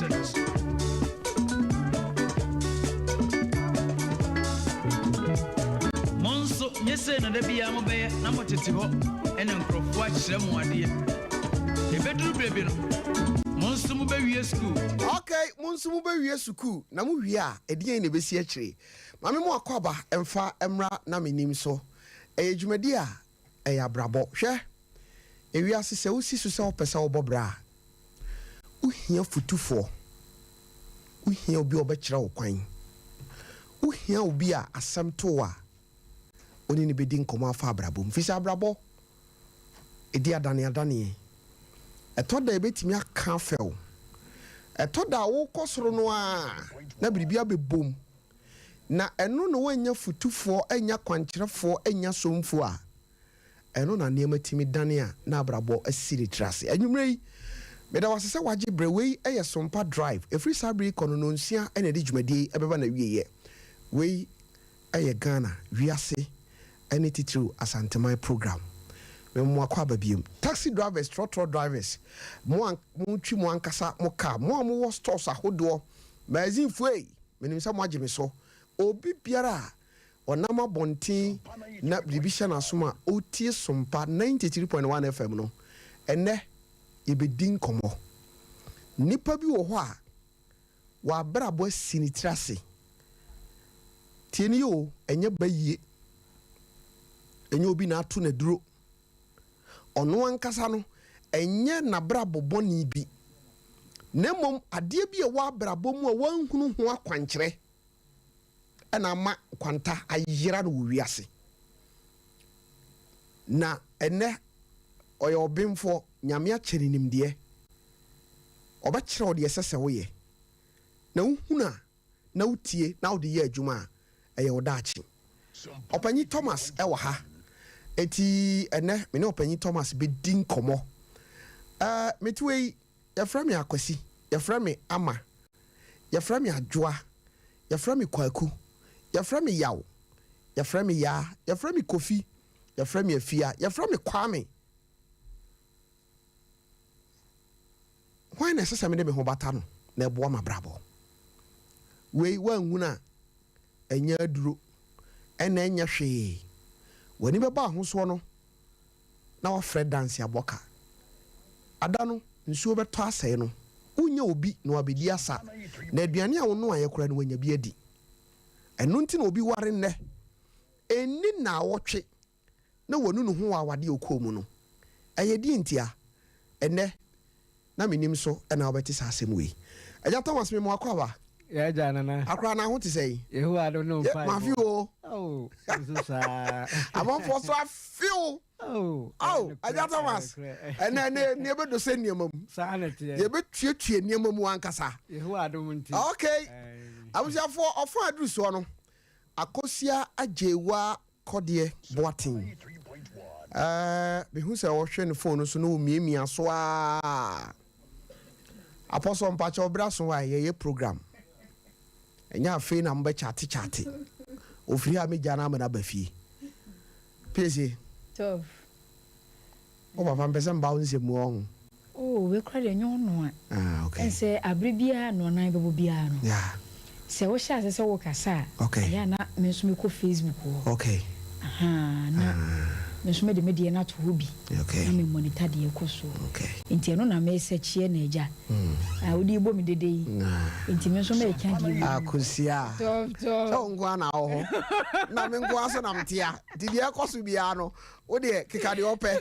cedis. Mo nso, nyɛ sei na da biara mobɛyɛ na motete hɔ na nkurɔfoɔ akyerɛ mo adeɛ. Ɛbɛduru berɛ bi no, mo nso mobɛwie sukuu. Ok, mo nso mobɛwie sukuu, na mowie a, ɛdeɛn na ɛbɛsi akyire? Maame mo akwaaba mfa mmra na mennim so. Ɛyɛ dwumadie a ɛyɛ abrabɔ. Hwɛ, ewiase sɛ wosi so sɛ wopɛ sɛ wobɔ bra a, wohia fotufoɔ, wohia obi a ɔbɛkyerɛ wo kwan, wohia obi a asɛm to wo a, wo ne no bɛdi nkɔmmɔ afa abrabɔ mu. Firi sɛ abrabɔ, ɛdi adaneadaneɛ. Ɛtɔ da a ɛbɛtumi aka afɛ wo. Ɛtɔ da a wokɔ soro no ara na biribi abɛbom. Na ɛno na woannya fotufoɔ, annya kwankyerɛfoɔ, annya somfoɔ a, ɛno na nneɛma tumi dane a na abrabɔ asi ne tiri ase. Anwummerɛ yi, meda wo ase sɛ woagye berɛ. Wei yɛ Sompa Drive. Ɛfiri saa berɛ yi kɔ no, nnɔnsia na yɛde dwumadie yi bɛba n'awieeɛ. Wei yɛ Ghana, wiase ne titiriw Asanteman program. Mema mo akwaaba biom. Taxi drivers, trɔtrɔ drivers, mo a motwi mo ankasa mo car, mo a mowɔ stores ahodoɔ, magazinefoɔ ei, Menim sɛ moagye me so. Obi biara a ɔnam abɔnten na biribi hyɛ n'asom a ɔretie Sompa 93.1 FM no, ɛnnɛ yɛbɛdi nkɔmmɔ. Nnipa bi wɔ hɔ a wɔn abrabɔ asi ne tiri ase. Tie no yie o, ɛnyɛ bayie, ɛnyɛ obi na ato no aduro. Ɔno ankasa no, ɛnyɛ n'abrabɔ bɔne bi, na mmom adeɛ bi a ɛwɔ abrabɔ mu a wanhunu ho akwankyerɛ na ama kwanta ayera no wɔ wiase. Na ɛnnɛ ɔyɛ ɔbenfoɔ, Nyame akyɛ no nimdeɛ. Ɔbɛkyerɛ wo deɛ ɛsɛ sɛ woyɛ. Na wohunu a, na wotie na wode yɛ adwuma a, ɛyɛ wo daakye. Ɔpanyin Thomas wɔ ha, enti ɛnnɛ me ne Ɔpanyin Thomas bɛdi nkɔmmɔ. Ɛɛ, mete wei, yɛfrɛ me Akwasi, yɛfrɛ me Ama, yɛfrɛ me Adwoa, yɛfrɛ me Kwaku, yɛfrɛ me Yaw, yɛfrɛ me Yaa, yɛfrɛ me Kofi, yɛfrɛ me Afia, yɛfrɛ me Kwame. Hwan na ɛsɛ sɛ mede me ho bata no na ɛboa m'abrabɔ? Wei woanhunu a, ɛnyɛ aduro, ɛna ɛnyɛ hwee. W'ani bɛbɔ ahosoɔ no na woafrɛ danse abɔ ka. Ada no, nsuo bɛtɔ asɛe no, wonnya obi na wabɛdi asa, na aduane a wonoaeɛ koraa no wanya bi adi. Ɛno nti na obi ware nnɛ, ɛnni nnaawɔtwe na wanu ne ho wɔ awadeɛ a ɔkɔɔ mu no. Ɛyɛ deɛn ntia? Ɛnnɛ, na mennim so na wobɛte saa asɛm wei. Agya Thomas, mema wo akwaaba. Yɛ agya Nana. Akora na ho te sɛn? Yehowa adom ne wo Ye, mpaebɔ. mafe o. Oh, nso saa. Amanfoɔ so afe o. Oh, Oh, ɛyɛ Agya nokorɛ, Thomas, ɛyɛ nokorɛ. ɛnɛ ɛnɛ ne yɛbɛdɔ sɛ nneɛma mu. Saa na ɛteɛ. Yɛbɛtuatua nneɛma mu ankasa. Yehowa adom nti. Okay. Ɛɛ. Abusuafoɔ, ɔfa aduru soɔ no, Akosua Agyeiwaa Kɔdeɛ Boateng. Ɛɛ mehu sɛ ɔhwɛ ne phone no so na ɔmiamia so aa. Apostle mpakyɛw bra so a yɛyɛ program. Ɛnyɛ afei na mobɛ kyate kyate. Ofiri ha megya no ama no aba fie. Piesie. Tough. Wo papa mpɛ sɛ mba wo nsɛm mu ɔho. Oh wei koraa deɛ ɛnyɛ ɔno a. Ah okay. Ɛn sɛ abere biara nnɔnan bɛbɔ biara no. Yeah. Sɛ wohyɛ ase sɛ wokasa a. Okay. Ɛyɛ a na me nso mekɔ Facebook hɔ. Okay. Ahaa na me nso mede me deɛ no ato hɔ bi. Okay. Na me monitor deɛ ɛkɔ soɔ. Okay. Nti ɛno na me sɛkyeɛ no agya. Ah wode rebɔ me dede yi. Nti me nso meka deɛ ɛwɔ mu. Akosua. Tough tough. Sɛ wo nko ara na wɔ hɔ. Na me nko ara nso na mete ha. Nti deɛ ɛkɔ so biara no. Wo deɛ keka deɛ ɔpɛ.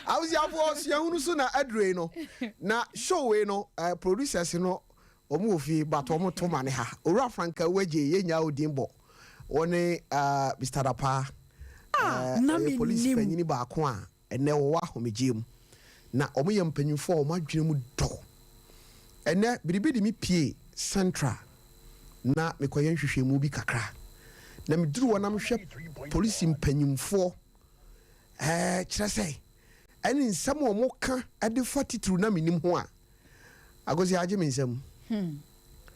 Abusuafoɔ suahunu so na aduro yi no. Na show wei no eh, producers no wɔn wɔ fie but wɔn to ma ne ha. Owura Frank Awuagye yɛ nyaa odin bɔ. Wɔne uh, Mr. Dapaa. Ah, Eh, na ɔyɛ polisi mennim. panyini baako a ɛnɛ wɔwɔ ahomegyeɛ mu. Na wɔn yɛ mpanyinfoɔ a wɔn adwene mu dɔ. Ɛnnɛ, biribi de me pue Central na mekɔyɛ nhwehwɛmu bi kakra. Na meduru hɔ na mehwɛ polisi mpanyimfoɔ, ɛɛ, kyerɛ sɛ, ɛne nsɛm a wɔka de fa titiriw na menim ho a, Agosi agye me nsam. Hmm,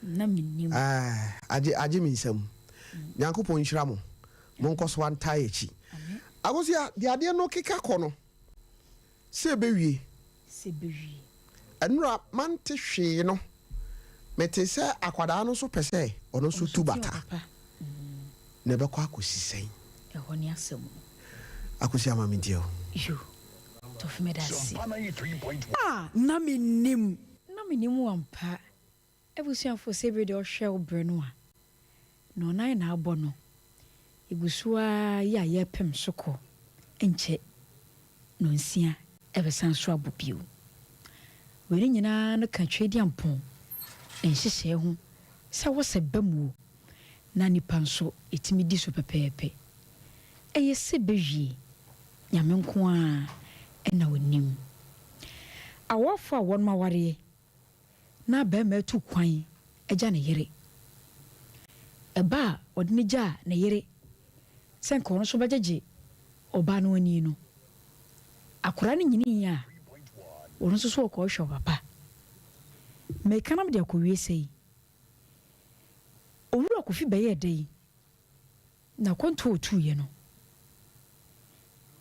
na menim. Ɛɛ, agye, agye me nsam. Nyankopɔn nhyira mo. Monkɔ so antae akyi. Agosi, deɛ adeɛ no keka kɔ no, sɛ ɛbɛwie. Sɛ ɛbɛwie. Ɛnora mante hwee no, metee sɛ akwadaa no nso pɛ sɛ ɔno nso tu bata. Na ɛbɛkɔ akɔsi sɛn? Ɛhɔ ne asɛm no. Akosua ma mentie o. Yo, Tɔfe meda ase. Ah, na mennim. Na mennim wo ampa. Abusuafo, sɛ bere deɛ ɔhwɛ wo brɛ no a, na ɔnan na abɔ no. Yɛgu so ara yi a yɛrepem so kɔ, ɛnkyɛ nɔnsia ɛbɛsan so abɔ bio. Wei no nyinaa no ka Tweaduampɔn ne nhyehyɛɛ ho sɛ wɔsɛ ba mu o, na nnipa nso ɛtumi di so pɛpɛɛpɛ. Ɛyɛ sɛ bɛwie, Nyame nko ara na ɔnim. Awarfoɔ a wɔnom awareɛ na barima atu kwan agya ne yere. Ɛba a ɔde no gyaa ne yere sɛ nka ɔno nso bɛgyegye ɔbaa no ani no, akwadaa no nyinii a, ɔno nso so ɔkɔhwɛ ɔpapa. Meka na mede akɔwie sɛi, Owura Kofi bɛyɛɛ dɛn na akwantuo a ɔtuiɛ no,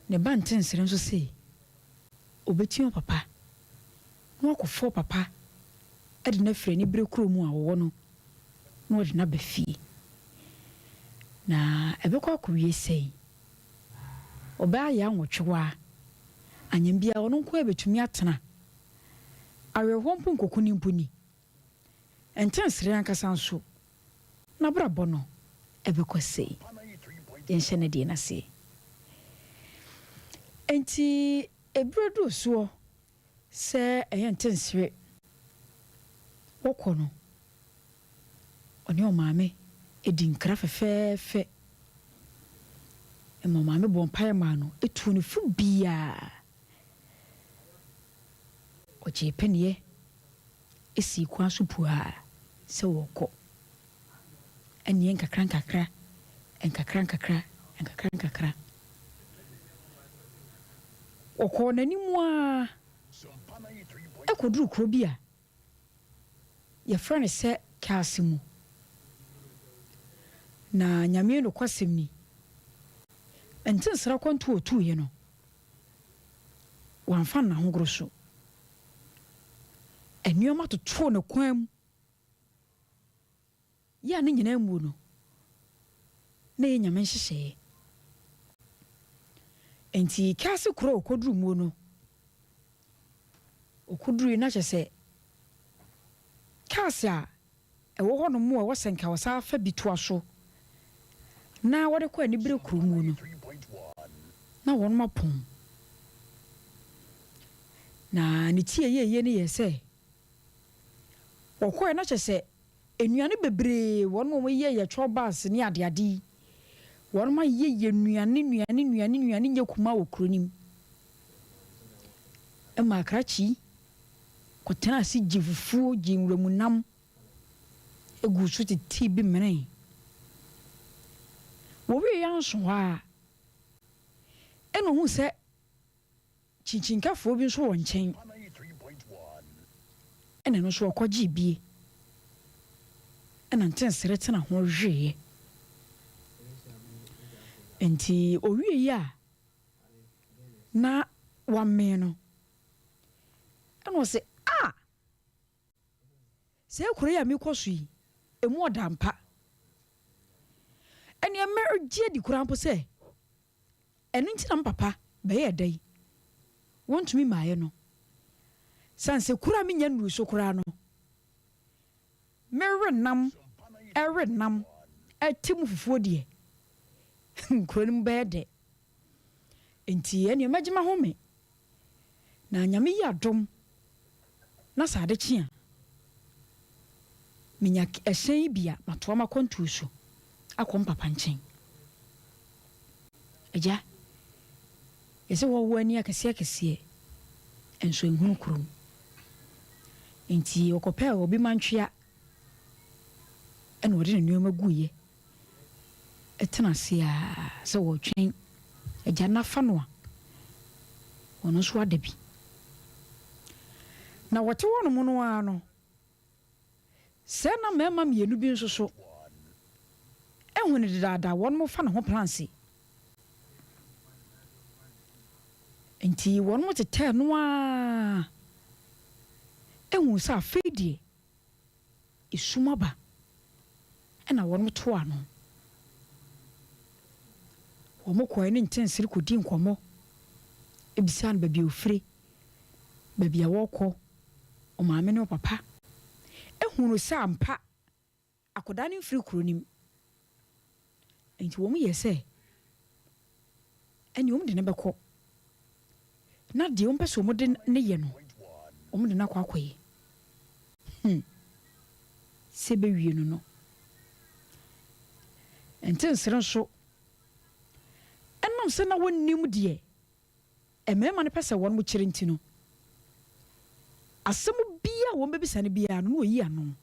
ne ba Ntensere nso se ɔbɛtua ɔpapa na wakɔfa ɔpapa de no afiri anibere kuro mu a ɔwɔ no na ɔde no aba fie. Na ɛbɛkɔ akɔwie sɛn? Ɔbaa yɛ anwɔtwewaa, anyɛ biara ɔno nko ara bɛtumi atena. Awerɛhoɔ mpo nkɔkuni mpo ni. Ntensere ankasa nso, n'abrabɔ no bɛkɔ sei. Yɛnhyɛ no deɛ no aseɛ. Enti ɛberɛ duru soɔ sɛ ɛyɛ ntensere wɔkɔ no, ɔne ɔmaame di nkra fɛfɛɛfɛ. Ɛma ɔmaame bɔɔ mpaeɛ maa no, tuu no fo biara. Ɔgyee peneɛ sii kwan so puaa sɛ wɔrekɔ. Ɛnneɛ nkakrankakra, nkakrankakra, nkakrankakra. Wɔkɔɔ n'anim ara kɔduruu kuro bi a yɛfrɛ no sɛ Kaase mu. Na Nyame nokwasɛm ni, Ntensere akwantuo a ɔtuiɛ no, wamfa no n'ahogoro so. Nneɛma totoo ne kwan mu. Yɛ a ne nyinaa mmuo no, na ɛyɛ Nyame nhyehyɛeɛ. Enti Kaase kuro a ɔkɔduru muo no, ɔkɔduruiɛ na kyerɛ sɛ Kaase a ɛwɔ hɔ nom a ɛwɔ sɛ nka wɔsan fa bi toa so na wɔde kɔ anibere kuro muo no, na wɔnom apɔn. Na ne ti a ɛyɛ yie no yɛ sɛ, wɔkɔɛ na kyerɛ sɛ Nnuane bebree wɔn a wɔyɛ yɛ chɔbas ne adeade yi, wɔn ayɛ yɛ nnuane nnuane nnuane nnuane nyɛ kumaa wɔ kuro no mu. Ɛma akrakye yi kɔtena ase gye fufuo, gye nwuramu nam guu so tetee bi menee. Wɔwieeɛ anso hɔ ara, ɛna ɔhuu sɛ Kyinkyinkɛfoɔ bi nso wɔ nkyɛn, ɛna ɛno nso ɔkɔgyee bie, ɛna ntensere tena ho weeɛ. Nti ɔwieeɛ a na wamee no, ɛna ɔse, Ah! Saa kuro yi a mekɔ so yi, ɛmu ɔda ampa. Ɛneɛ mɛgye adi koraa mpo sɛ ɛno nti na me papa bɛyɛɛ dɛ yi, wɔntumi mmaeɛ no. Sane sɛ kuro a mennya nnuru so koraa no, mewe nam, ɛwe nam, ɛte mu fufuo deɛ, kuro no mu bɛyɛ dɛ. Enti ɛneɛ mɛgye m'ahome. Na Nyame yi adom na sɛ ade kye a, menya ɛhyɛn yi bi a, matoa m'akwantuo so akɔ me papa nkyɛn. Agya, yɛsɛ wɔwɔ ani akɛseɛ akɛseɛ nso nhunu kurom. Nti ɔkɔpɛɛ obi mantwea ɛna ɔde ne nneɛma guiɛ. tena ase ara sɛ ɔretwɛn agya no afa no a, ɔno nso ada bi. Na wɔte hɔnom no ara no, sɛɛ na mmarima mmienu bi nso so ahu no dedaada, wɔnom fa ne ho planse. Nti wɔnom tetɛɛ no ara. huu sɛ afei deɛ esum aba, ɛna wɔn toaa no. Wɔn kɔɛ ne nkyɛnsere kɔdii nkɔmmɔ, bisaa no baabi a ɔfire, baabi a wɔrekɔ, ɔmaame ne ɔpapa hunuu sɛ ampa akwadaa no mfiri kuro no mu. Enti wɔn yɛɛ sɛ ɛnneɛ wɔn de no bɛkɔ, na deɛ wɔn pɛ sɛ wɔn de no yɛ no, wɔn de no akɔ akɔyɛ. Hmm. Sɛ ɛbɛwie no no. Ntensere nso, ɛnam sɛ na wɔnnim deɛ mmarima no pɛ sɛ wɔn kyerɛ nti no, asɛm biara a wɔbɛbisa no biara no, na wɔyi ano.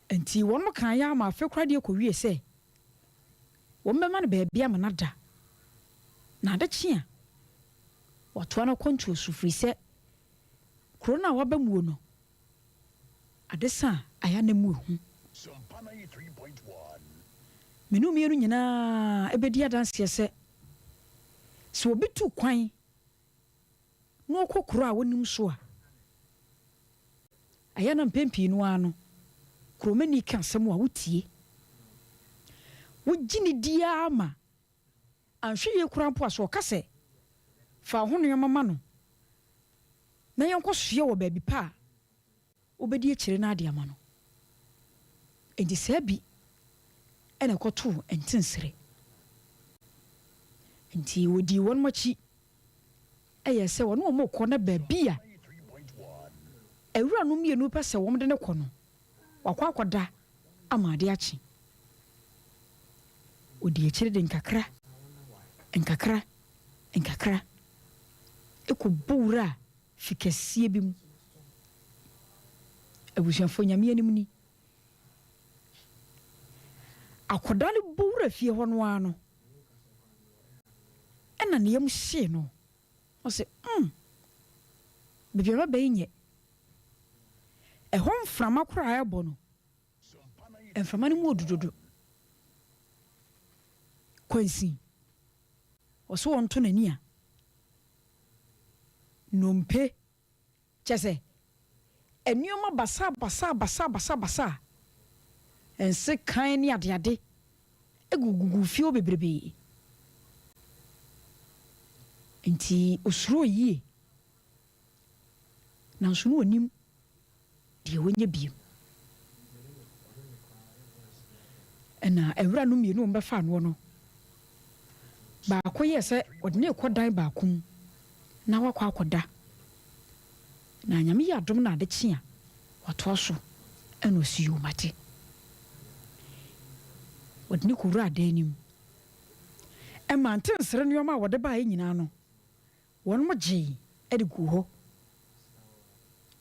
Enti wɔn kaeɛ ara ma afe koraa deɛ kɔwie sɛ wɔbɛma no baabi ama no ada, na ade kye a, wɔatoa no akwantuo so, firi sɛ kuro no a waba muo no, ade sa a, ayɛ a na emu ehu. Me ne wo mmienu nyinaa bɛdi adanseɛ sɛ, sɛ obi tu kwan na ɔkɔ kuro a ɔnnim so a, ɛyɛ a na mpɛn pii no ara no, kuromani ka asɛm a wotie. Wogye no di ara ma anhwɛ yie koraa mpo a, sɛ ɔka sɛ, Fa wo ho nneɛma ma no na yɛnkɔsoɛ wɔ baabi pa a, wobɛdi akyire no ade ama no. Enti saa bi na ɛkɔtoo Ntensere. Enti wɔdii wɔn akyi yɛɛ sɛ wɔne wɔn rekɔ na baabi a awuranom mmienu pɛ sɛ wɔde no kɔ no, wakɔ akɔda ama ade akye. Wɔdii akyire de nkakra, nkakra, nkakra kɔbɔ wuraa fi kɛseɛ bi mu. Abusuafoɔ, Nyame anim ni. Akwadaa no bɔ wura fie hɔ no ara no, ɛna ne yam hyee no. Ɔse, mm, baabi a maba yi nyɛ. Ɛhɔ mframa koraa a ɛbɔ no, mframa no mu ɔdu dodo. Kwansin, ɔse ɔnto n'ani a, nnompe, kyerɛ sɛ, nneɛma basabasabasabasabasa, nsekan ne adeade gugugu fie hɔ bebrebe. Enti osuroo yie. Nanso na ɔnnim deɛ ɔnyɛ bio. Ɛna awuranom mmienu a wɔbɛfaa noɔ no, baako yɛɛ sɛ ɔde no rekɔ dan baako mu na wakɔ akɔda. Na Nyame yɛ adom na ade kye a, watoa so. Ɛna ɔsi yoo mate. Wɔde no kɔwuraa dan no mu. Ɛmaa ntensere nneɛma a wɔde baeɛ nyinaa no, Wɔnom gyee de guu hɔ.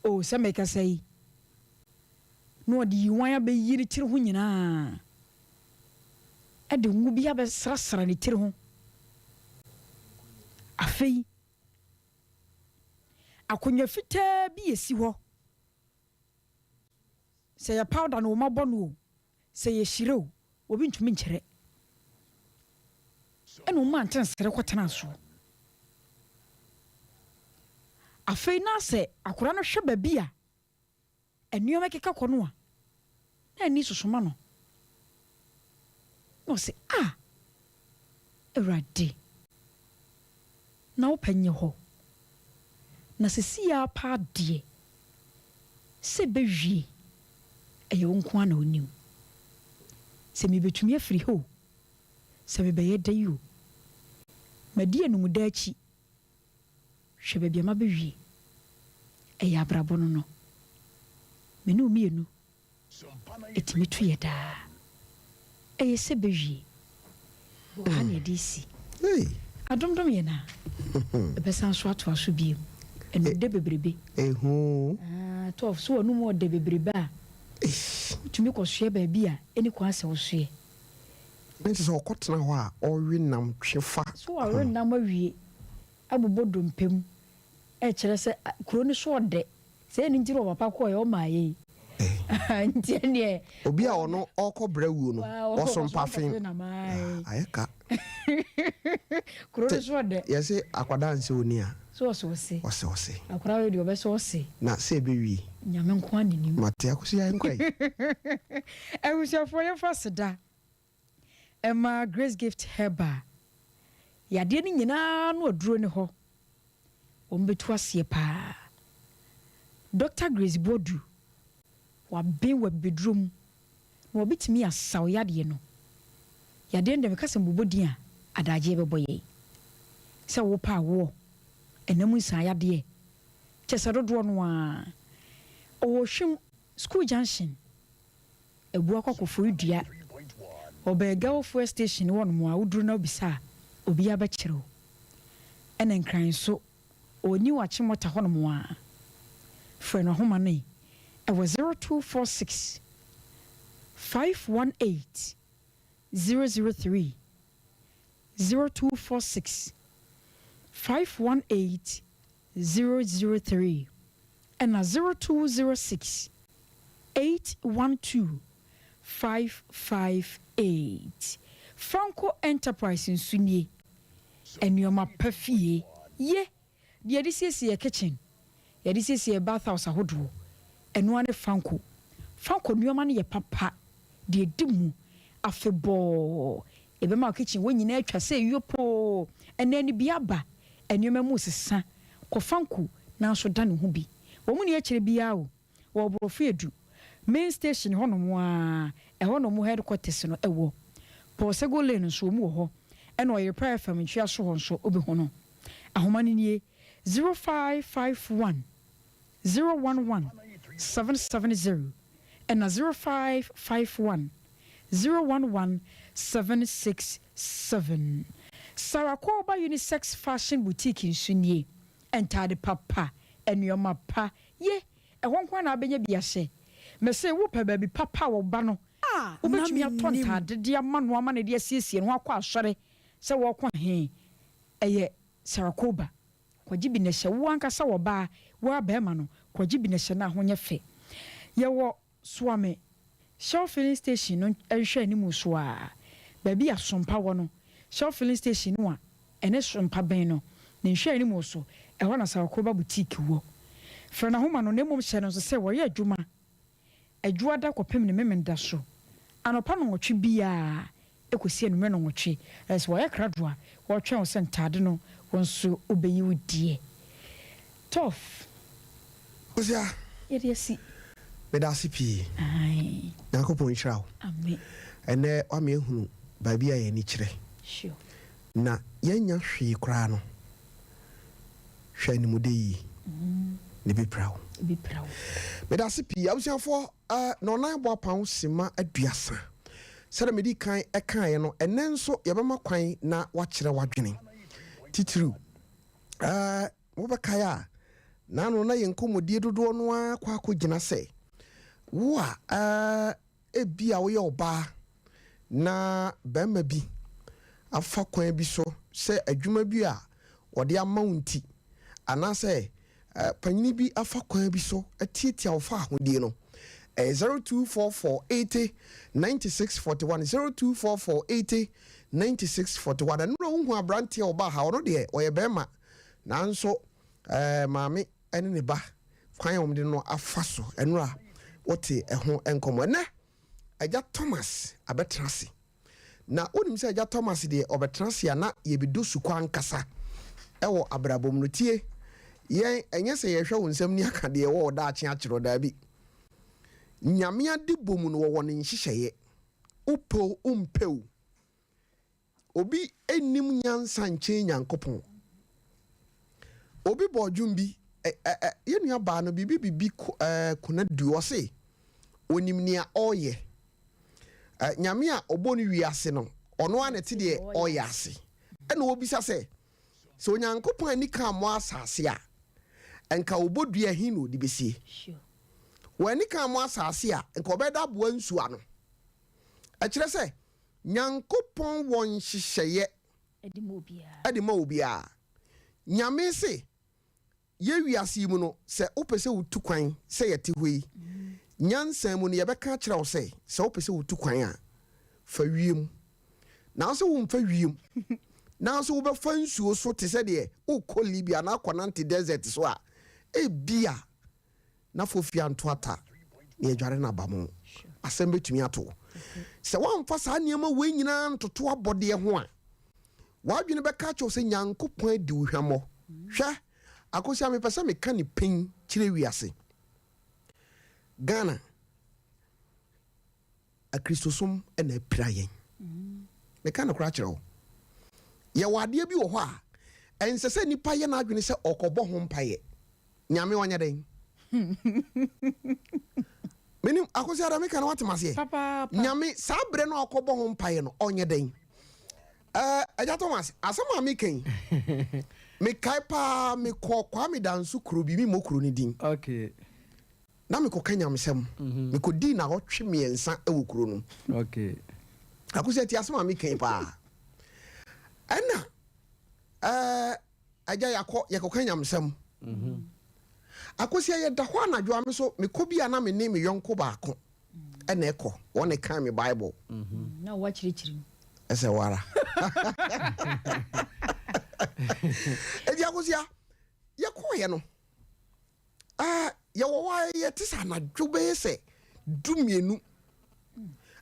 O, sɛ merekasa yi, na ɔde yiwan abɛyi ne tiri ho nyinaa, de ngo bi abɛsrasra ne tiri ho. Afei, akonnwa fitaa bi esi hɔ. Sɛ yɛ powder na wɔabɔ no o, Sɛ yɛhyira o, obi ntumi nkyerɛ. Ɛna ɔmaa ntensere kɔtenaa soɔ. Afei na sɛ akwadaa no hwɛ baabi a nneɛma keka kɔ no a, na ani soso ma no. Na ɔse, Ah! Awurade, na wo pɛ nyɛ hɔ. Na sesei ara paa deɛ, sɛ ɛbɛwie, ɛyɛ wo nko ara na wonim. Sɛ mebɛtumi afiri ha o, sɛ mebɛyɛ dɛn o, madi anumda akyi, hwɛ baabi a mabɛwie. Ɛyɛ abrabɔ no no. Me ne wo mmienu Ɛtumi to yɛ daa. Ɛyɛ sɛ bɛwie. Aha na yɛde resi. Adomdom yɛn a, ɛbɛsan so atoa so bio. Ɛnum dɛ bebrebe. Ah, 12, so wɔnum ɔdɛ bebrebe a, wotumi kɔsoɛ baabi a ɛni kwan sɛ wosoɛ. Ne kyerɛ sɛ ɔkɔtena hɔ a ɔwe nam twe fa. So wawe nam awie abobɔ dompe mu ɛkyerɛ sɛ kuro no so ɔdɛ. Sɛ ɛno nti na ɔpapa kɔɔɛ ɔmaa yei nti ɛneɛ. Obi a ɔno ɔkɔ brɛ wuo no ɔso mpafen ayɛ ka. Kuro no so ɔdɛ. Yɛse akwadaa nsɛ oni a. So ɔsɛ ɔse. Ɔsɛ ɔse. Akwadaa wei deɛ ɔbɛsɛ ɔse. Na sɛ ɛbɛwie. Nyame nko ara na nim. Mate Akosua yɛnkɔ ɛ. Abusuafoɔ yɛmfa aseda mma Grace Gift Herbal. Yadeɛ no nyinaa ano aduro ne hɔ. Wɔn bɛtu aseɛ paa. Doctor Grace Boadu, waben wɔ abibiduro mu na wɔbɛtumi asa wo yadeɛ no. Yadeɛ no deɛ meka sɛ mebobɔ din a, adagyeɛ bɛbɔ yɛn. Sɛ wopɛ awoɔ, ɛna mu nsaa yadeɛ, kyerɛ sɛ dodoɔ no ara. Ɔwɔ Hwim School Junction, Abuakwa Koforidua, ɔbɛn Gawo Fuel Station hɔ nom a, woduru na wobisa a, obiara bɛkyerɛ wo. Ɛna Nkran nso, Ɔwɔ New Achimota hɔnom a, frɛ no ahoma no yi wɔ 0246 518 003, 0246 518 003 ɛna 0206 812 558. Franco Enterprise nso nie. Nnoɔma pa fie ye, deɛ yɛde siesie yɛ kitchen, yɛde siesie yɛ bath house ahodoɔ, ɛno ara ne Franco. Franco nnoɔma no yɛ papa, deɛ ɛdi mu, afebɔɔ, ɛbɛma wo kitchen hɔ nyinaa atwa sɛ yopoo, ɛnnɛ anibue aba, nnoɔma mu resesa, kɔ Franco nanso da ne ho bi, wɔn nni akyire biara o. Wɔ Borɔfo Edu main station hɔ nom ara, ɛhɔ na wɔn headquarters no wɔ. Paul Sego Lane nso wɔn wɔ hɔ, ɛna Ɔyerepa FM ntweaso hɔ nso wobɛhu no. Ahoma no nie, 0551 011 770 ɛna 0551 011 767. Sarah Koba Unisex Fashion Boutique nso nie, ntaade papa, nnoɔma pa, Ye, ɛhɔ nko ara na wobɛnya bi ahyɛ. Mese, wopɛ baabi papa a wo ba no, A na wobɛtumi atɔ mennim. ntaade de ama no ama no de asiesie ne ho akɔ asɔre sɛ wɔrekɔ he, ɛyɛ Sarah-Koba. Kɔgye bi na hyɛ. Wo ankasa wɔ baa, wo ara barima no, kɔgye bi na hyɛ na ho nyɛ fɛ. Yɛwɔ. Suame, Shell filling station no nhwɛanimu so ara, baabi a Sompa wɔ no, Shell filling station no a ɛne Sompa bɛn no, ne nhwɛanimu so, ɛhɔ na Sarakroba Boutique wɔ. Frɛ n'ahoma no na mmom hyɛ no nso sɛ wɔyɛ adwuma Adwuada kɔpem ne Memenda so, anɔpa nnɔnwɔtwe biara kɔsi anwummerɛ nnɔnwɔtwe. Ɛsɛ sɛ wɔayɛ krado a wɔretwɛn wo sɛ ntaade no wo nso wobɛyi wo deɛ. Toff. Kosua. Yɛde asi. Meda ase pii. Ae. Nyankopɔn nhyira wo. Amen. Ɛnɛ wama yɛahunu baabi a yɛn ani kyerɛ. Sure. Na yɛnnya hwee koraa no, hwɛ animude yi, na ɛbɛpira wo. Ɛbɛpira wo. Meda ase pii. Abusuafoɔ, Nnɔnnan Boapɔn simma aduasa. Sɛdeɛ medii kan kaeɛ no, ɛnnɛ nso yɛbɛma kwan na woakyerɛ w'adwene. Titiriw, mobɛkae a, naano na yɛn nkɔmmɔdie dodoɔ no ara kɔ akɔgyina sɛ, wo a ebia woyɛ ɔbaa na barima bi afa kwan bi so sɛ adwuma bi a wɔde ama wo nti, anaasɛ Panyin bi afa kwan bi so atiatia wo fawohodie no, ɛyɛ 0244 80 96 41, 0244 80 96 41. Ɛno na wohu aberanteɛ a ɔbaa ha, ɔno deɛ ɔyɛ bɛrima, nanso ɛɛ maame ne ne ba kwan a wɔde no afa so, ɛno a wote ɛho nkɔmmɔ. Ɛnɛ, Agya Thomas abɛtena ase. Na wonim sɛ Agya Thomas deɛ ɔbɛtena ase a na yɛbɛdɔ sukɔ ankasa wɔ abrabɔ mu no. Tie, yɛn, ɛnyɛ sɛ yɛhwɛ wo nsam ni aka deɛ ɛwɔ wo daakye akyerɛ wo, daabi. Nyame adebɔ mu no wɔwɔ ne nhyehyɛeɛ. Wopɛ o, wompɛ o, Obi nnim nyansa nkyɛn Nyankopɔn. Obi bɔɔ dwom bi, ɛ, ɛ, ɛ, yɛn nua baa no biribi biribi ko, ɛ, Konadu, ɔse, onim nea ɔreyɛ. Ɛ, Nyame a ɔbɔ no wiase no, ɔno ara na ɛte deɛ ɔreyɛ ase. Ɛna ɔbisa sɛ, sɛ Onyankopɔn anni kan ammɔ asase a, nka ɔbɔ dua he na ɔde bɛsie? Wanni kan ammɔ asase a, nka ɔbɛda aboa nsuo ano. Ɛkyerɛ sɛ, Nyankopɔn wɔ nhyehyɛeɛ de ma obiara. Nyame se, yɛ wiase yi mu no, sɛ wopɛ sɛ wotu kwan sɛ yɛte hɔ yi, nyansa mu no yɛbɛka akyerɛ wo sɛ, sɛ wopɛ sɛ wotu kwan a, fa wiem. Na wo sɛ womfa wiem. Nanso wobɛfa nsuo so te sɛ deɛ worekɔ Libya anaa akɔnante desert so a, ebia na fofie anto ata na yɛadware no aba mo. Asɛm bɛtumi ato wo. Sɛ woamfa saa nneɛma wei nyinaa antoto abɔdeɛ ho a, w'adwene bɛka akyerɛ wo sɛ Nyankopɔn adi wo hwammɔ. Hwɛ, Akosua, mepɛ sɛ meka ne pen kyerɛ wiase. Ghana, Akristosom na apira yɛn. Meka nokorɛ akyerɛ wo. Yɛwɔ adeɛ bi wɔ hɔ a, ɛnsɛ sɛ nipa yɛ n'adwene sɛ ɔkɔbɔ ho mpaeɛ. Nyame ɔnyɛ dɛn? Menim, Akosi Ada, meka no woate maseɛ? Nyame, saa berɛ no a ɔkɔbɔ ho mpaeɛ no, ɔnyɛ dɛn? Ɛɛ, Agya Thomas, asɛm a meka yi, mekae paa mekɔɔ Kwame Danso kuro bi, memmɔ kuro no din. Okay. Na mekɔka nyamesɛm. Mekɔdii nnawɔtwe mmiɛnsa wɔ kuro no mu. Okay. Akosua tie asɛm a meka yi paa. Ɛna ɛɛ agya yɛakɔ yɛkɔka nyamesɛm. Akosua yɛda hɔ anadwo a me so mekɔ bi a na me ne me yɔnko baako ɛna ɛkɔ wɔn na ɛkan me Bible. Na wɔakyerɛkyerɛ mu. Ɛsɛ wara. Eti Akosua yɛkɔɔyɛ no. Ah, yɛwɔ hɔ a yɛte sɛ anadwo bɛyɛ sɛ 12.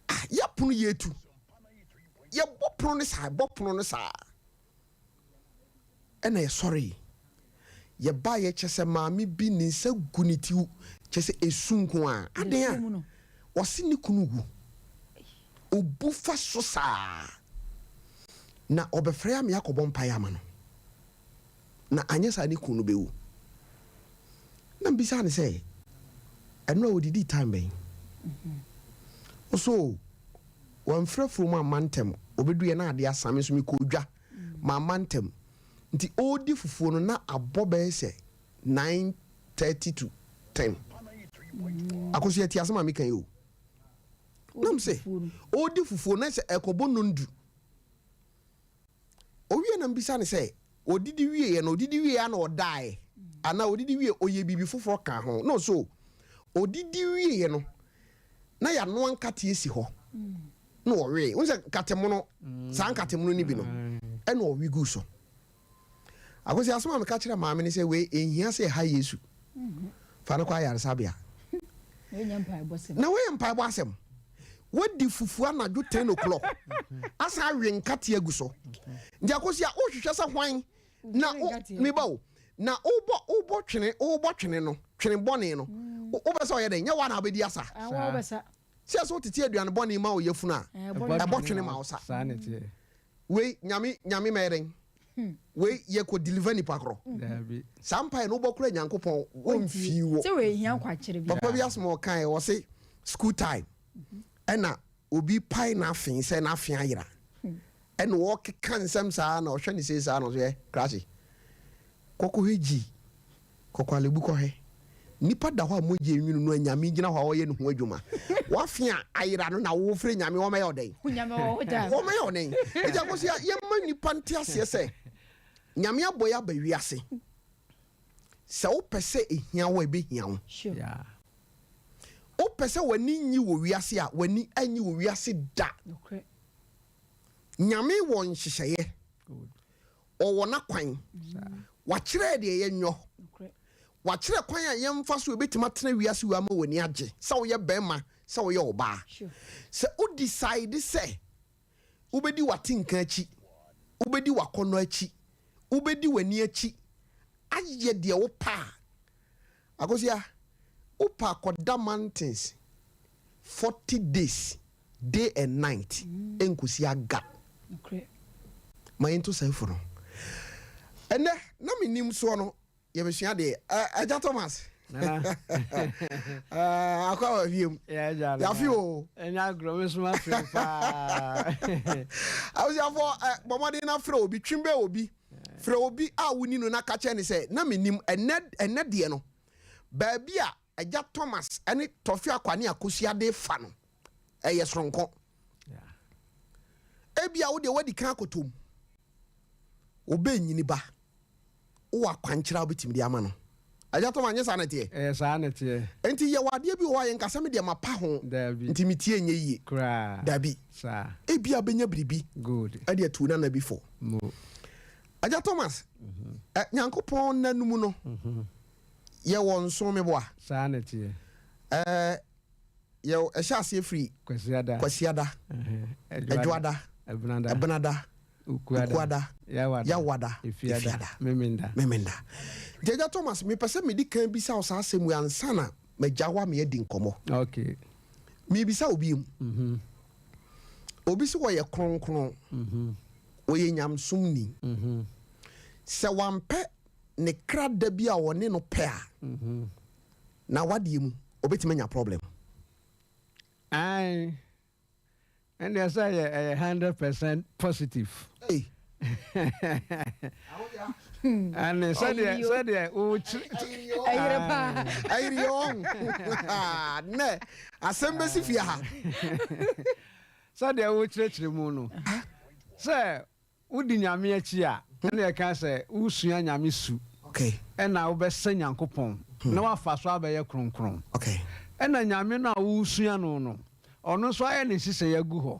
Ah, yɛpono yɛtu. Yɛbɔ pono no saa, bɔ pono no saa. Ɛna yɛsɔre. Yɛba yɛkyɛ sɛ maame bi ne nsa gu ne ti kyɛ sɛ esu nko a. Adan a ɔse ne kunu wu. Obu fa so saa. Na ɔbɛfrɛ ame akɔbɔ mpaeɛ ama no. na anyɛ saa ne kunu no bɛwu. Na mebisaa no sɛ, ɛno a ɔdidii time bɛn? Ɔsɛ o, wamfiri afuom amma ntɛm, ɔbɛduiɛ na adeɛ asa, me nso mekɔɔ dwa, mamma ntɛm. Nti ɔredi fufuo no na abɔ bɛyɛ sɛ 9:30 to 10. Akosua tie asɛm a meka yi o. Na mesɛ, ɔredi fufuo na sɛ ɛkɔbɔ nnɔndu. Owie na mibisa no sɛ, odidi wieɛ no, odidi wieɛ a na ɔdaeɛ anaa odidi wie ɔyɛ biribi foforɔ kaa ho? Na ɔse o, odidi wieɛ no, na yɛanoa nkateɛ si hɔ na ɔwee. Wohu sɛ nkatemono, saa nkatemono no bi no, ɛna ɔwe guu so. Akosi, asɛm a meka kyerɛɛ maame ne sɛ, wei ɛnhia sɛ ɛha Yesu. Fa no kɔ ayaresabea. Na wei yɛ mpaebɔ asɛm. Wadi fufuo anadwo 10 o'clock asan awe nkate agu so. Nti Akosua wohwehwɛ sɛ hwan na wo meba o na wobɔ wobɔ twene wobɔ twene no twene bɔne no wobɛ sɛ ɔyɛ dɛn nyɛ wa na wobɛdi asa. Sɛ sɛ wotete aduane bɔne ma wo yafunu a ɛbɔ twene ma wo sa. Wei nyame nyame mɛyɛ dɛn wei yɛ kɔ deliver nipa korɔ saa mpaeɛ no wobɔ korɔ Nyankopɔn wɔmfii wo papa bi asɛm ɔkaeɛ ɔse school time ɛna obi pae n'afe sɛ n'afe ayera ɛna ɔkeka nsɛm saa na ɔhwɛ ne sei saa na ɔsɛ krakye kɔkɔhwɛ gyi Kɔ Korle Bu kɔhwɛ. Nipa da hɔ a mogya enwunu no a Nyame gyina hɔ a ɔyɛ ne ho adwuma. W'afe a ayera no na wofrɛ Nyame ɔmɛyɛ wo dɛn? Ɔmɛyɛ wo dɛn? Enti Akosua yɛmma nipa nte aseɛ sɛ Nyame abɔ yɛ aba wiase. Sɛ wopɛ sɛ ehia wo a ɛbɛhia wo. Wopɛ sɛ w'ani nnye wɔ wiase a w'ani annye wɔ wiase da. Nyame wɔ nhyehyɛeɛ. Ɔwɔ n'akwan. Wakyerɛ deɛ yɛnyɔ. Wakyerɛ kwan a yɛmfa so yɛbɛtumi atena wiase wei ama w'ani agye, sɛ woyɛ barima, sɛ woyɛ ɔbaa. Sɛ wo decide sɛ wobɛdi w'atenka akyi, wobɛdi w'akɔnnɔ akyi, wobɛdi w'ani akyi ayɛ deɛ wopɛ a, Akosua, wopɛ a kɔda mountains 40 days, day and night, ɛnkɔsi aga. Ma yɛnto saa afu no. Ɛnnɛ, na mennim soɔ no, yɛbɛsua adeɛ. Agya Thomas, akɔ aba wiem. Yɛafe o. Ɛnyɛ agorɔ, me nso mafe wo paa. Abusuafoɔ, bɔ mmɔden na frɛ obi, twe bɛn obi. Frɛ obi a wuni no na ka kyerɛ no sɛ, 'Na minnim. Ɛnnɛ, ɛnnɛ deɛ no, baabi a Agya Thomas ne Tɔfe Akwa ne Akosua de fa no, ɛyɛ soronko. Ebia wo deɛ woadi kan akɔtɔ mu. Wobɛnyini ba. Wowɔ akwankyerɛ a wobɛtumi de ama no. Agya Thomas, nyɛ saa na ɛteɛ? Ɛyɛ saa na ɛteɛ. Enti yɛwɔ adeɛ bi wɔ hɔ a yɛnka sɛ me deɛ mapa ho Daabi. nti metie nyɛ yie. Koraa. Daabi. Saa. Ebia wobɛnya biribi Good. de atu wo nana bi fo. Mo. Agya Thomas, Nyankopɔn nna no mu no, yɛwɔ nson meboa? Saa na ɛteɛ. Yɛ ɛhyɛ aseɛ firi Kwasiada, Kwasiada, Ɛdwoada, Ɛbenada, Ɛbenada, Ukuada, Ukuada, Yawada, Yawada, Efiada, Efiada, Memenda. Memenda. Nti Agya Thomas, mepɛ sɛ medi kan bisa wo saa asɛm wei ansa na magya wo ama yɛadi nkɔmmɔ. Okay. Mebisa wo biom. Obi se ɔyɛ kronkron, ɔyɛ nyamesomni. Sɛ wampɛ ne kra da bi a ɔne no pɛ a, na w'adeɛ mu ɔbɛtumi anya problem. Ae, ɛndeɛ sɛ ɛyɛ ɛyɛ 100% positive. Ei. Ɛne sɛdeɛ sɛdeɛ wokyerɛ. Ɛyere paa. Ɛyere yɛ ɔn. Nɛ asɛm bɛsi fie ha. Sɛdeɛ wokyerɛkyerɛ mu no, sɛ Wodi Nyame akyi a, ɛna yɛka sɛ wosua Nyame su, ɛna wobɛsɛ Nyankopɔn na woafa so abɛyɛ kronkron. Ɛna Nyame no a wosua no no, ɔno nso ayɛ ne nhyehyɛeɛ agu hɔ,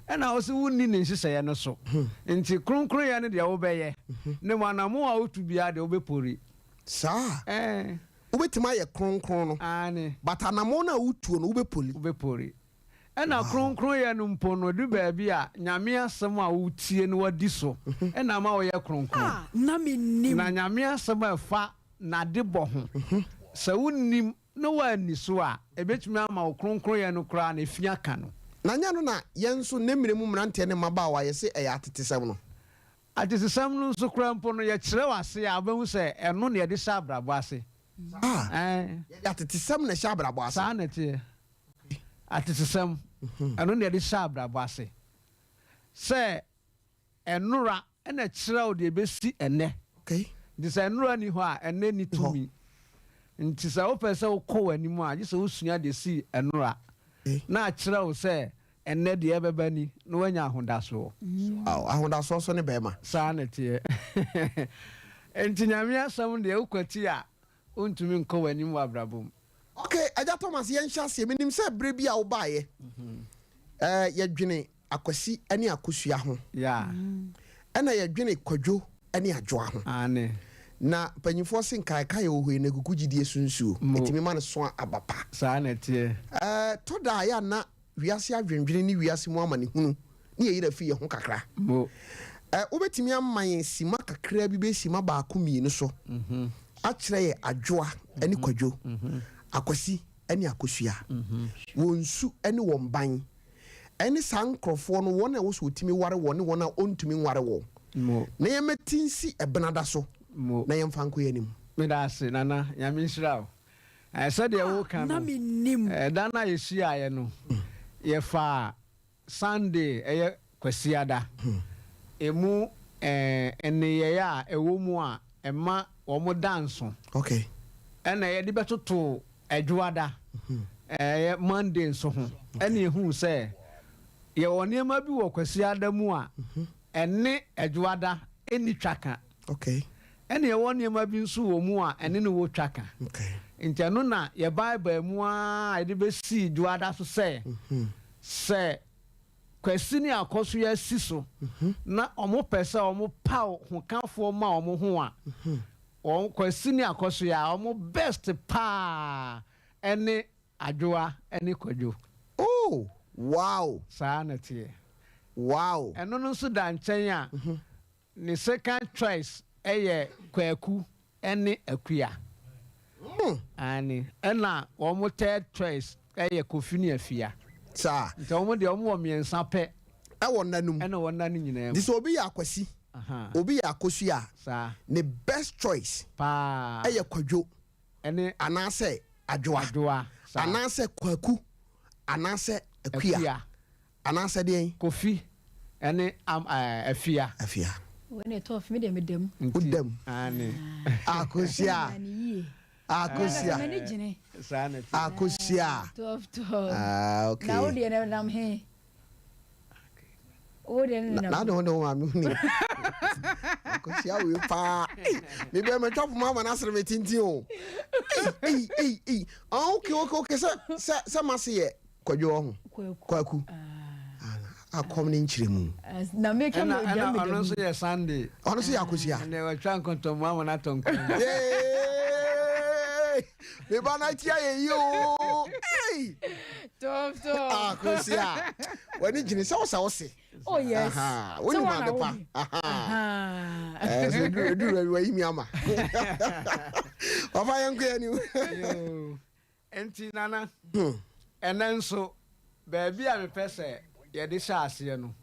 ɛna wose wonni ne nhyehyɛeɛ no so. Nti kronkronyɛ no deɛ wobɛyɛ, na mmom anamon a wotu biara deɛ wobɛpori. Saa? Ɛɛ. Wobɛtumi ayɛ kronkron no, Aane. but anamon no a wotuo no wobɛpoli. Wobɛpori. Ɛna kronkronyɛ no mpo no, ɛdu baabi a, Nyame asɛm a wotie na woadi so na ama woyɛ kronkron. A na mennim. Na Nyame asɛm a ɛfa N'adebɔ ho, sɛ wonnim na woanni so a, ɛbɛtumi ama wo kronkronyɛ no koraa no efi aka no. Na nyɛ ɛno na yɛn nso nnɛ mmerɛ mu mmeranteɛ ne mmabaawa yɛse ɛyɛ atetesɛm no. Atetesɛm no nso koraa mpo no, yɛkyerɛ wo ase a, wobɛhu sɛ ɛno na yɛde hyɛ abrabɔ ase. Saa. Ɛɛ. Yɛde atetesɛm na ɛhyɛ abrabɔ ase. Saa na ɛteɛ. Atetesɛm, ɛno na yɛde hyɛ abrabɔ ase. Sɛ ɛnora na ɛkyerɛ wo deɛ ɛbɛsi ɛnnɛ. Nti sɛ ɛnora nni hɔ a, ɛnnɛ nni tumi. Nti sɛ wopɛ sɛ wokɔ w'anim a, gye sɛ wosua deɛ ɛsii ɛnora, na akyerɛ wo sɛ ɛnnɛ deɛ ɛbɛba ni, na woanya ahodasoɔ. Ahodasoɔ nso ne bɛrima. Saa na ɛteɛ. Nti Nyame asɛm deɛ wokwati a, Wontumi nkɔ w'anim wɔ abrabɔ mu. Ok, Agya Thomas yɛnhyɛ aseɛ. Menim sɛ berɛ bi a wobaeɛ, eh, yɛdwene Akwasi ne Akosua ho. Yeah. Ɛna yɛdwene Kwadwo ne Adwoa ho. Aane. Na mpanyinfoɔ se nkaekaeɛ wɔ hɔ yi na ɛgugu gyidie so nsuo. Mo. Ɛtumi ma no so aba pa. Saa na ɛteɛ. Eh, tɔ da a yɛ a na wiase adwendwene ne wiase mu amanehunu ne yɛn werɛ afi yɛn ho kakra. Mo. Ɛ, wobɛtumi ama yɛn simma kakraa bi, bɛyɛ simma baako mmienu so, akyerɛ yɛn Adwoa ne Kwadwo, Akwasi ne Akosua, wɔn su ne wɔn ban, ɛne saa nkorɔfoɔ no, wɔn a ɛwɔ sɛ wɔtumi ware wɔn ne wɔn a wɔntumi nware wɔn, Mo. na yɛmmɛte nsi Ɛbenada so Mo. na yɛmfa nkɔ yɛn anim. Meda ase, Nana. Nyame nhyira wo. Sɛdeɛ woka na no, mennim. da no a yɛhyiaeɛ no, yɛfaa Sunday, ɛyɛ Kwasiada, ɛmu nneyɛeɛ a ɛwɔ mu a ɛma wɔn da nso. Ɛna yɛde bɛtotoo Ɛdwoada, ɛyɛ Monday nso ho. Ɛna yɛhuu sɛ yɛwɔ nneɛma bi wɔ Kwasiada mu a ɛne Ɛdwoada nni twaka. Ɛna yɛwɔ nneɛma bi nso wɔ mu a ɛne no wɔ twaka. Nti ɛno na yɛbaebae mu ara a yɛde bɛsii Dwoada so sɛ, sɛ Kwasi ne Akɔsoɛ asi so na wɔpɛ sɛ wɔpaw hokafoɔ ma wɔn ho a, wɔn, Kwasi ne Akɔsoɛ a, wɔn best paa ne Adwoa ne Kwadwo. Oh! Wow! Saa na ɛteɛ. Wow! Ɛno no nso da nkyɛn a, Ne second choice yɛ Kwaku ne Akua. Aane. Ɛna wɔn third choice yɛ Kofi ne Afia. Saa. Nti wɔn deɛ wɔn wɔ mmiɛnsa pɛ. Ɛwɔ nna no mu. Ɛna wɔ nna no nyinaa mu. Nti sɛ obi yɛ Akwasi, obi yɛ Akosua a, Saa. ne best choice Paa. yɛ Kwadwo Ɛne. anaasɛ Adwoa. Adwoa, saa. Anaasɛ Kwaku anaasɛ Akua. Akua. Anaasɛ deɛn? Kofi ɛne am ɛɛ Afia. Afia. Wei na ɛtɔ fi me deɛ meda mu. Nti, Woda mu. Aane. Akosua. Ɛna ne yie. Akosua. Ɛna m'ani gyene. Saa na ɛteɛ. Akosua. 12 12. Ah, okay. Na wo deɛ na nam he? Wo deɛ no nam. Na de wo de wo maame hu ni. Akosua wei paa. Ei, me bɛ matwa poma ama no asere me tenten o. Ei, ei, ei, ei. Ah, okay, okay, okay. Sɛ, sɛ, sɛ mase yɛ Kwadwo wɔ ho. Kwaku. Kwaku. Akɔm ne nkyerɛmu. Na meka me ɛna ɔno nso yɛ Sunday. Ɔno nso yɛ Akosua. Ɛnna watwa nkɔntɔmmoa ama no atɔ nkwan. Yay! Me ba na tia yɛ yi o. Hey! Top top. Akosua. W'ani gyina sɛ wosa wo se. Oh yes. Wonim ade pa. Eh, so edu edu baabi wayi mi ama. Papa yɛn kɔ yɛn anim. Enti Nana, ɛnnɛ nso, baabi a mepɛ sɛ yɛde hyɛ aseɛ no,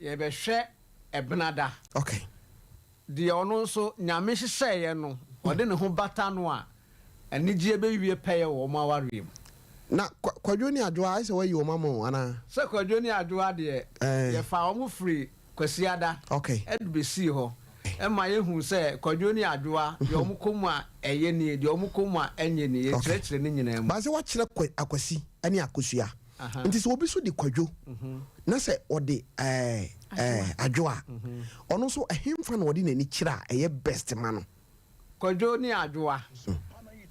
yɛbɛhwɛ Ɛbenada. Okay. Deɛ ɔno nso Nyame hyehyɛeɛ no, ɔde ne ho bata no a, anigyeɛ bɛwie pɛyɛ wɔ wɔn awareɛ mu. Na Kwadwo ne Adwoa, ayɛ sɛ woayi wɔn ama o, anaa? Sɛ Kwadwo ne Adwoa deɛ, yɛfaa wɔn firi Kwasiada de bɛsii hɔ ma yɛhuu sɛ Kwadwo ne Adwoa, deɛ wɔn kɔ mu a ɛyɛ nie, deɛ wɔn kɔ mu a ɛnyɛ nie, yɛkyerɛkyerɛ ne nyinaa mu. But sɛ woakyerɛ Kwa, Akwasi ne Akosua, nti sɛ obi nso de Kwadwo na sɛ ɔde ɛɛ ɛɛ Adwoa a, ɔno nso ɛhenfa na ɔde n'ani kyerɛ a ɛyɛ best ma no? Kwadwo ne Adwoa,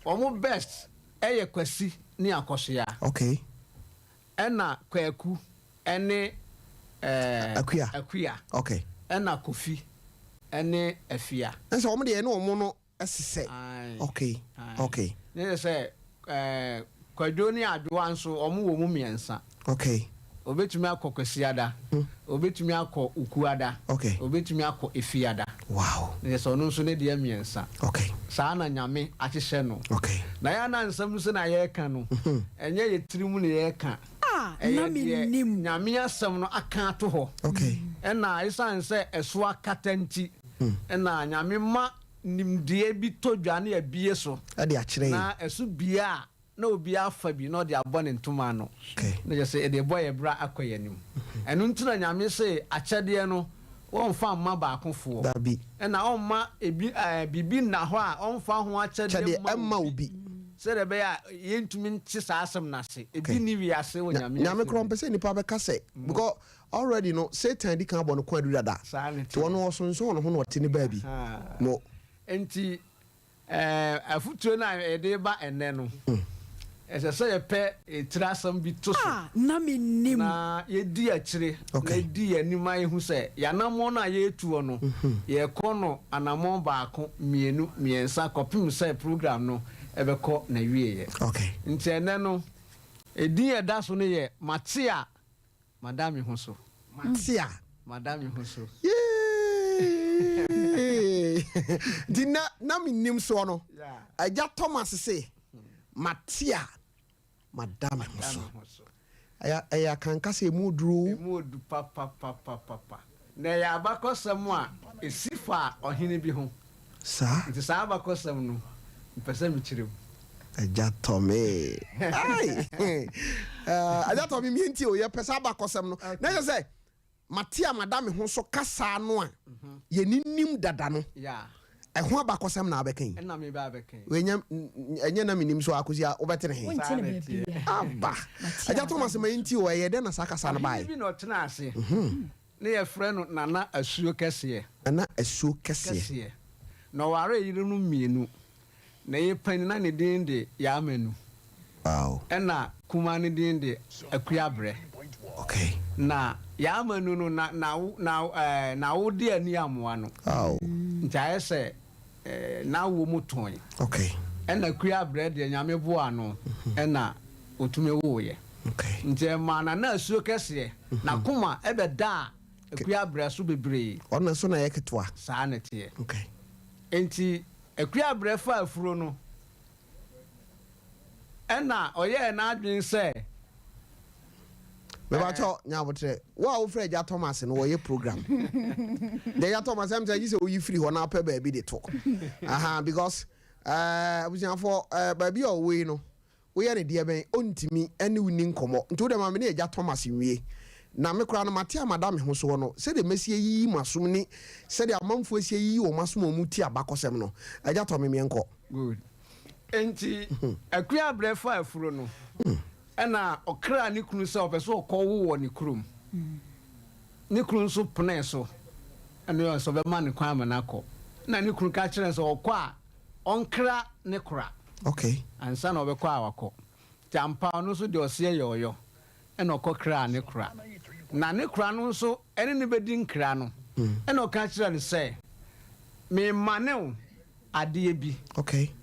wɔn best yɛ Kwasi ne Akosua. Okay. Ɛna Kwaku ne ɛɛ Akua. Akua. Okay. Ɛna Kofi ne Afia. Ɛsɛ wɔn deɛ ɛne wɔn no sesɛ. Ae. Okay. Ae. Okay. Ne yɛ sɛ ɛɛ Kwadwo ne Adwoa nso wɔn wɔ mu mmiɛnsa. Okay. Obetumi akɔ Kwasiada. Obetumi akɔ Ukuada. Okay. Obetumi akɔ Efiada. Wow. Ne yɛ sɛ ɔno nso ne deɛ mmiɛnsa. Okay. Saa na Nyame ahyehyɛ no. Okay. Na yɛn a na nsɛm nso na yɛreka no, ɛnyɛ yɛn tirim na yɛreka. A Ɛyɛ na deɛ mennim. Nyame asɛm no aka ato hɔ. Okay. Ɛna ɛsiane sɛ ɛso akata nti, ɛna Nyame ma nimdeɛ bi tɔ dwa na yɛabue so. Ɛde akyerɛ yɛn. Na ɛso bue a, na obiara afa bi na ɔde abɔ ne ntoma ano, na kyerɛ sɛ yɛde rebɔ yɛn bra akɔ yɛn anim. Ɛno nti na Nyame se akyɛdeɛ no wɔmfa mma baakofoɔ, Dabi. ɛna ɔmma ebi ɛɛ biribi nna hɔ a ɔmfa ho akyɛdeɛ Kyɛdeɛ mma mma obi, obi. sɛdeɛ ɛbɛyɛ a yɛntumi nte saa asɛm no ase. Ebi nni wiase wɔ Nya Nyame Nyame asɛm koraa mu. ɔmpɛ sɛ nnipa bɛka sɛ, because already no Satan adi kan abɔ ne ko adu dada, Saa na nti ɛteɛ. ɔno ɔsonsɔn ne ho na ɔte ne baabi. Ahaa. Mo. Enti Afotuo no a yɛde reba ɛnnɛ no, ɛsɛ sɛ yɛpɛ tiri asɛm bi to so A na mennim. na yɛdi akyire na ɛdi yɛn anim ma yɛhu sɛ yɛn anammɔn no a yɛretuo no, yɛrekɔ no anammɔn baako, mmienu, mmiɛnsa kɔpem sɛ program no bɛkɔ n'awieeɛ. Nti ɛnnɛ no, edin a ɛda so no yɛ Mate a Mada me ho so. Mate a. Mada me ho so. Yee! Nti na na mennim soɔ no, Agya Thomas se, Mate a, mada me ho so. Ɛyɛ ɛyɛ akanka sɛ emu oduru o. Emu odu papapapapa. Na ɛyɛ abakɔsɛm a esi fa ɔhene bi ho. Saa. Nti saa abakɔsɛm no, mepɛ sɛ mekyerɛ mu. Agya Tɔme. Ai! Eh, Agya Tɔme, mie nti o, yɛpɛ saa abakɔsɛm no. Na kyerɛ sɛ, mate a mada me ho so kasa no a yɛne nim dada no, ɛho abakɔsɛm na abɛka yi. Ɛna meba abɛka yi. Wei nyɛ, ɛnyɛ na menim so akosi a wobɛte ne he. Wonte no baabiara. Aba. Agya Thomas ma yɛntie o, ɛyɛ dɛn na saa kasa no Ɔhene baeɛ? bi na ɔtenaa ase. Ne yɛfrɛ no Nana Asuo Kɛseɛ. Nana Asuo Kɛseɛ. Kɛseɛ. Na ɔwaree yerenom mmienu. Na yɛ panin na ne din de Yaa Manu. Wow. Ɛna kumaa no din de Akua Brɛ. Okay. Na Yaa Manu no na na na ɛɛ n'awode ani ammoa no. Aw. Nti ayɛ sɛ ɛɛ n'awoɔ mu tɔn. Okay. Ɛna Akua Brɛ deɛ Nyame boaa no ɛna ɔtumi woeɛ. Okay. Nti ɛmaa Nana Asuo Kɛseɛ n'akoma bɛdaa Akua Brɛ so bebree. Ɔno nso na ɛyɛ ketewa. Saa na ɛteɛ. Okay. Enti Akua Brɛ faa afuro no, ɛna ɔyɛɛ n'adwene sɛ. Mebakyɛw, nya aboterɛ. Wo a wofrɛ Agya Thomas no, wɔyɛ program. Deɛ Agya Thomas, ɛm sɛ gye sɛ woyi firi hɔ na wopɛ baabi de to. Aha, because eh, abusuafoɔ, eh, baabi a ɔwɔ yi no, Woyɛ no deɛ bɛn? Ɔntumi ne wo nni nkɔmmɔ. Nti wo deɛ ma me ne Agya Thomas nwie. Na me koraa no, mate a mada me ho soɔ no, sɛdeɛ mɛsi ayiyi m'asom ne sɛdeɛ amanfoɔ asi ayiyi wɔn asom a wɔtie abakɔsɛm no. Agya Tɔ me meɛnkɔ. Good. Enti Akua brɛ faa afuro no, ɛna ɔkraa ne kunu sɛ ɔpɛ sɛ ɔkɔwo wɔ ne kurom. Ne kunu nso penee so, ɛna ɔyɛ sɛ ɔbɛma no kwan ama no akɔ. Ɛna ne kunu ka kyerɛɛ no sɛ ɔkɔ a, ɔnkra ne kora. Okay. Ansa na ɔbɛkɔ a wakɔ. Nti ampa ɔno nso deɛ ɔseɛ yɛ ɔyɔ. Ɛna ɔkɔ kraa ne kora. Na ne kora no nso ne no bɛdi nkra no, ɛnna ɔka kyerɛɛ no sɛ, Meremane wo adeɛ bi.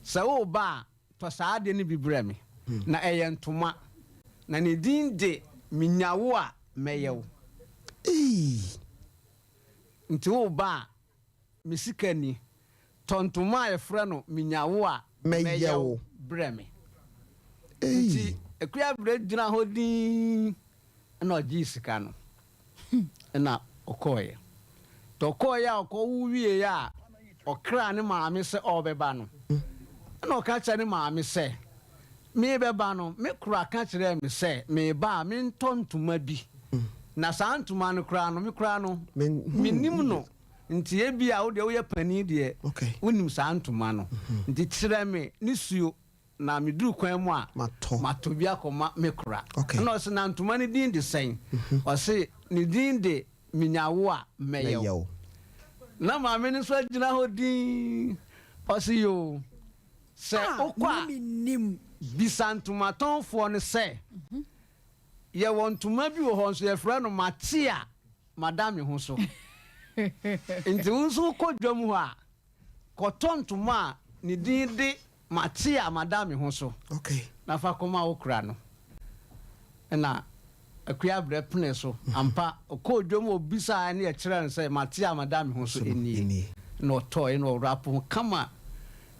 Sɛ woreba a, tɔ saa adeɛ no bi brɛ me. Na ɛyɛ ntoma, na ne din de Menya Wo a Mɛyɛ Wo. Nti woreba a, me sika ni, tɔ ntoma a yɛfrɛ no Menya Wo a Mɛyɛ Wo brɛ me. Nti Akuaberɛ gyina hɔ dinn na ɔgyee sika no na ɔkɔeɛ. Nti ɔkɔeɛ a ɔkɔwo wieeɛ a ɔkraa ne maame sɛ ɔrebɛba no, ɛna ɔka kyerɛɛ ne maame sɛ, Merebɛba no, me kora ka kyerɛɛ me sɛ mereba a mentɔ ntoma bi, na saa ntoma no koraa no, me koraa no, mennim no, nti ebia wo deɛ woyɛ panin deɛ, wonim saa ntoma no, nti kyerɛ me ne suo na meduru kwan mu a, matɔ bi akɔma me kora. Ɛna ɔse, na ntoma no din de sɛn? Ɔse, ne din de Menya wo a mɛyɛ wo. Na maame no nso agyina hɔ dinn, ɔse, yoo. Sɛ wokɔ a, bisa ntomatɔnfoɔ no sɛ, 'Yɛwɔ ntoma bi wɔ hɔ nso yɛfrɛ no Mate a Mada Me Ho So. Enti wo nso wokɔ dwam hɔ a, kɔtɔ ntoma a ne din de Mate a Mada Me Ho So na fa kɔma wo kora no. Ɛnna Akua Abrɛ penee so. Ampa, ɔkɔɔ dwam hɔ bisaeɛ na yɛkyerɛɛ no sɛ, Mate a mada me ho so nie. Ɛnna ɔtɔeɛ na ɔwrapo ho kama.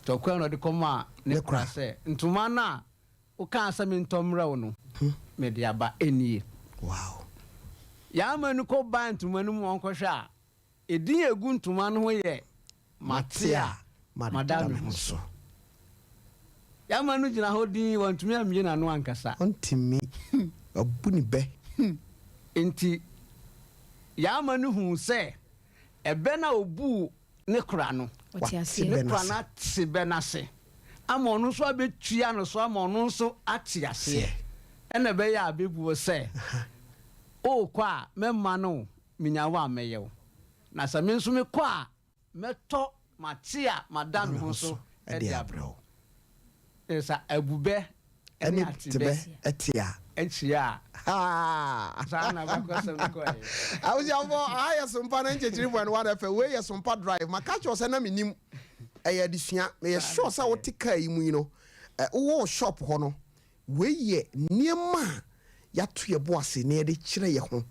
Nti ɔkɔeɛ na ɔde kɔmaa ne kora sɛ, Ntoma no a wokaa sɛ mentɔ mmrɛ wo no, mede aba nie. Yɛn ama no kɔbaa ntoma no mu ɔnkɔhwɛ a, Edin a egu ntoma no ho yɛ Mate a Mada Me Ho So. Yɛama no gyina hɔ dinn, wantumi ammue n'ano ankasa. Ɔntumi, wabu ne bɛ. Enti Yɛama no huu sɛ ɛbɛ no a obuu ne kora no, Ɔte aseɛ. ne kora no ate bɛ no ase ama ɔno nso abɛtua no so ama ɔno nso ate aseɛ. Ɛnna ɛbɛyɛ a bɛbuo sɛ, Worekɔ a, mɛma no wo. Minya wo a, mɛyɛ wo. Na sɛ me nso mekɔ a, mɛtɔ m'ate a mada me ho so de abrɛ wo. Sɛ abubɛ ne atebɛ te a. Hyia a, saa na abakɔsɛm no kɔeɛ. Abusuafoɔ, aha yɛ Sompa 93.1 FM, wei yɛ Sompa Drive. Maka akyerɛ wo sɛ na mennim, ɛyɛ adesua. Meyɛ sure sɛ wote kaa yi mu yi no, wowɔ wo shop hɔ no, Wei yɛ nneɛma a yɛato yɛn bo ase na yɛde kyerɛ yɛn ho.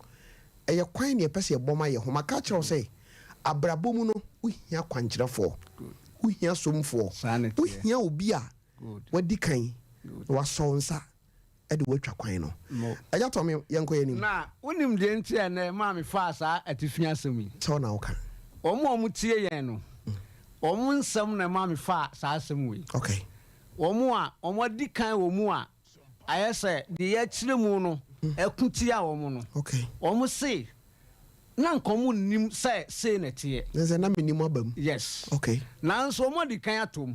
Ɛyɛ kwan na yɛpɛ sɛ yɛbɔ ma yɛn ho. Maka akyerɛ wo sɛ, abrabɔ mu no, wohia kwankyerɛfoɔ, wohia somfoɔ, wohia obi a wadi kan na wasɔ wo nsa de wo atwa kwan no. Agya Tɔme, yɛnkɔ yɛn anim. Na wonim deɛ nti a ɛnnɛ ɛmaa mefaa saa atifi asɛm yi? Sɛ wo na woka. Wɔn a wɔtie yɛn no, wɔn nsɛm na ɛmaa mefaa saa asɛm wei. Okay. Wɔn a wɔadi kan wɔ mu a ayɛ sɛ deɛ yɛakyerɛ mu no ko tia wɔn no, wɔse, Na anka wɔnnim sɛ sei na ɛteɛ. Ne sɛ, Na mennim aba mu. Yes. Okay. Nanso wɔadi kan atɔ mu.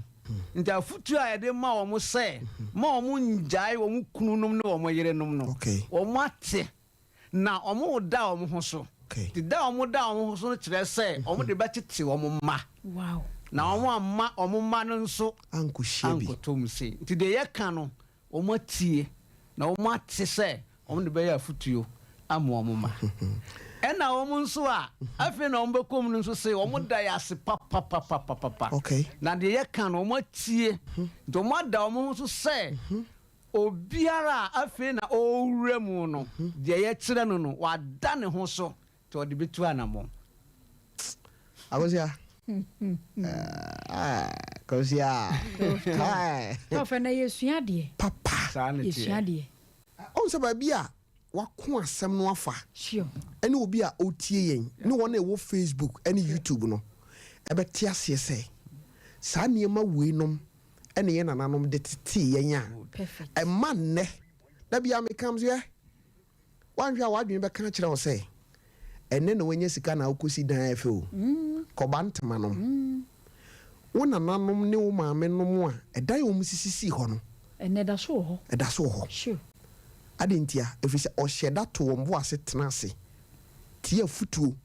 Nti afotuo a yɛde ma wɔn sɛ ma wɔnnyae wɔn kununom ne wɔn yerenom no, wɔate. Na wɔreda wɔn ho so. Nti da a wɔda wɔn ho so no kyerɛ sɛ wɔde bɛtete wɔn mma. Na wɔamma wɔn mma no nso ankɔtɔ mu sei. Nti deɛ yɛka no, wɔatie, na wɔate sɛ wɔde bɛyɛ afotuo ama wɔn mma. Ɛna wɔn nso a afei na wɔbɛkɔ mu no nso se wɔda yɛn ase papapapapapa. Na deɛ yɛka no wɔatie. Nti wɔada wɔn ho so sɛ Obiara a afei na ɔrewura mu no, deɛ yɛkyerɛ no no, wada ne ho so, nti ɔde bɛtu anammɔn. Akosia. Akosia. Tɔfɛ na yɛsua adeɛ. Papa. Saa ne teɛ. Yɛsua adeɛ. Ɔhu sɛ baabi a wako asɛm no afa Sure. ɛne obi a ɔretie yɛn ne wɔn a ɛwɔ Facebook ne YouTube no ɛbɛte aseɛ sɛ saa nneɛma weinom ne yɛn nananom de tetee yɛn a ɛma nnɛ, da biara meka m sɛ, hwɛ, woanhwɛ a w'adwene bɛka akyerɛ wo sɛ ɛnnɛ na woanya sika na wokɔsi dan a ɛfɛ o, kɔba ntoma nom. Wo nananom ne wo maame nom a ɛdan a wɔn sisi sii hɔ no, Ɛnnɛ ɛda so wɔ hɔ. Ɛda so wɔ hɔ. Sure. Adɛn ntia? Ɛfiri sɛ ɔhyɛ da to wɔn bo ase tena ase tie afotuo,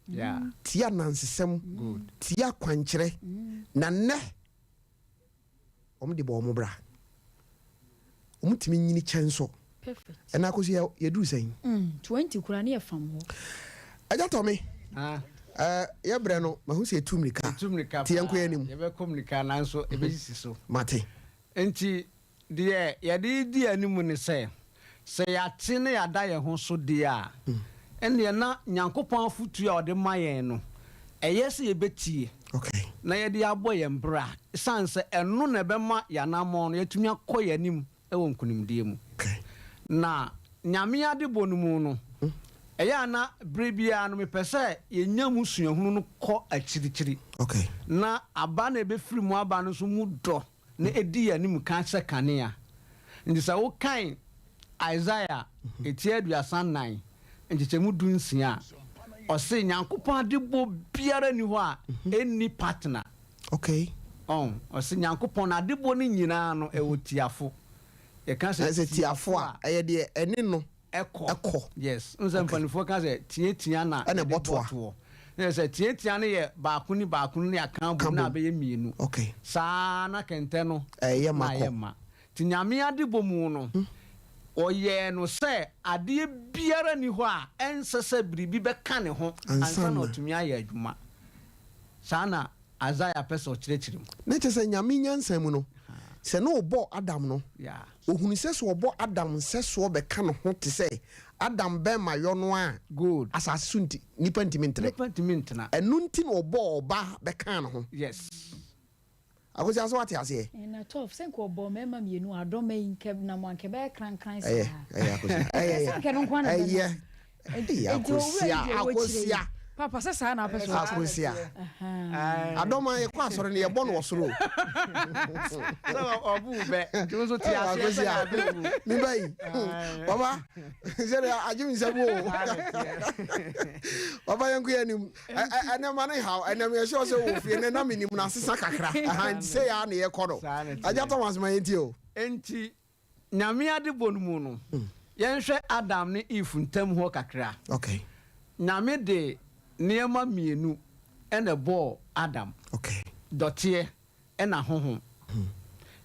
tie anansesɛm, tie akwankyerɛ, na nnɛ Wɔn de bɔ wɔn bra. Wɔn tumi nyini kyɛ nso. Perfect. Ɛna akosi yɛ yɛduru sɛn? 20 koraa ne yɛ fam hɔ. Agya Tɔme, Ah. eh, yɛ brɛ no, mahu sɛ yɛtu mmirika. Yɛtu mmirika Nti yɛnkɔ paa. yɛn anim. Yɛbɛkɔ mmirika nanso ɛbɛsisi so. Mate. Nti deɛ yɛde redi anim ne sɛ, sɛ yɛate na yɛada yɛn ho so deɛ a, ɛnneɛ na Nyankopɔn afotuo a ɔde ma yɛn no, ɛyɛ sɛ yɛbɛtie na yɛde abɔ yɛn bra, ɛsiane sɛ ɛno na ɛbɛma yɛn anammɔn no yɛatumi akɔ yɛn anim wɔ nkonimdie mu. Na Nyame adebɔ no mu no, ɛyɛ a na berɛ biara no mepɛ sɛ yɛnya mu suahunu no kɔ akyirikyiri, na aba no a ɛbɛfiri mu aba no nso mu dɔ na ɛdi yɛn anim kan sɛ kanea. Nti sɛ wokan Isaiah ti 34 nkyekyɛmu 16 a, ɔse Nyankopɔn adebɔ biara nni hɔ a ɛnni partner. Okay. Ɔn, ɔse Nyankopɔn n'adebɔ no nyinaa no ɛwɔ tiafo. Yɛka sɛ Sɛ tiafo a, ɛyɛ deɛ ɛne no ɛkɔ. Ɛkɔ. Yes. N sɛ mpanimfoɔ ka sɛ tiatia na ɛna yɛde ɛbɔ toa. bɔ toɔ. Na yɛ sɛ tiatia no yɛ baako ne baako no ne aka abom na Ka bom. abɛyɛ mmienu. Okay. Saa na kɛntɛ no Ɛyɛ ma na kɔ. ayɛ ma. Nti Nyame adebɔ mu no, ɔyɛɛ no sɛ adeɛ biara nni hɔ a ɛnsɛ sɛ biribi bɛka ne ho Ansa ansa na na. ɔtumi ayɛ adwuma. Saa na Isaiah pɛ sɛ ɔkyerɛkyerɛ mu. Na kyerɛ sɛ Nyame nyansa mu no, sɛ na ɔbɔɔ Adam no, ɔhunu sɛ sɛ ɔbɔ Adam nsɛsoɔ bɛka ne ho te sɛ Adam bɛrima yɔ no a, Good. asase so nti, nnipa ntumi ntrɛ. Nnipa ntumi ntena. Ɛno nti na ɔbɔɔ ɔbaa bɛkaa ne ho. Yes. Akosua, sɛ woate aseɛ? Na 12, sɛ nka ɔbɔɔ mmarima mmienu a, adɔma yi nka nam a nka ɛbɛyɛ krankran saa. Ɛyɛ, ɛyɛ Akosua, ɛyɛ, Sɛ nka ɛno nko ara na ɛbɛnam. ɛyɛ. Enti Ɛyɛ owura yi Akosua, deɛ ɛwɔ akyire yi. Akosua. Papa, sɛ saa na apɛ sɛ ɔkyerɛ. Akosua. Adɔma yɛkɔ asɔre no yɛbɔ no wɔ soro o. Sɛ ɔbu wo bɛ, nti wo nso te aseɛ sɛ Akosua, ade wo. me ba yi, papa, sɛdeɛ agye me nsam o. Papa yɛnkɔ yɛn anim. Ɛnɛ ma ne haw, ɛnɛ meyɛ sure sɛ wɔ fie ɛnɛ na menim no asesa kakra. Aha, nti sɛ yɛ a na yɛkɔ no. Agya Thomas ma yɛntie o. Enti Nyame adebɔ no mu no, yɛnhwɛ Adam ne Eve ntam hɔ kakra. Okay. Nyame de nneɛma mmienu na ɛbɔɔ Adam. Okay. Dɔteɛ ɛna honhom.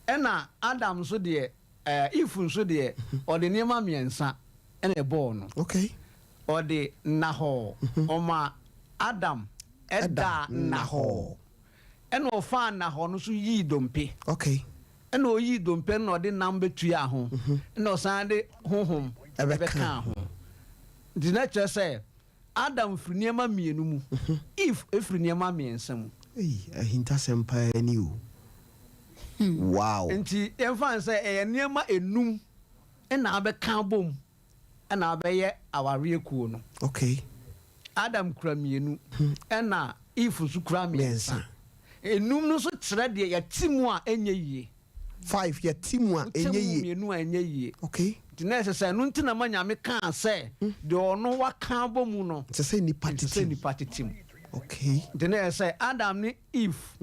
Ɛna Adam nso deɛ, ɛɛ Eve nso deɛ, ɔde nneɛma mmiɛnsa na ɛbɔɔ no. Okay. Ɔde nnahɔɔ, ɔma Adam ɛdaa nnahɔɔ. Ɛna ɔfaa nnahɔɔ no nso yii dompe. Okay. Ɛna ɔyii dompe no na ɔde nam bɛtuaa ho, ɛna ɔsan de honhom bɛkaa ho. Nti na kyerɛ sɛ Adam firi nneɛma mmienu mu, Eve firi nneɛma mmiɛnsa mu. Ei, ahintasɛm paa ni o. Wow! Nti yɛmfa no sɛ ɛyɛ nneɛma enum na abɛka abom na abɛyɛ awareɛ kuo no. Okay. Adam kura mmienu, ɛna Eve nso kura mmiɛnsa. Enum no nso kyerɛ deɛ yɛte mu a ɛnyɛ yie. 5, yɛte mu a Wokyɛ ɛnyɛ mu yie. mmienu a ɛnyɛ yie. Okay. Nti na ɛsɛ sɛ ɛno nti na ma Nyame kaa sɛ deɛ ɔno waka abɔ mu no, Ɛsɛ sɛ nnipa ɛnsɛ tete sɛ mu. nnipa tete mu. Okay. Nti na ɛsɛ sɛ Adam ne Eve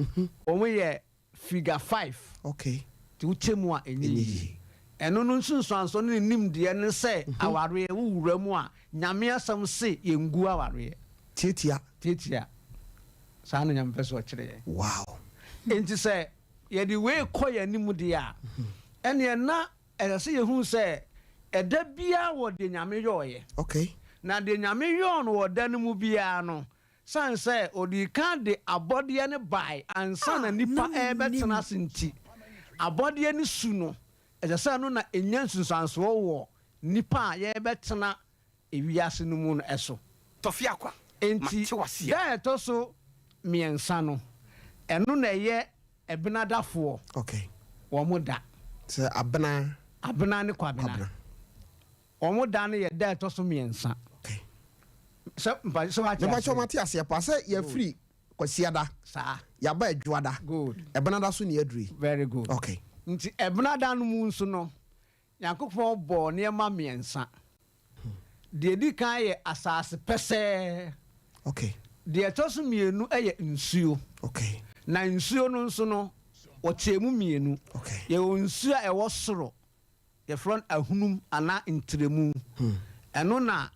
wɔn yɛ figure 5. Okay. Nti wokyɛ mu a ɛnyɛ Ɛnyɛ yie. yie. Ɛno no nsunsuansoɔ ne ne nimdeɛ ne sɛ awareɛ wo wura mu a, Nyame asɛm se yɛngu awareɛ. Tiatia. Tiatia. Saa na Nyame pɛ sɛ ɔkyerɛ yɛn. Wow. Enti sɛ yɛde wei kɔ yɛn anim deɛ a, ɛneɛ na ɛsɛ sɛ yɛhunu sɛ ɛda biara wɔ deɛ Nyame yɔeɛ. Okay. Na deɛ Nyame yɔɔ no wɔ da no mu biara no, sane sɛ ɔdii kan de abɔdeɛ no bae ansa na Ah, nnipa na mennim. rebɛtena ase nti, abɔdeɛ no su no, ɛsɛ sɛ ɛno na ɛnya nsunsuansoɔ wɔ nnipa a yɛrebɛtena ewiase no mu no so. Tɔfiakwa, Enti, mate wo aseɛ. da a ɛtɔ so mmiɛnsa no, ɛno na ɛyɛ Ɛbenadafoɔ Okay. wɔn da. Sɛ Abena. Abena ne Kwabena. Kwabena. Wɔn da no yɛ da a ɛtɔ so mmiɛnsa. Okay. Sɛ mpa sɛ wate Mepa aseɛ. kyɛw mate aseɛ paa sɛ yɛafiri Kwasiada. Saa. Yɛaba Adwoada. Good. Ɛbenada so ne yɛaduru yi. Very good. Okay. Nti Ɛbenada no mu nso no, Nyankopɔn bɔɔ nneɛma mmiɛnsa. Deɛ ɛdi kan yɛ asase pɛsɛɛ. Okay. Deɛ ɛtɔ so mmienu yɛ nsuo. Okay. Na nsuo no nso no, wɔkyɛɛ mu mmienu. Okay. Yɛwɔ nsuo a ɛwɔ soro, yɛfrɛ no ahunum anaa ntrɛmu. Ɛno na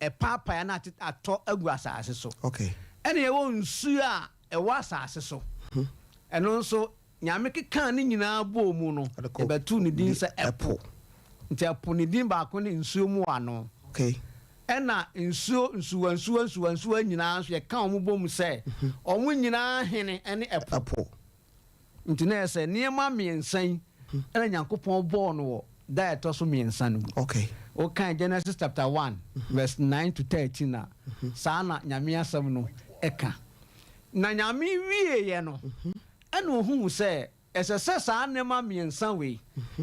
ɛpaapae anaa atɔ agu asase so. Okay. Ɛna yɛwɔ nsuo a ɛwɔ asase so. Ɛno nso, Nyame kekaa ne nyinaa bɔɔ mu no, yɛbɛtoo ne din sɛ ɛpo. Nti ɛpo ne din baako ne nsuo mu ano. Ɛna nsuo nsuwansuwa nsuwansuwa nyinaa nso yɛka wɔn bom sɛ wɔn nyinaa hene ne ɛpo. Ɛpo. Nti na ɛyɛ sɛ nneɛma mmiɛnsa yi ɛna Nyankopɔn bɔɔ no wɔ da a ɛtɔ so mmiɛnsa no mu. Wokan Genesis chapter 1 verse 9 to 13 a, saa na Nyame asɛm no ɛka. Na Nyame wieeɛ no, ɛna ohuu sɛ ɛsɛ sɛ saa nneɛma mmiɛnsa wei,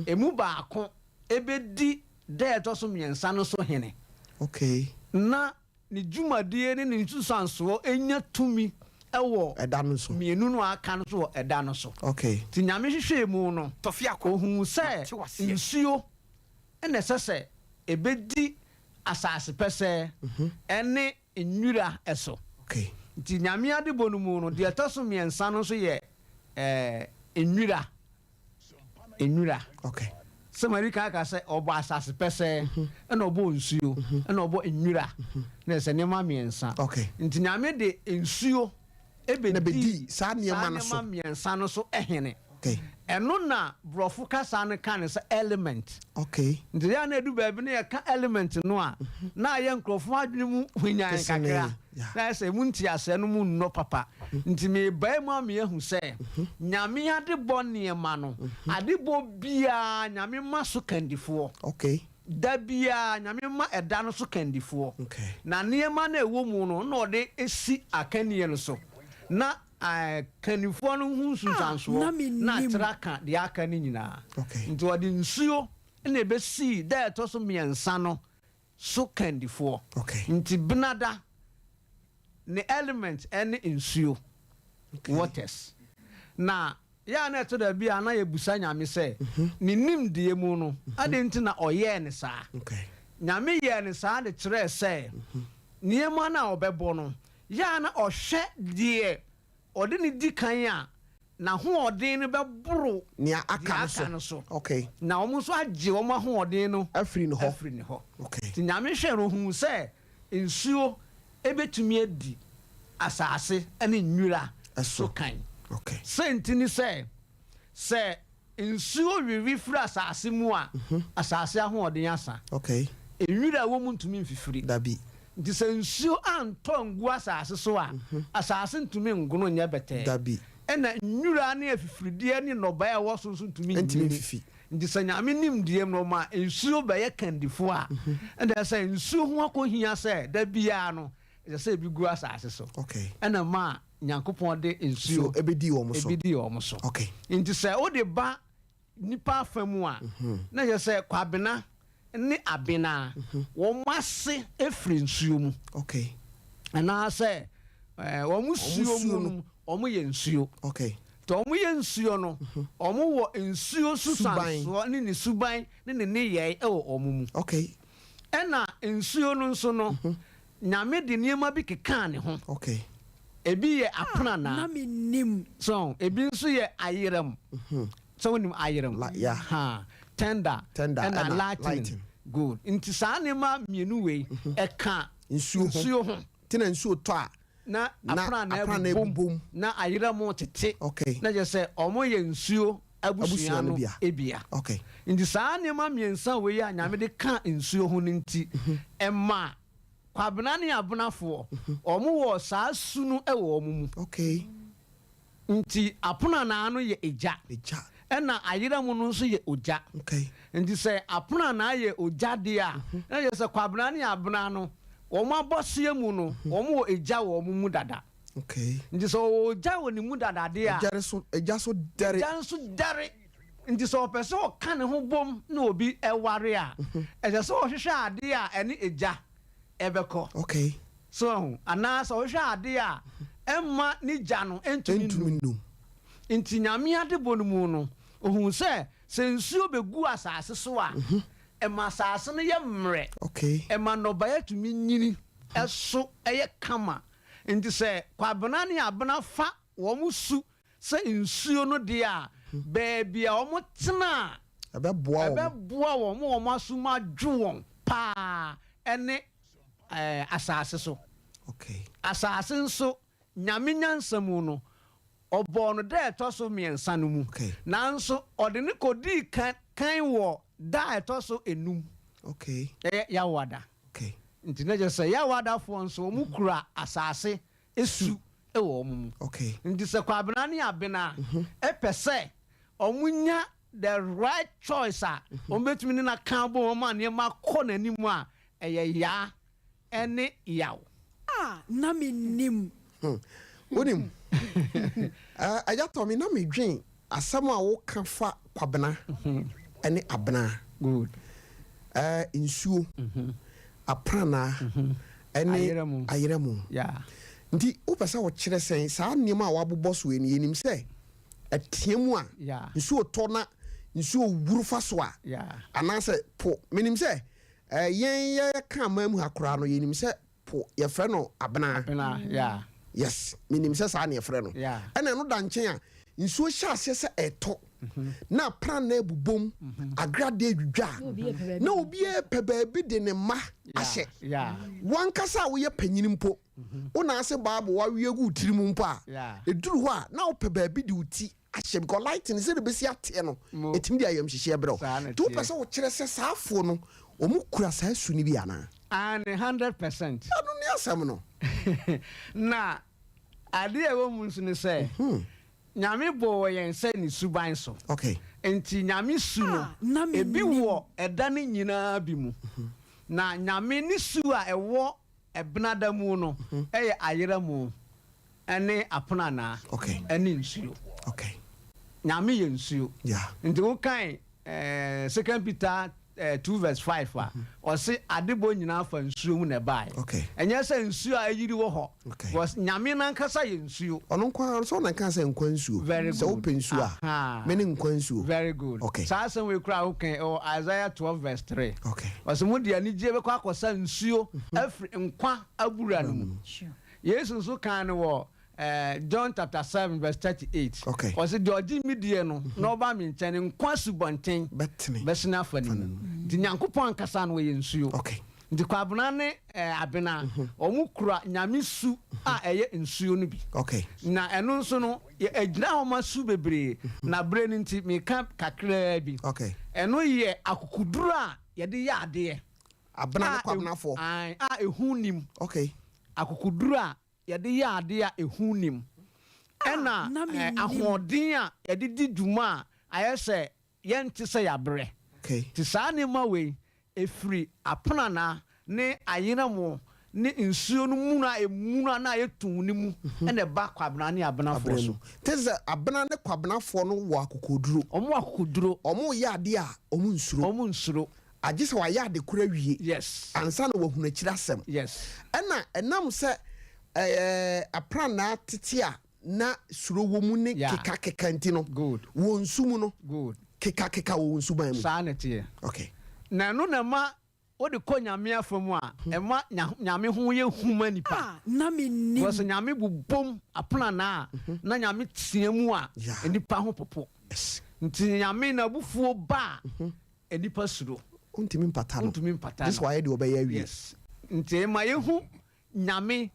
emu baako ɛbɛdi da a ɛtɔ so mmiɛnsa no so hene. Na ne dwumadie ne ne nsunsuansoɔ nya tumi wɔ Ɛda no so. mmienu no a aka no so wɔ ɛda no so. Nti Nyame hwehwɛɛ mu no, Tɔfiakɔ, ohuu sɛ mate waseɛ. nsuo na ɛsɛ sɛ ɛbɛdi asase pɛsɛɛ ne nwira so. Nti Nyame adebɔ no mu no, deɛ ɛtɔ so mmiɛnsa no nso yɛ nwira. Nwura. Sɛ madi kan aka sɛ ɔbɔ asase pɛsɛɛ, ɛna ɔbɔ nsuo, ɛna ɔbɔ nwura. Na ɛsɛ nneɛma mmiɛnsa. Nti Nyame de nsuo ɛbɛdii saa nneɛma no so. Saa nneɛma mmiɛnsa no so hene. Ɛno na borɔfo kasa no ka no sɛ element. Nti yɛ a na ɛdu baabi na yɛka element no a, na ayɛ nkurɔfoɔ adwene mu hwanyan kakra. Na ayɛ sɛ emu nteaseɛ no mu nnɔ papa. Nti mebae mu ama yɛahu sɛ Nyame adebɔ nneɛma no, adebɔ biara Nyame ma so kandifoɔ. Da biara Nyame ma ɛda no so kandifoɔ. Na nneɛma no a ɛwɔ mu no na ɔde si akannie no so. Na kannifoɔ no ho nsunsuansoɔ na na mennim. atra ka deɛ aka no nyinaa. Nti ɔde nsuo na ɛbɛsii da a ɛtɔ so mmiɛnsa no so kandifoɔ. Nti benada ne element ne nsuo, waters. Na yɛ a na ɛtɔ da bi a na yɛbusa Nyame sɛ, ne nimdeɛ mu no, adɛn nti na ɔyɛɛ no saa? Nyame yɛɛ no saa de kyerɛɛ sɛ nneɛma no a ɔbɛbɔ no, yɛ a na ɔhwɛ deɛ ɔde no di kan a n'ahoɔden no bɛboro Nea deɛ aka no aka so. no so, na wɔn nso agye wɔn ahoɔden no Afiri ne hɔ. afiri ne hɔ. Nti Nyame hwɛɛ no, ɔhuu sɛ nsuo bɛtumi adi asase ne nwira so kan. Sei nti ne sɛ, sɛ nsuo wewe firi asase mu a, asase ahoɔden asa. Nwira a ɛwɔ mu ntumi mfifiri. Dabi. Nti sɛ nsuo antɔ angu asase so a, asase ntumi ngono nyɛ bɛtɛɛ. Dabi. Ɛna nwira ne afifirideɛ ne nnɔbaeɛ a ɛwɔ so nso ntumi Ntumi nyini. mfifi. Nti sɛ Nyame nimdeɛ mu no ɔma nsuo bɛyɛ kandifoɔ a, ɛna ɛsɛ sɛ nsuo ho akɔhia sɛ da biara no ɛsɛ sɛ ebi gu asase so. Ɛna ɛmaa Nyankopɔn de nsuo Nsuo ɛbɛdii wɔn so. ɛbɛdii wɔn so. Nti sɛ wode ba nnipa afa mu a, na kyerɛ sɛ Kwabena ne Abena, wɔn ase firi nsuo mu. Anaasɛ wɔn suo mu no, wɔn yɛ nsuo. Nti wɔn yɛ nsuo no, wɔn wɔ nsuo susuansoɔ ne ne suban ne ne nneyɛe wɔ wɔn mu. Ɛna nsuo no nso no, Nyame de nneɛma bi kekaa ne ho. Ebi yɛ Ah, apranaa. na mennim. So, ebi nso yɛ ayerɛm. Sɛ wonim ayerɛm? La, yeah. Ha, tender, Tender, ɛna ɛna lightning. lightning. Good. Nti saa nneɛma mmienu wei, ɛka Nsuo ho. nsuo ho. Nti na nsuo tɔ a, Na na apranaa apranaa bobom, bobom. na ayerɛm tete. Na kyerɛ sɛ wɔyɛ nsuo abusua Abusua no no bia. bia. Nti saa nneɛma mmiɛnsa wei a Nyame de ka nsuo ho no nti, ɛma Kwabena ne Abenafoɔ, wɔn wɔ saa su no wɔ wɔn mu. Nti aponanaa no yɛ egya. Egya. Ɛna ayerɛmo no nso yɛ ogya. Nti sɛ aponanaa yɛ ogya deɛ a, na kyerɛ sɛ Kwabena ne Abena no, wɔn abɔseɛ mu no, wɔn wɔ egya wɔ wɔn mu dada. Nti sɛ ɔwɔ ogya wɔ ne mu dada deɛ a, Egya nso, egya nso dɛre. Egya nso dɛre. Nti sɛ ɔpɛ sɛ ɔka ne ho bom na obi ware a, ɛsɛ sɛ ɔhwehwɛ adeɛ a ɛne egya ɛbɛkɔ. So ahu? Anaa sɛ ɔhwehwɛ adeɛ a ɛmma ne gya no ntumi Ɛntumi nnum. nnum. Nti Nyame adebɔ no mu no, ohuu sɛ, sɛ nsuo bɛgu asase so a, ɛma asase no yɛ mmerɛ. Ɛma nnɔbaeɛ tumi nyini, ɛso yɛ kama. Nti sɛ Kwabena ne Abena fa wɔn su sɛ nsuo no deɛ a, baabi a wɔtena a Ɛbɛboa wɔn. ɛbɛboa wɔn ma wɔn aso mu adwo wɔn paa ne asase so. Asase nso, Nyame nyansa mu no, ɔbɔɔ no da a ɛtɔ so mmiɛnsa no mu. Nanso ɔde no kɔdii kan wɔ. Da a ɛtɔ so enum. Okay. Ɛyɛ Yawada. Okay. Nti na kyerɛ sɛ Yawadafoɔ nso wɔn kura asase su wɔ wɔn mu. Okay. Nti sɛ Kwabena ne Abena pɛ sɛ wɔn nya the right choice a wɔn bɛtumi ne no aka abom ama nneɛma akɔ n'anim a, ɛyɛ Yaa ne Yaw. A na mennim. Hmm. Wonim, eh, Agya Tɔmi, na medwen asɛm a woka fa Kwabena ne Abena, Good. eh, nsuo, apranaa ne Ayerɛmo. ayerɛmo. Yeah. Nti wopɛ sɛ wokyerɛ sɛn? Saa nneɛma a woabobɔ so yi no, yɛnim sɛ ɛteɛ mu a, Yeah. nsuo tɔ na nsuo wuru fa so a, Yeah. anaasɛ po, menim sɛ eh, yɛn yɛka aman mu ha koraa no, yɛnim sɛ Po, yɛfrɛ no abena. Abena, yeah. Yes, menim sɛ saa na yɛfrɛ no. Yeah. Ɛna ɛno da nkyɛn a, nsuo hyɛ aseɛ sɛ ɛretɔ, na aprannaa bobom, agradaa dwidwa a, na obiara pɛ baabi de ne mma ahyɛ. Yeah. W'ankasa a woyɛ panyin mpo, wo na ase Bible wawe agu wo tiri mu mpo a, ɛduru hɔ a, na wopɛ baabi de wo ti ahyɛ because light no sɛdeɛ ɛbɛsi ateɛ no ɛtumi de ayamhyehyeɛ brɛ wo. Nti wopɛ sɛ wokyerɛ sɛ saa afoɔ no wɔn kura saa su no bi anaa? Aane, 100%. Ɛno ne asɛm no. Na adeɛ a ɛwɔ mu nso ne sɛ, Nyame bɔɔ yɛn sɛ ne suban so. Nti Nyame su no, A na ebi mennim. wɔ ɛda no nyinaa bi mu. Na Nyame ne su a ɛwɔ ɛbenada mu no yɛ ayeramu. ne aponanaa ne nsuo. Nyame yɛ nsuo. Nti wo kan Second Peter 2 verse 5 a, ɔse adebɔ nyinaa fa nsuo mu na ɛbaeɛ. Ɛnyɛ sɛ nsuo a ayiri wɔ hɔ, because Nyame nankasa yɛ nsuo. Ɔno nko ara nso na ɛka sɛ nkwa nsuo. Very Sɛ good. wopɛ nsuo a, mene nkwa nsuo. Very good. Saa asɛm wei koraa a woka yi, ɛwɔ Isaiah 12 verse 3. Ɔse mode anigyeɛ bɛkɔ akɔsa nsuo afiri nkwa abura no mu. Yesu nso kaa no wɔ John chapter 7 verse 38. Ɔse deɛ ɔgye me die no na ɔba me nkyɛn no, nkwa asubɔnten bɛsene afa ne mu. Nti Nyankopɔn ankasa no ɔyɛ nsuo. Nti Kwabena ne Abena wɔn kura Nyame su a ɛyɛ nsuo no bi. Na ɛno nso no ɛgyina hɔ ma su bebree. Na berɛ no nti meka kakraa bi. Ɛno yɛ akokoduro a yɛde yɛ adeɛ. Abena ne Kwabenafoɔ. A ehu nnim. Okay. Akokoduru a yɛde yɛ ade a ehu nnim. Ɛna ahoɔden a yɛde di dwuma a ayɛ sɛ yɛnte sɛ yɛabrɛ. Okay. Nti saa nneɛma wei, ɛfiri aprannaa ne ayerɛmo ne nsuo no munu a ɛmunu a na ayɛ tumm no mu na ɛba Kwabena ne Abenafoɔ so. Te sɛ Abena ne Kwabenafoɔ no wɔ akokoduro. Wɔn wɔ akokoduro. Wɔreyɛ adeɛ a, wɔnsuro. Wɔnsuro. Agye sɛ wayɛ ade koro awie ansa na wahunu akyiri asɛm. Ɛna ɛnam sɛ ɛɛ aprannaa tete a na suro wɔ mu ne kekakeka nti no, wɔn su mu no, kekakeka wɔ wɔn suban mu. Saa na ɛteɛ. Okay. Na ɛno na ɛma wode kɔ Nyame afa mu a, ɛma Nyame ho yɛ hu ma nipa. A na mennim. Because Nyame bobom aprannaa a, na Nyame tea mu a, nipa ho popo. Nti Nyame n'abufuo ba a, Nnipa suro. Wontumi mpata no. Wontumi mpata no. Gye sɛ wayɛ deɛ ɔbɛyɛ awie. Yes. Nti ɛma yɛhu Nyame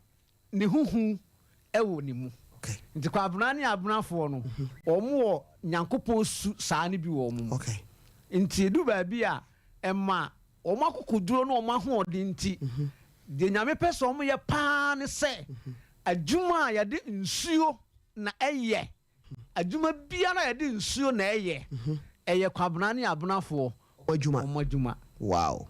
ne ho hu wɔ ne mu. Okay. Nti Kwabena ne Abenafoɔ no, wɔn wɔ Nyankopɔn su saa no bi wɔ wɔn mu. Okay. Nti ɛdu baabi a, ɛma wɔn akokoduro ne wɔn ahoɔden nti, deɛ Nyame pɛ sɛ wɔyɛ paa ne sɛ, adwuma a yɛde nsuo na ɛyɛ. Adwuma biara a yɛde nsuo na ɛyɛ, ɛyɛ Kwabena ne Abenafoɔ Wɔn adwuma. wɔn adwuma. Wow.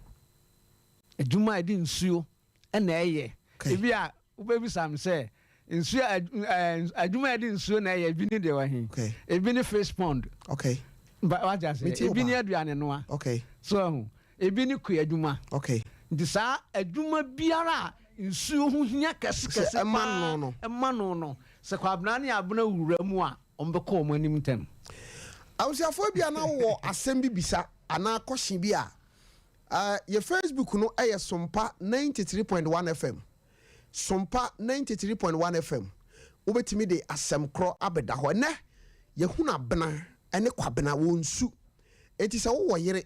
Adwuma a yɛde nsuo na ɛyɛ. Okay. Ebi a wobɛbisa me sɛ, nsuo a ɛɛ adwuma a yɛde nsuo na ɛyɛ, ebi ne deɛ wɔ he? Okay. Ebi ne fish pond. Okay. Ba wate aseɛ? Metie wo Ebi ne paa. aduane noa. Okay. So ahu? Ebi ne kua adwuma. Okay. Nti saa adwuma biara a nsuo ho hia kɛse Sɛ kɛse ɛma paa no no. ɛma no no, sɛ Kwabena ne Abena wura mu a, wɔbɛkɔ wɔn anim ntɛm. Abusuafoɔ ebia na wowɔ asɛm bi bisa anaa kɔhye bi a, eh, yɛ Facebook no yɛ Sompa 93.1 FM. Sompa 93.1 FM. Wobɛtumi de asɛm korɔ abɛda hɔ. Ɛnɛ, yɛhunu Abena ne Kwabena, wɔn su. Enti sɛ wowɔ yere,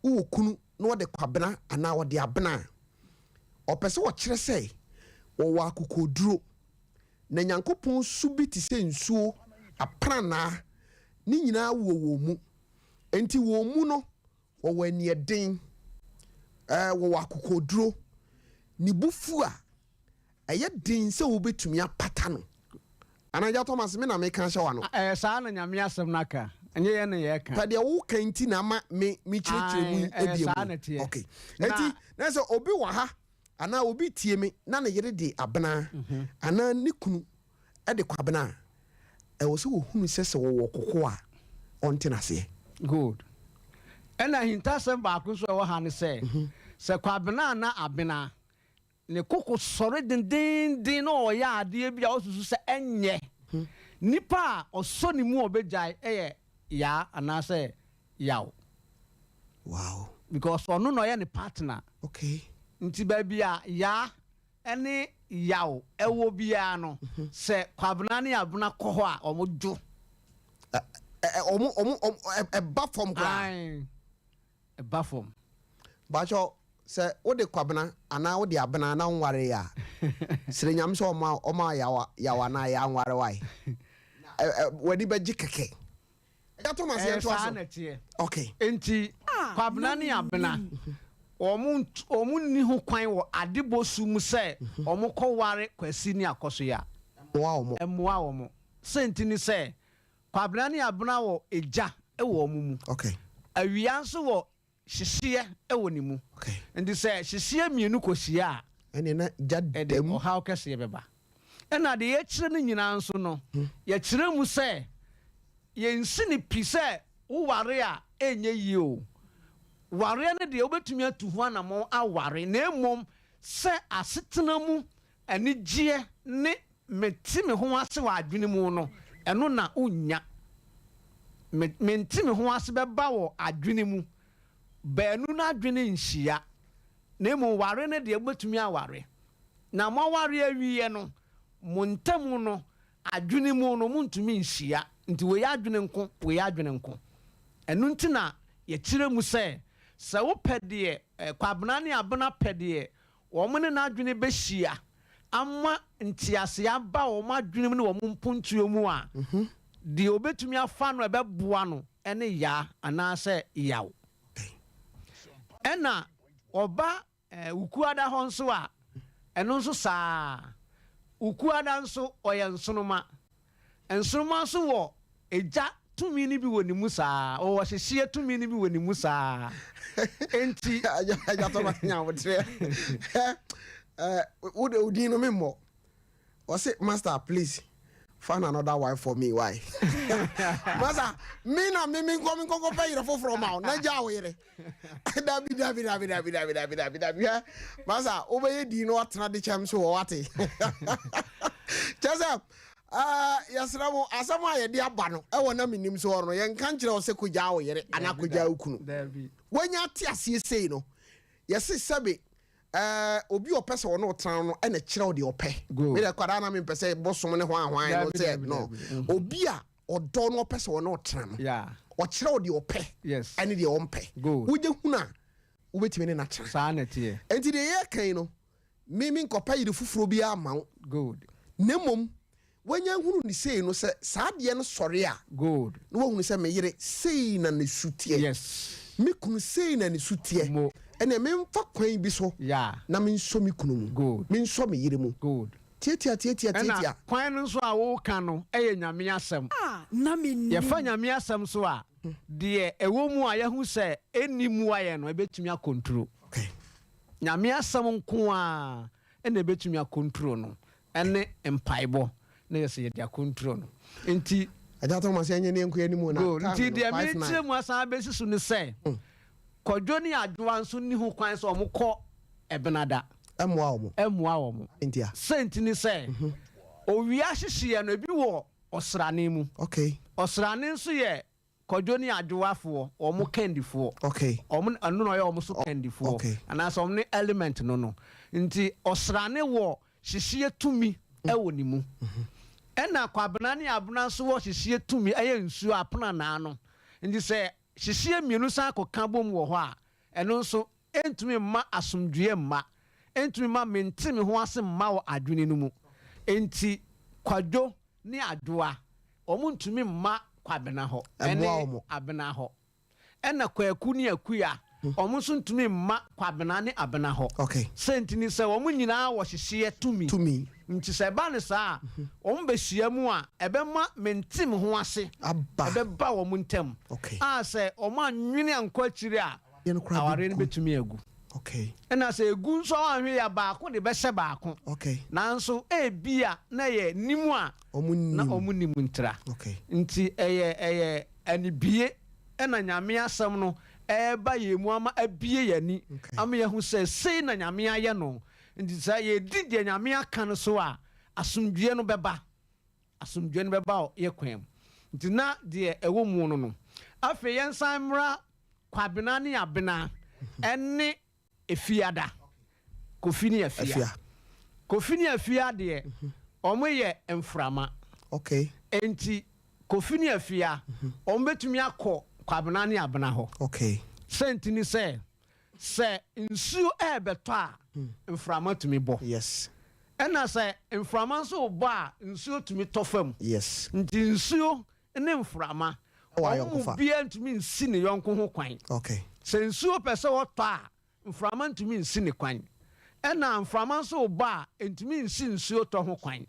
wowɔ kunu na ɔde Kwabena anaa ɔde Abena a, ɔpɛ sɛ ɔkyerɛ sɛ wɔwɔ akokoɔduro. Na Nyankopɔn su bi te sɛ nsuo, aprannaa, ne nyinaa wɔ wɔn mu. Enti wɔn mu no, Wɔwɔ aniɛden, ɛɛ, wɔwɔ akokoɔduro. Ne bo fu a, ɛyɛ den sɛ wobɛtumi apata no. Anaa Agya Thomas, me na meka ahyɛ w'ano? Ɛɛ, saa na Nyame asɛm no aka, ɛnyɛ yɛn na yɛreka. Pɛ deɛ woka nti na ama me mekyerɛkyerɛ mu yi Ae, ɛyɛ ebie saa mu. na ɛteɛ. Okay. Na. Enti, na sɛ obi wɔ ha anaa obi tie me na ne yere de abena anaa ne kunu de kwabena a, ɛwɔ sɛ wɔhunu sɛ sɛ wɔwɔ koko a, ɔnte no aseɛ. Good. Ɛna ahintasɛm baako nso a ɛwɔ ha ne sɛ, sɛ kwabena anaa abena ne koko sɔre dendeenden na ɔyɛ adeɛ bi a ɔsusu sɛ ɛnyɛ, nipa a ɔsɔ ne mu a ɔbɛgyae yɛ Yaa anaasɛ Yaw. Wow. Because ɔno na ɔyɛ ne partner. Okay. Nti baabi a Yaa ne Yaw wɔ biara no, sɛ Kwabena ne Abena kɔ hɔ a, wɔdwo. Ɛ, ɛ, wɔn, wɔn, wɔn, ɛ, ɛba fam koraa. Ae, ɛba fam. Bakyɛ, sɛ wode Kwabena anaa wode Abena na wonwaree a, srɛ Nyame sɛ ɔmma, ɔmma Yaw, Yaw anaa Yaa nware wo ae. Na ɛ, ɛ, w'ani bɛgye kɛkɛ. Agya Thomas, Ɛyɛ yɛntoa saa so. na ɛteɛ. Okay. Enti Kwabena ne Abena, wɔn wɔn nni ho kwan wɔ adebɔ su mu sɛ wɔn kɔ ware Kwasi ne Akɔsoya. Ɛmmoa wɔn. Ɛmmoa wɔn. Sɛ nti ne sɛ, Kwabena ne Abena wɔ egya wɔ wɔn mu. Okay. Awia nso wɔ hyehyeɛ wɔ ne mu. Nti sɛ hyehyeɛ mmienu kɔhyia a, Ɛnneɛ na gya ɛde da mu. ɔhaw kɛseɛ bɛba. Ɛna deɛ yɛkyerɛ no nyinaa nso no, yɛkyerɛ mu sɛ yɛnsi no pi sɛ woware a ɛnyɛ yie o. Wareɛ no deɛ wobɛtumi atu ho anammɔn aware na mmom sɛ asetena mu Anigyeɛ ne mente me ho ase wɔ adwene mu no, ɛno na wonnya. Me mente me ho ase bɛba wɔ adwene mu. Baanu no adwene nhyia. Na mmom ware no deɛ, mobɛtumi aware. Na moaware awieɛ no, mo ntamu no, adwene mu no, montumi nhyia. Nti wei adwene nko, wei adwene nko. Ɛno nti na yɛkyerɛ mu sɛ, sɛ wopɛ deɛ, Kwabena ne Abena pɛ deɛ Wɔn ne n'adwene bɛhyia ama nteaseɛ aba wɔn adwene mu ne wɔn mpontuo mu a, deɛ ɔbɛtumi afa no a ɛbɛboa no ne yaa anaasɛ yaw. Ɛna ɔba Wukuada hɔ nso a, ɛno nso saa ara. Wukuada nso ɔyɛ nsoroma. Nsoromma nso wɔ egya tumi no bi wɔ ne mu saa ara, ɔwɔ hyehyeɛ tumi no bi wɔ ne mu saa ara. Enti. Agya Thomas nya aboterɛ. Wo de wo din no me mmɔ. Ɔse master please find another wife for me why? Master me na me me nkɔ me nkɔkɔ pɛ yere foforɔ ma wo na gya wo yere. Dabi dabi dabi dabi dabi dabi dabi dabi hwɛ masa wobɛyɛ di na watena de kyɛm so wɔ wate. Kyɛ sɛ yɛsrɛ mo asɛm a yɛde aba no ɛwɔ na menim so hɔ no yɛnka nkyerɛ wo sɛ kɔgyaa wo yere anaa kɔgyaa wo kunu. Wanya ate aseɛ sei no yɛse sɛbe obi ɔpɛ sɛ ɔne ɔtena no ɛna kyerɛ wo deɛ ɔpɛ. Mede kwadaa na mempɛ sɛ bosom ne hwan hwan no sɛ no obi a ɔdɔ no ɔpɛ sɛ ɔne ɔtena no, ɔkyerɛ wo deɛ ɔpɛ ɛne deɛ ɔmpɛ. Wogye hunu a, wobɛtumi ne no atena. Saa na ɛteɛ. Enti deɛ yɛreka yi no, me menkɔpɛ yere foforɔ biara mma wo. Na mmom, woanya hunu no sei no, sɛ saa adeɛ no sɔre a, na woahunu sɛ me yere sei na ne su teɛ, me kunu sei na ne su teɛ, ɛnneɛ memfa kwan bi so na mensɔ me kunu mu, mensɔ me yere mu. Tiatia tiatia Ɛna tiatia. kwan no nso a woka no yɛ Nyame asɛm. A na mennim. Yɛfa Nyame asɛm so a, deɛ ɛwɔ mu a yɛahu sɛ ɛnni mmoa yɛn no, ɛbɛtumi akɔntro. Okay. Nyame asɛm nko ara na ɛbɛtumi akɔntro no, ɛne mpaebɔ na yɛsɛ yɛde akɔntro no. Nti. Agya Thomas yɛnyɛ ne yɛnkɔ anim na Good. time Nti no, deɛ 5:09. mekyerɛ mu asan abɛsi so ne sɛ, Kwadwo ne Adwoa nso nni ho kwan sɛ wɔkɔ Ɛbenada. Ɛmmoa wɔn. Ɛmmoa wɔn. Nti a. Sɛ nti ne sɛ, owia hyehyeɛ no, ebi wɔ ɔsrane mu. Okay. Ɔsrane nso yɛ Kwadwo ne Adwoafoɔ, wɔn kandifoɔ. Okay. Wɔn, ɛno na ɔyɛ wɔn so kandifoɔ. Okay. Anaasɛ wɔn ne element no no. Nti ɔsrane wɔ hyehyeɛ tumi wɔ ne mu. Ɛna Kwabena ne Abena nso wɔ hyehyeɛ tumi, ɛyɛ nsuo, aprannaa no. Nti sɛ hyehyeɛ mmienu san kɔka bom wɔ hɔ a, ɛno nso ɛntumi mma asomdwoeɛ mma, ɛntumi mma mente me ho ase mma wɔ adwene no mu. Enti Kwadwo ne Adwoa, wɔn ntumi mma Kwabena hɔ Ɛmmoa ne wɔn. Abena hɔ. Ɛna Kwaku ne Akua, wɔn nso ntumi mma Kwabena ne Abena hɔ. Okay. Sɛ nti ne sɛ wɔn nyinaa wɔ hyehyeɛ tumi. Tumi. Nti sɛ ɛba no saa a, wɔn bɛhyia mu a, ɛbɛma mente me ho ase. Aba. Ɛbɛba wɔn ntam. Okay. A sɛ wɔn annwene ankɔ akyiri a, Awareɛ no koraa awareɛ no bɛgu. bɛtumi agu. Okay. Ɛna sɛ ɛgu nso a wɔanhwɛ yie a, baako de bɛhyɛ baako. Okay. Nanso ebia na ɛyɛ nim a Wɔn na nnim. wɔn nim ntira. Okay. Nti ɛyɛ ɛyɛ anibue na Nyame asɛm no ɛreba yɛn mu ama abue yɛn ani ama yɛahu sɛ sei na Nyame ayɛ no. Nti sɛ yɛdi deɛ Nyame aka no so a, asomdwoeɛ no bɛba. Asomdwoeɛ no bɛba wɔ yɛ kwan mu. Nti na deɛ ɛwɔ mu no no. Afei yɛnsan mmra Kwabena ne Abena ɛne Efiada, Kofi ne Afia. Kofi ne Afia deɛ, wɔn yɛ mframa. Okay. Enti Kofi ne Afia, wɔn bɛtumi akɔ Kwabena ne Abena hɔ. Okay. Sɛnti ne sɛ, sɛ nsuo ɛrebɛtɔ a, mframa tumi bɔ. Yes. Ɛna sɛ mframa nso rebɔ a, nsuo tumi tɔ fam. Yes. Nti nsuo ne mframa, wɔn mu biara ntumi nsi ne yɔnko ho kwan. Sɛ nsuo pɛ sɛ ɔtɔ a, mframa ntumi nsi ne kwan. Ɛna mframa nso rebɔ a, ɛntumi nsi nsuo tɔ ho kwan.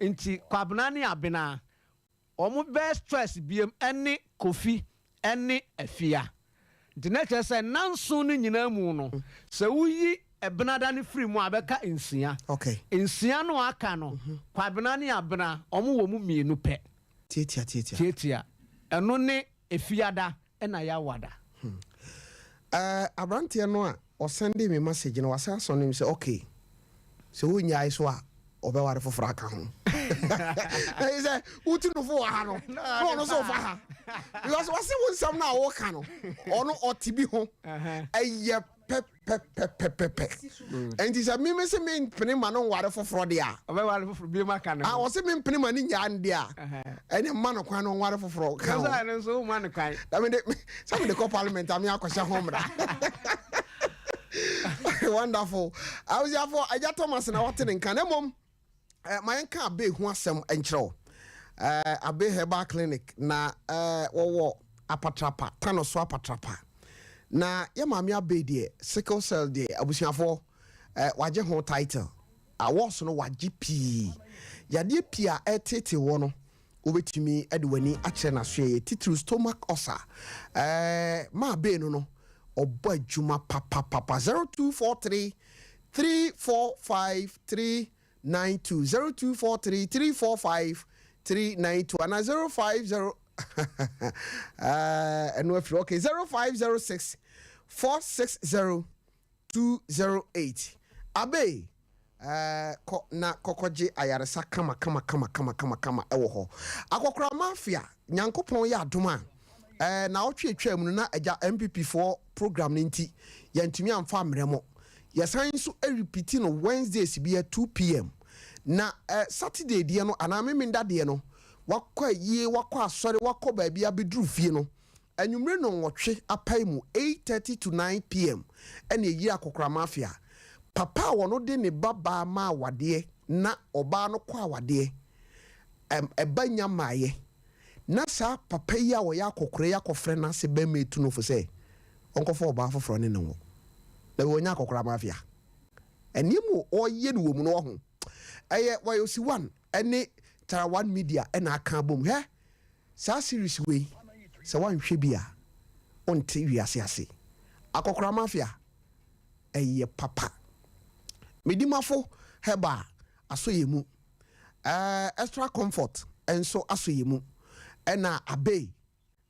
Nti Kwabena ne Abena, wɔn best choice biom ne Kofi ne Afia. Nti na kyerɛ sɛ nnanson no nyinaa mu no, sɛ woyi Ɛbenada no firi mu a, ɛbɛka nsia. Nsia no a aka no, Kwabena ne Abena, wɔn wɔ mu mmienu pɛ. Tiatia, tiatia. Tiatia. Ɛno ne Efiada ɛna Yawada. Hmm. Eh, aberanteɛ no a ɔsɛndee me message no, wasan asɔne me sɛ, okay, sɛ wonnyae so a, ɔbɛware foforɔ aka ho. Ɛyɛ sɛ wotu no fo wɔ ha no, na ɔno nso fa ha. Because wɔse wo nsɛm no a woka no, ɔno ɔte bi ho. Ɛyɛ pɛpɛpɛpɛpɛ. Nti sɛ meme se mempene ma no nware foforɔ deɛ a, ɔbɛware foforɔ bi ma ka ne ho. Ɔse mempene ma no nyaa no deɛ a, ɛne mma no kwan no nware foforɔ ka ho. Sɛ no nso woma no kwan. Na mede sɛ mede kɔ parliament a me akɔhyɛ ho mmara. Wonderful. Abusuafo, Agya Thomas na wate ne nka. Na mmom, eh, ma yɛnka Abe ho asɛm nkyerɛ wo. Eh, Abe Herbal Clinic na eh, wɔwɔ apatrapa, Tano so apatrapa. Na yɛ maame Abe deɛ, sickle cell deɛ, abusuafoɔ, eh, wagye ho title. Awards no wagye pii. Yadeɛ pii a ɛretete wɔ no, wobɛtumi de w'ani akyerɛ n'asoɛeɛ, titiriw stomach ulcer. Eh, maa Abe no no, ɔbɔ adwuma papapapa. 0243 345 392, 0243 345 392 anaa 050 eh, ɛno afiri okay 0506 460 208. Abe, eh, kɔ na kɔkɔgye ayaresa kama kama kama kama kama kama ɛwɔ hɔ. Akɔkora Mafia, Nyankopɔn yɛ adom a, eh, naawɔtwe atwaa mu no na agya NPP foɔ program no nti yɛntumi amfa ammrɛ mo. Yɛsan nso repiti no Wednesdays bia 2pm. Na eh, Saturday deɛ no anaa Memenda deɛ no, wakɔ ayie, wakɔ asɔre, wakɔ baabi abɛduru fie no, Anwummere nnɔnwɔtwe apae mu, 8:30 to 9 PM, ɛna ɛyiri akɔkora mafia. Papa a ɔno de ne ba baa ma awadeɛ na ɔbaa no kɔ awadeɛ, ɛm, ɛba nya mmaeɛ. Na saa papa yi a ɔyɛ akɔkora yi akɔfrɛ n'ase barima etu no fo sɛ ɔnkɔfa ɔbaa foforɔ ne no nwo. Na wei ɔnyɛ akɔkora mafia. Nneɛma a ɔreyɛ no wɔ mu no wahu. Ɛyɛ Wayosi One ɛne Tara One Media ɛna aka abom. Hwɛ! Saa series wei sɛ woanhwɛ bi a wonte wiase ase. Akɔkora mafia ɛyɛ papa. Medimafo herbal asɔ yɛ mu. Ɛɛ extra comfort nso asɔ yɛ mu. Ɛna Abey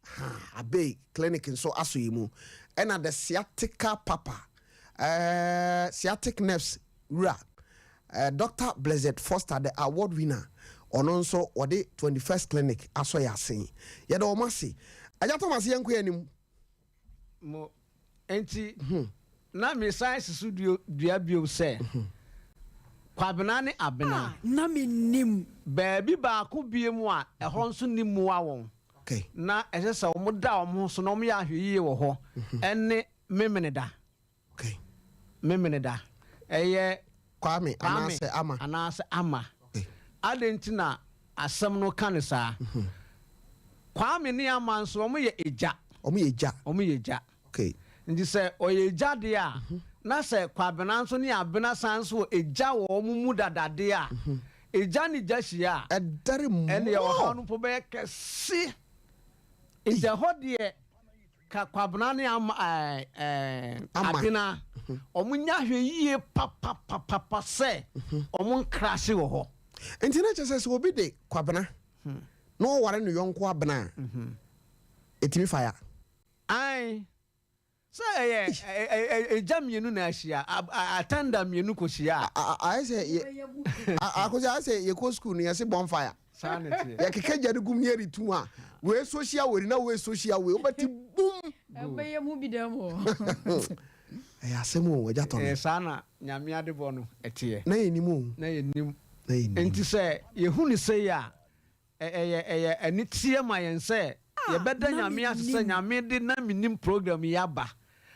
ha Abey clinic nso asɔ yɛ mu. Ɛna the sciatica papa ɛɛ sciatic nerves wura Doctor Blessed Foster, the award winner, ɔno nso wɔde 21st Clinic asɔ yɛn asen. Yɛda wɔn ase. Agya Thomas, yɛnkɔ yɛn anim. Mo enti na mesan si so dua bio sɛ, Kwabena ne Abena. A na mennim. Baabi baako bio a ɛhɔ nso nni mmoa wɔn, na ɛsɛ sɛ wɔda wɔn ho so na wɔyɛ ahwɛyiye wɔ hɔ ne Memeneda. Okay. Memeneda. Ɛyɛ Kwame anaasɛ Ama. Anaasɛ Ama. Okay. Adɛn nti na asɛm no ka no saa? Kwame ne Ama nso wɔn yɛ agya. Wɔn yɛ gya. Wɔn yɛ gya. Okay. Nti sɛ ɔyɛ gya deɛ a, na sɛ Kwabena nso ne Abena san nso wɔ egya wɔ wɔn mu dada deɛ a, egya ne gya hyia a, Ɛdɛre ɛnneɛ ɔhaw more. no mpo bɛyɛ kɛse. Nti ɛhɔ deɛ, ka Kwabena ne Ama ɛɛ ɛɛ Ama. Abena, wɔn nyɛ ahwɛyie papapapapa sɛ wɔn nkrahye wɔ hɔ. Nti na kyerɛ sɛ sɛ obi de Kwabena na ɔware ne yɔnko Abena a, ɛtumi fa ya. Ae. Sɛ ɛyɛ egya mmienu na ahyia, atanda mmienu kɔhyia a. Ayɛ sɛ yɛ, Akosi, ayɛ sɛ yɛkɔ sukuu no yɛse bonfire. Saa na ɛteɛ. Yɛkeka gya no gum ne yɛde tum a, wei so hyia wei na wei so hyia wei, wobɛte bum. Ɛbɛyɛ mu bi dɛm o. Ɛyɛ asɛm o, agya tɔ me. Saa na Nyame adebɔ no ɛteɛ. Na yɛnnim o. Na yɛnnim. Na yɛnnim. Nti sɛ yɛhu no sei a, Ɛyɛ ɛyɛ aniteɛ ma yɛn sɛ yɛbɛda na Nyame ase sɛ mennim. Nyame de Na Mennim program yi aba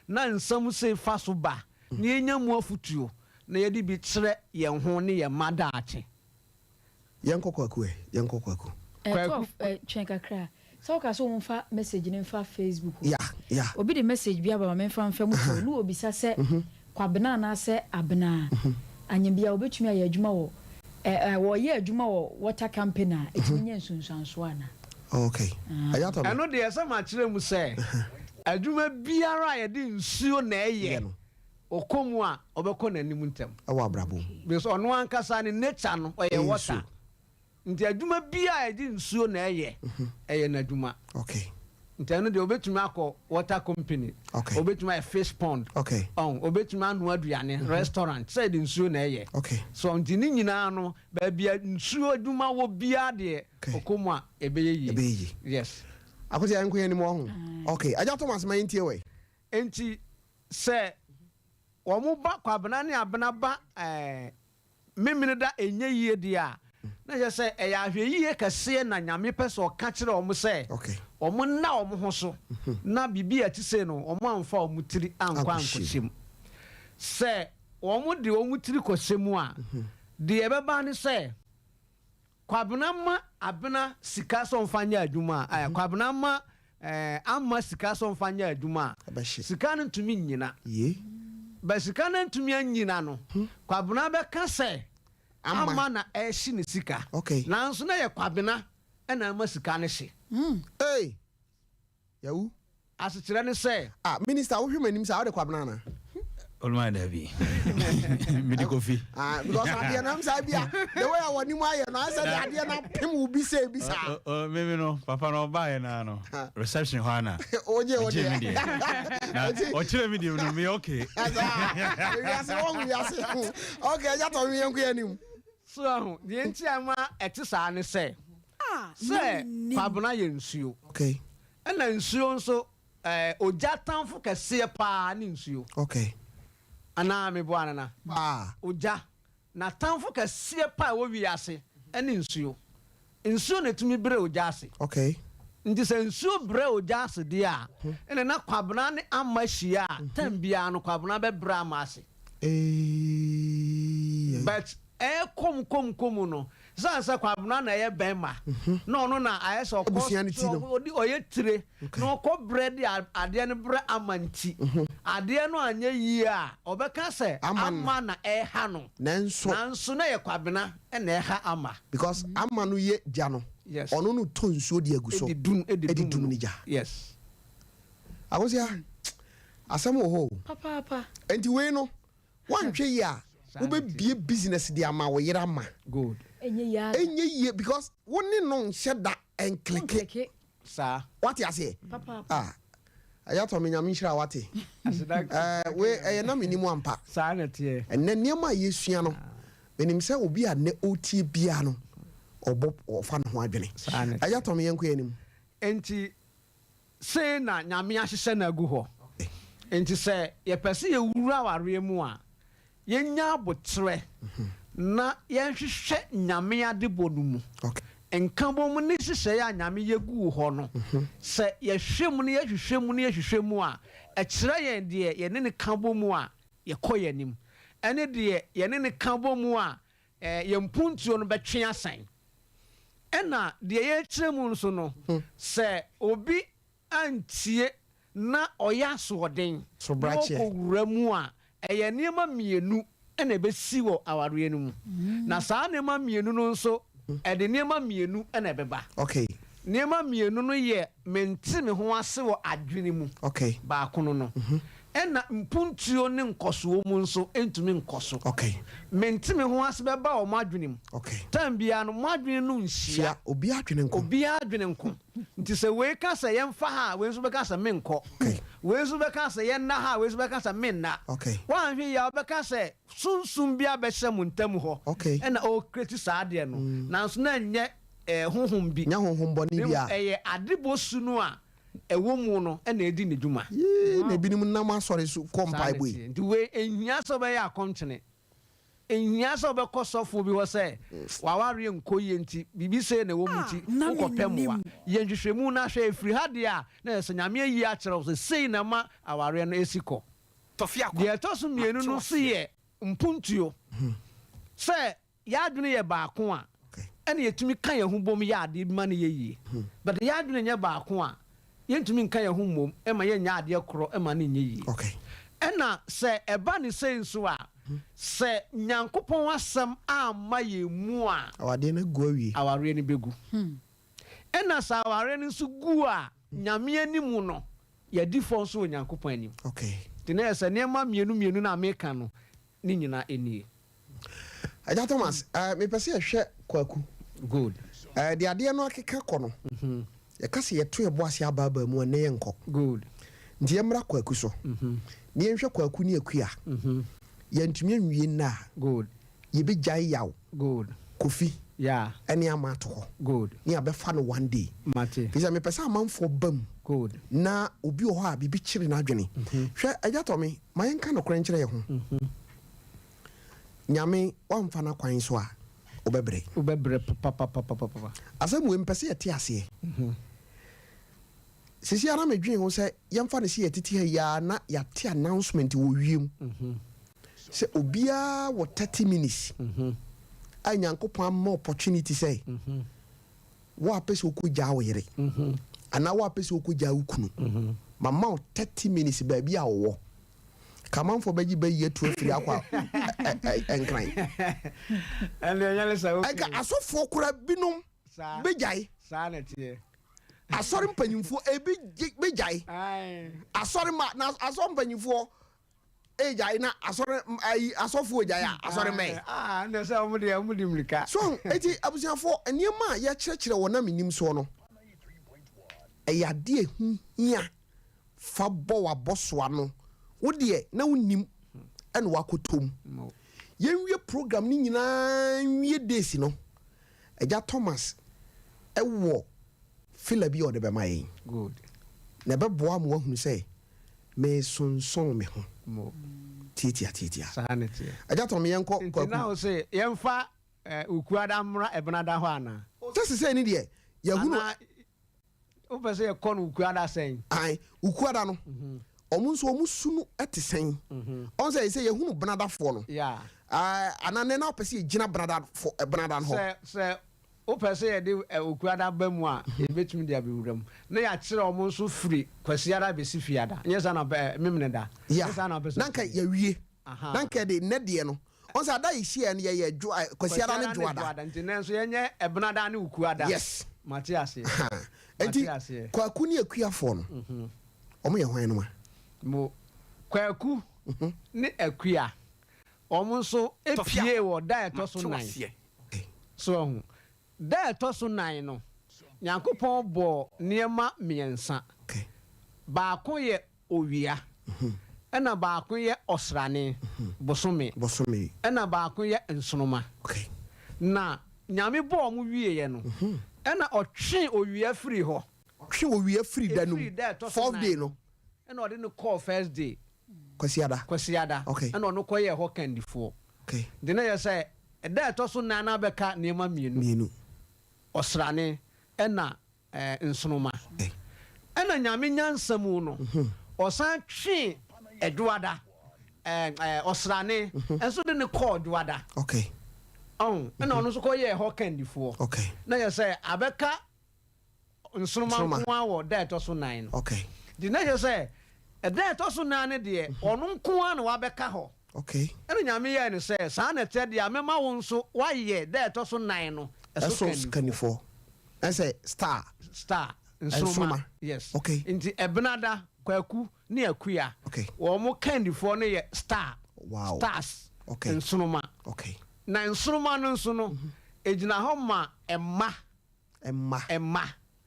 na nsɛm sei fa so ba na yɛnya mu afotuo na yɛde bi kyerɛ yɛn ho ne yɛn mma daakye. Yɛnkɔ Kwaku ɛ, yɛnkɔ Kwaku. Eh, Kwaku. Prof, eh, twɛn kakra. Sɛ woka sɛ wɔmfa message no mfa Facebook hɔ. Ya, ya. Obi de message bi aba ma memfa mfa mu to, na obisa sɛ Kwabena anaasɛ Abena Anyambia obetumi ayɛ adwuma wɔ ɛ ɛ wɔyɛ adwuma wɔ water company a etumi nya nsunsuansoɔ anaa? Okay. Ɛyɛ atɔ me. Ɛno deɛ sɛ makyerɛ mu sɛ adwuma biara a yɛde nsuo na ɛyɛ Yɛ no. ɔkɔ mu a ɔbɛkɔ n'anim ntɛm. Ɛwɔ abrabɔ mu. Because ɔno ankasa ne nature no ɔyɛ Ɛyɛ water. nsuo. Nti adwuma biara a yɛde nsuo na ɛyɛ, ɛyɛ n'adwuma. Okay. Nti ɛno deɛ obetumi akɔ water company. Okay. Obetumi ayɛ fish pond. Okay. Ɔn, obetumi anoa aduane, restaurant, sɛ yɛde nsuo na ɛyɛ. Okay. So nti ne nyinaa no, baabi a nsuo adwuma wɔ biara deɛ, Okay. ɔkɔ mu a, ɛbɛyɛ yie. Ɛbɛyɛ yie. Yes. Akosi yɛn nko yɛn anim wɔ ho. Okay. Agya Thomas ma yɛn tie wɔ yi. Nti sɛ wɔn ba Kwabena ne Abena ba ɛɛ. Memeneda ɛnyɛ yie deɛ a, na kyerɛ sɛ ɛyɛ ahwɛyie kɛseɛ na Nyame pɛ sɛ ɔka kyerɛ wɔn sɛ wɔn nna wɔn ho so na biribi a ɛte sei no wɔn amfa wɔn tiri ankɔ ankɔhyɛ mu. Sɛ wɔn de wɔn tiri kɔhyɛ mu a, deɛ ɛbɛba ne sɛ, Kwabena ma Abena sika sɛ ɔmfa nyɛ adwuma a, ɛɛ, Kwabena ma ɛɛ, Amma sika sɛ ɔmfa nyɛ adwuma a, sika no ntumi nnyina. But sika no antumi annyina no, Kwabena bɛka sɛ Amma na ɛrehye ne sika. Nanso na ɛyɛ Kwabena na ama sika no hye. Ei! Yawu. Asekyerɛ ne sɛ. Ah minister wohwɛ m'anim saa wode kwabena anaa. Oluma dabi. Mede kofi. Ah because adeɛ no am saa bia the way a w'anim ayɛ no ayɛ sɛ de adeɛ no apem wo bi sɛ bi saa. Mimi no papa no ɔbaeɛ naa no reception hɔ ana. Ogye wo deɛ. Me deɛ. Na ɔkyerɛ me deɛ no meyɛ okay. Wiase wɔn wiase. Okay ɛgya tɔ mi yɛn kɔ yɛn anim. So ahu deɛ nti a ɛma ɛte saa ne sɛ sɛ Kwabena yɛ nsuo. Okay. Ɛna nsuo nso ɛɛ ogya tamfo kɛseɛ paa ne nsuo. Okay. Anaa meboa nana? Paa. Ogya n'atamfo kɛseɛ paa ɛwɔ wiase ɛne nsuo. Nsuo na ɛtumi brɛ ogya ase. Okay. Nti sɛ nsuo brɛ ogya ase deɛ a, ɛna na Kwabena ne Ama hyia a, time biara no Kwabena bɛbrɛ Ama ase. Eeii. But ɛkɔ mu kɔ mu kɔ mu no, ɛsiane sɛ Kwabena na ɛyɛ bɛrima na ɔno na ayɛ sɛ ɔkɔ Abusua no ti no. ɔdi ɔyɛ tire na ɔkɔ brɛ de adeɛ no brɛ Ama nti, adeɛ no anyɛ yie a, ɔbɛka sɛ Ama no. Ama na ɛreha no. Nanso. Nanso na ɛyɛ Kwabena na ɛha Ama. Because Ama no yɛ gya no, Yes. ɔno no tɔ nsuo de agu so Ɛde dum ɛde de dum dum no. ne gya. Yes. Akosia, asɛm wɔ hɔ o. Papaapa. Nti wei no, woanhwɛ yie a, wobɛbie business de ama wo yere ama. Good. Ɛnyɛ yie ara. Ɛnyɛ yie because wo ne no nhyɛ da nkleke. Nkleke. Saa. Wate aseɛ? Papaapa. Ah, ɛyɛ atɔ me Nyame nhyira wate. Aseda. Eh, wei ɛyɛ na menim ampa. Saa na ɛteɛ. Ɛnnɛ nneɛma a yɛsua no, menim sɛ obi a nnɛ ɔretie biara no, ɔbɔ ɔfa ne ho adwene. Saa na ɛteɛ. Ɛyɛ atɔ me yɛnkɔ yɛn anim. Enti Sei na Nyame ahyehyɛ no agu hɔ. Enti sɛ yɛpɛ sɛ yɛwura awareɛ mu a, yɛnya aboterɛ na yɛnhwehwɛ Nyame adebɔ no mu. Nkabom ne nhyehyɛeɛ a Nyame yɛ guu hɔ no, sɛ yɛhwɛ mu na yɛhwehwɛ mu na yɛhwehwɛ mu a, ɛkyerɛ yɛn deɛ yɛne no ka bɔ mu a yɛkɔ yɛn anim, ɛne deɛ yɛne no ka bɔ mu a yɛn mpuntuo no bɛtwe asan. Ɛna deɛ yɛrekyerɛ mu nso no, sɛ obi antie na ɔyɛ asoɔden So na brakyeɛ. ɔkɔwura mu a, ɛyɛ nneɛma mmienu na ɛbɛsi wɔ awareɛ no mu. Na saa nneɛma mmienu no nso, ɛde nneɛma mmienu na ɛbɛba. Okay. Nneɛma mmienu no yɛ mente me ho ase wɔ adwene mu Okay. baako no no, ɛna mpuntuo ne nkɔsoɔ mu nso ntumi nkɔ so. Okay. Mente me ho ase bɛba wɔ mo adwene mu. Okay. Time biara no, mo adwene no nhyia. Hyia. Obiara adwene nko. Obiara adwene nko. Nti sɛ wei ka sɛ yɛmfa ha a, wei nso bɛka sɛ menkɔ. Okay. Wei nso bɛka sɛ yɛnna ha a, wei nso bɛka sɛ menna. Okay. Woanhwɛ yie a, wobɛka sɛ sunsum bi abɛhyɛ mo ntam hɔ. Okay. Ɛna ɔrekreti saa adeɛ no. Nanso na ɛnyɛ eh, honhom bi. Nyɛ honhom bɔne Na bi mmom a. ɛyɛ adebɔ su no a ɛwɔ mu no na ɛdi ne dwuma. Yee, na ebinom nam asɔre so kɔ Saa na mpaebɔ yi. ɛteɛ. Nti wei, ɛnhia sɛ wobɛyɛ akɔnkyene. Enhia sɛ wobɛkɔ sɔfoɔ bi hɔ sɛ w'awareɛ nkɔ yie nti biribi sei na ɛwɔ mu nti A na wokɔpɛ mmoa. mennim. Yɛ nhwehwɛmu na hwɛ, ɛfiri ha deɛ a na ɛsɛ sɛ Nyame ayi akyerɛ wo sɛ sei na ɛma awareɛ no si kɔ. Deɛ ɛtɔ so mmienu no nso yɛ mpuntuo. Sɛ yɛn adwene yɛ baako a, ɛna yɛtumi ka yɛn ho bom yɛ adeɛ bi ma no yɛ yie. But yɛn adwene nyɛ baako a, yɛntumi nka yɛn ho mmom ma yɛnyɛ adeɛ korɔ ma no nyɛ yie. Ɛna sɛ ɛba no sei nso a, sɛ Nyankopɔn asɛm amma yɛn mu a, Awadeɛ no agu awie. awareɛ no bɛgu. Ɛna sɛ awareɛ no nso gu a, Nyame anim no, yɛadi fɔ nso wɔ Nyankopɔn anim. Nti na ɛyɛ sɛ nneɛma mmienu mmienu no a meka no, ne nyinaa nie. Agya Thomas, eh, mepɛ sɛ yɛhwɛ Kwaku. Good. Eh, deɛ adeɛ no akeka kɔ no, yɛka sɛ yɛto yɛbo ase abaabaa mu a, nnɛ yɛnkɔ. Good. Nti yɛmmra Kwaku so. Na yɛnhwɛ Kwaku ne Akua. Yɛantumi anwie nnɛ a, Good. yɛbɛgyae yaw. Good. Kofi Yeah. ɛne ama ato hɔ. Good. Ne yɛabɛfa no one day. Mate. Firi sɛ mepɛ sɛ amanfoɔ ba mu. Good. Na obi wɔ hɔ a biribi kyere n'adwene. Hwɛ, Agya Tɔme, ma yɛnka nokorɛ nkyerɛ yɛn ho. Nyame wamfa n'akwan so a, wobɛbrɛ. Wobɛbrɛ papapapapapa. Asɛm wei mepɛ sɛ yɛte aseɛ. Seesei ara na medwene ho sɛ yɛmfa no sɛ yɛtete ha yi ara na yɛate announcement wɔ wiem sɛ obiara wɔ 30 minutes a Nyankopɔn ama opportunity sɛ Wo a pɛ sɛ wokɔ gyaa wo yere anaa wo a pɛ sɛ wokɔ gyaa wo kunu, mama wo 30 minutes baabi a wowɔ. Ka amanfoɔ bɛgye bɛyi atu afiri akɔ Nkran. Ɛnka asɔfoɔ koraa binom bɛgyae. Asɔre mpanyimfoɔ ebi bɛgyae. Asɔre ma na asɔre mpanyimfoɔ Egyae na asɔre ayi asɔfoɔ egyae a asɔre mmɛn. Ah, ɛnna sɛ wɔn deɛ wɔn di mirika. So eti abusuafoɔ nneɛma a yɛkyerɛkyerɛ wɔ na menim soɔ no ɛyɛ adeɛ ɛho hia fa bɔ w'abɔso ano wo deɛ na wonim ɛna wakɔtɔ mu yɛnwie program no nyinaa nwie days no agya Thomas ɛwɔ fila bi a ɔde bɛma yɛn na ɛbɛboa ma wahunu sɛ Mesonsɔn me ho. Mo. Tiatia tiatia. Saa na ɛteɛ. Agya Tom yɛnkɔ Nti Kwaku. na wo se yɛmfa eh, Okuada mmra Ɛbenada hɔ anaa? Sɛ sesei no deɛ yɛahunu. Anaa wopɛ sɛ yɛkɔ no Okuada sɛn? Ae, Okuada no, wɔn nso wɔn su no te sɛn? Ɔn sɛ sɛ yɛhunu Benadafoɔ no. Yeah. Ae, anaa nnɛ na wopɛ sɛ yɛgyina Benadafo, Benada no hɔ? Sɛ, sɛ Wopɛ sɛ yɛde Okuada ba mu a, yɛbɛtumi de abɛwura mu. Na yɛakyerɛ wɔn nso firi Kwasiada bɛsi Fiada. Nyɛ saa na wopɛ, ɛ, Memeneda. Yeah, Nyɛ saa na wopɛ sɛ na anka woyɛ? yɛawie. Aha. Na anka yɛde nnɛ deɛ no, ɔn sɛ ada a yɛhyiaeɛ no yɛyɛ dwo, ɛ, Kwasiada ne Kwasiada ne Dwoada. Dwoada. Nti nnɛ nso yɛnyɛ Ɛbenada ne Okuada. Yes. Mate aseɛ. Aha. Mate Enti aseɛ. Kwaku ne Akuafoɔ no, wɔn yɛ hwan nom a? Mo, Kwaku ne Akua, wɔn nso pue wɔ da a ɛtɔ so nnan. So wahu? Da a ɛtɔ so nnan no, Nyankopɔn bɔɔ nneɛma mmiɛnsa. Baako yɛ owia, ɛna baako yɛ ɔsrane, bosome, ɛna baako yɛ nsoromma. Na Nyame bɔɔ wɔn wieeɛ no, ɛna ɔtwee owia firii hɔ. Ɔtwee owia firii da no mu, Ɛfirii da a ɛtɔ so fourth nnan day no, no. ɛna ɔde no kɔɔ first day. Kwasiada. Kwasiada. Okay. Ɛna ɔno kɔyɛɛ hɔ kandifoɔ. Okay. Nti na yɛ sɛ ɛda a ɛtɔ so nnan no abɛka nneɛma mmienu. Mmienu. Ɔsrane ɛna ɛɛ nsoroma. Okay. Ɛna Nyame nyansa mu no, ɔsan twee Ɛdwoada, ɛɛ ɛɛ ɔsrane nso de no kɔɔ Dwoada. Okay. Ɔho, ɛna ɔno nso kɔyɛɛ hɔ kandifoɔ. Okay. Na yɛ sɛ abɛka. nsoroma Nsoroma. nko ara wɔ da a ɛtɔ so nan no. Okay. Nti na kyerɛ sɛ ɛda a ɛtɔ so nan no deɛ, ɔno nko ara na wabɛka hɔ. Okay. Ɛna Nyame yɛɛ no sɛ, saa na ɛteɛ deɛ a, mɛma wo nso woayɛ da a ɛtɔ so nan no ɛso Ɛso kannifoɔ. kannifoɔ. Ɛsɛ star. Star, nsoroma. Nsoroma. Yes. Okay. Nti Ɛbenada, Kwaku ne Akua, Okay. wɔn kannifoɔ no yɛ star. Wow. Stars. Okay. Nsoroma. Okay. Na nsoroma no nso no, ɛgyina hɔ ma mma. Mma. Mma.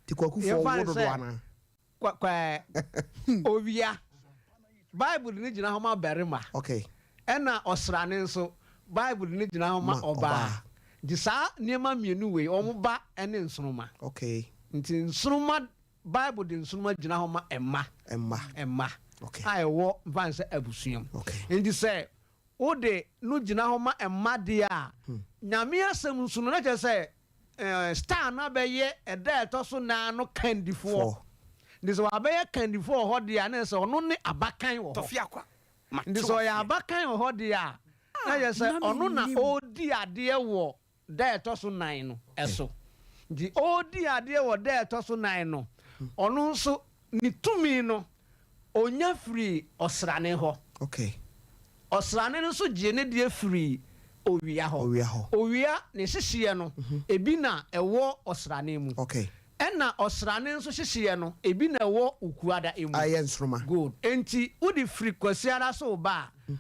Nti Kwakufoɔ Yɛmfa wo no dodoɔ sɛ, anaa? Kwa, kwa, owia. Bible no gyina hɔ ma barima. Okay. Ɛna ɔsrane nso, Bible no gyina hɔ ma Ma ɔbaa. ɔbaa. Nti saa nneɛma mmienu wei, wɔn ba ne nsoroma. Okay. Nti nsoroma, Bible de nsoroma gyina hɔ ma mma. Mma. Mma. Okay. A ɛwɔ mfa no sɛ abusua mu. Okay. Nti sɛ wode no gyina hɔ ma mma deɛ a, Nyame asɛm nso no, na kyerɛ sɛ star no abɛyɛ ɛda a ɛtɔ so nan no kandifoɔ. Foɔ. Nti sɛ wabɛyɛ kandifoɔ wɔ hɔ deɛ a, na kyerɛ sɛ ɔno ne abakan wɔ hɔ. Tɔfe akwa, mate Nti sɛ ɔyɛ aseɛ. abakan wɔ hɔ deɛ a, na kyerɛ sɛ na ɔno na mennim. ɔredi adeɛ wɔ da a ɛtɔ so nan no so. Nti ɔredi adeɛ wɔ da a ɛtɔ so nan no, ɔno nso ne tumi no, ɔnya firii ɔsrane hɔ. Okay. Ɔsrane no nso gyee ne deɛ firii owia hɔ. Owia hɔ. Owia, ne hyehyeɛ no, ebi na ɛwɔ ɔsrane mu. Okay. Ɛna ɔsrane nso hyehyeɛ no, ebi na ɛwɔ Okuada mu. A ɛyɛ nsoroma. Good. Enti wode firi Kwasiada so reba a,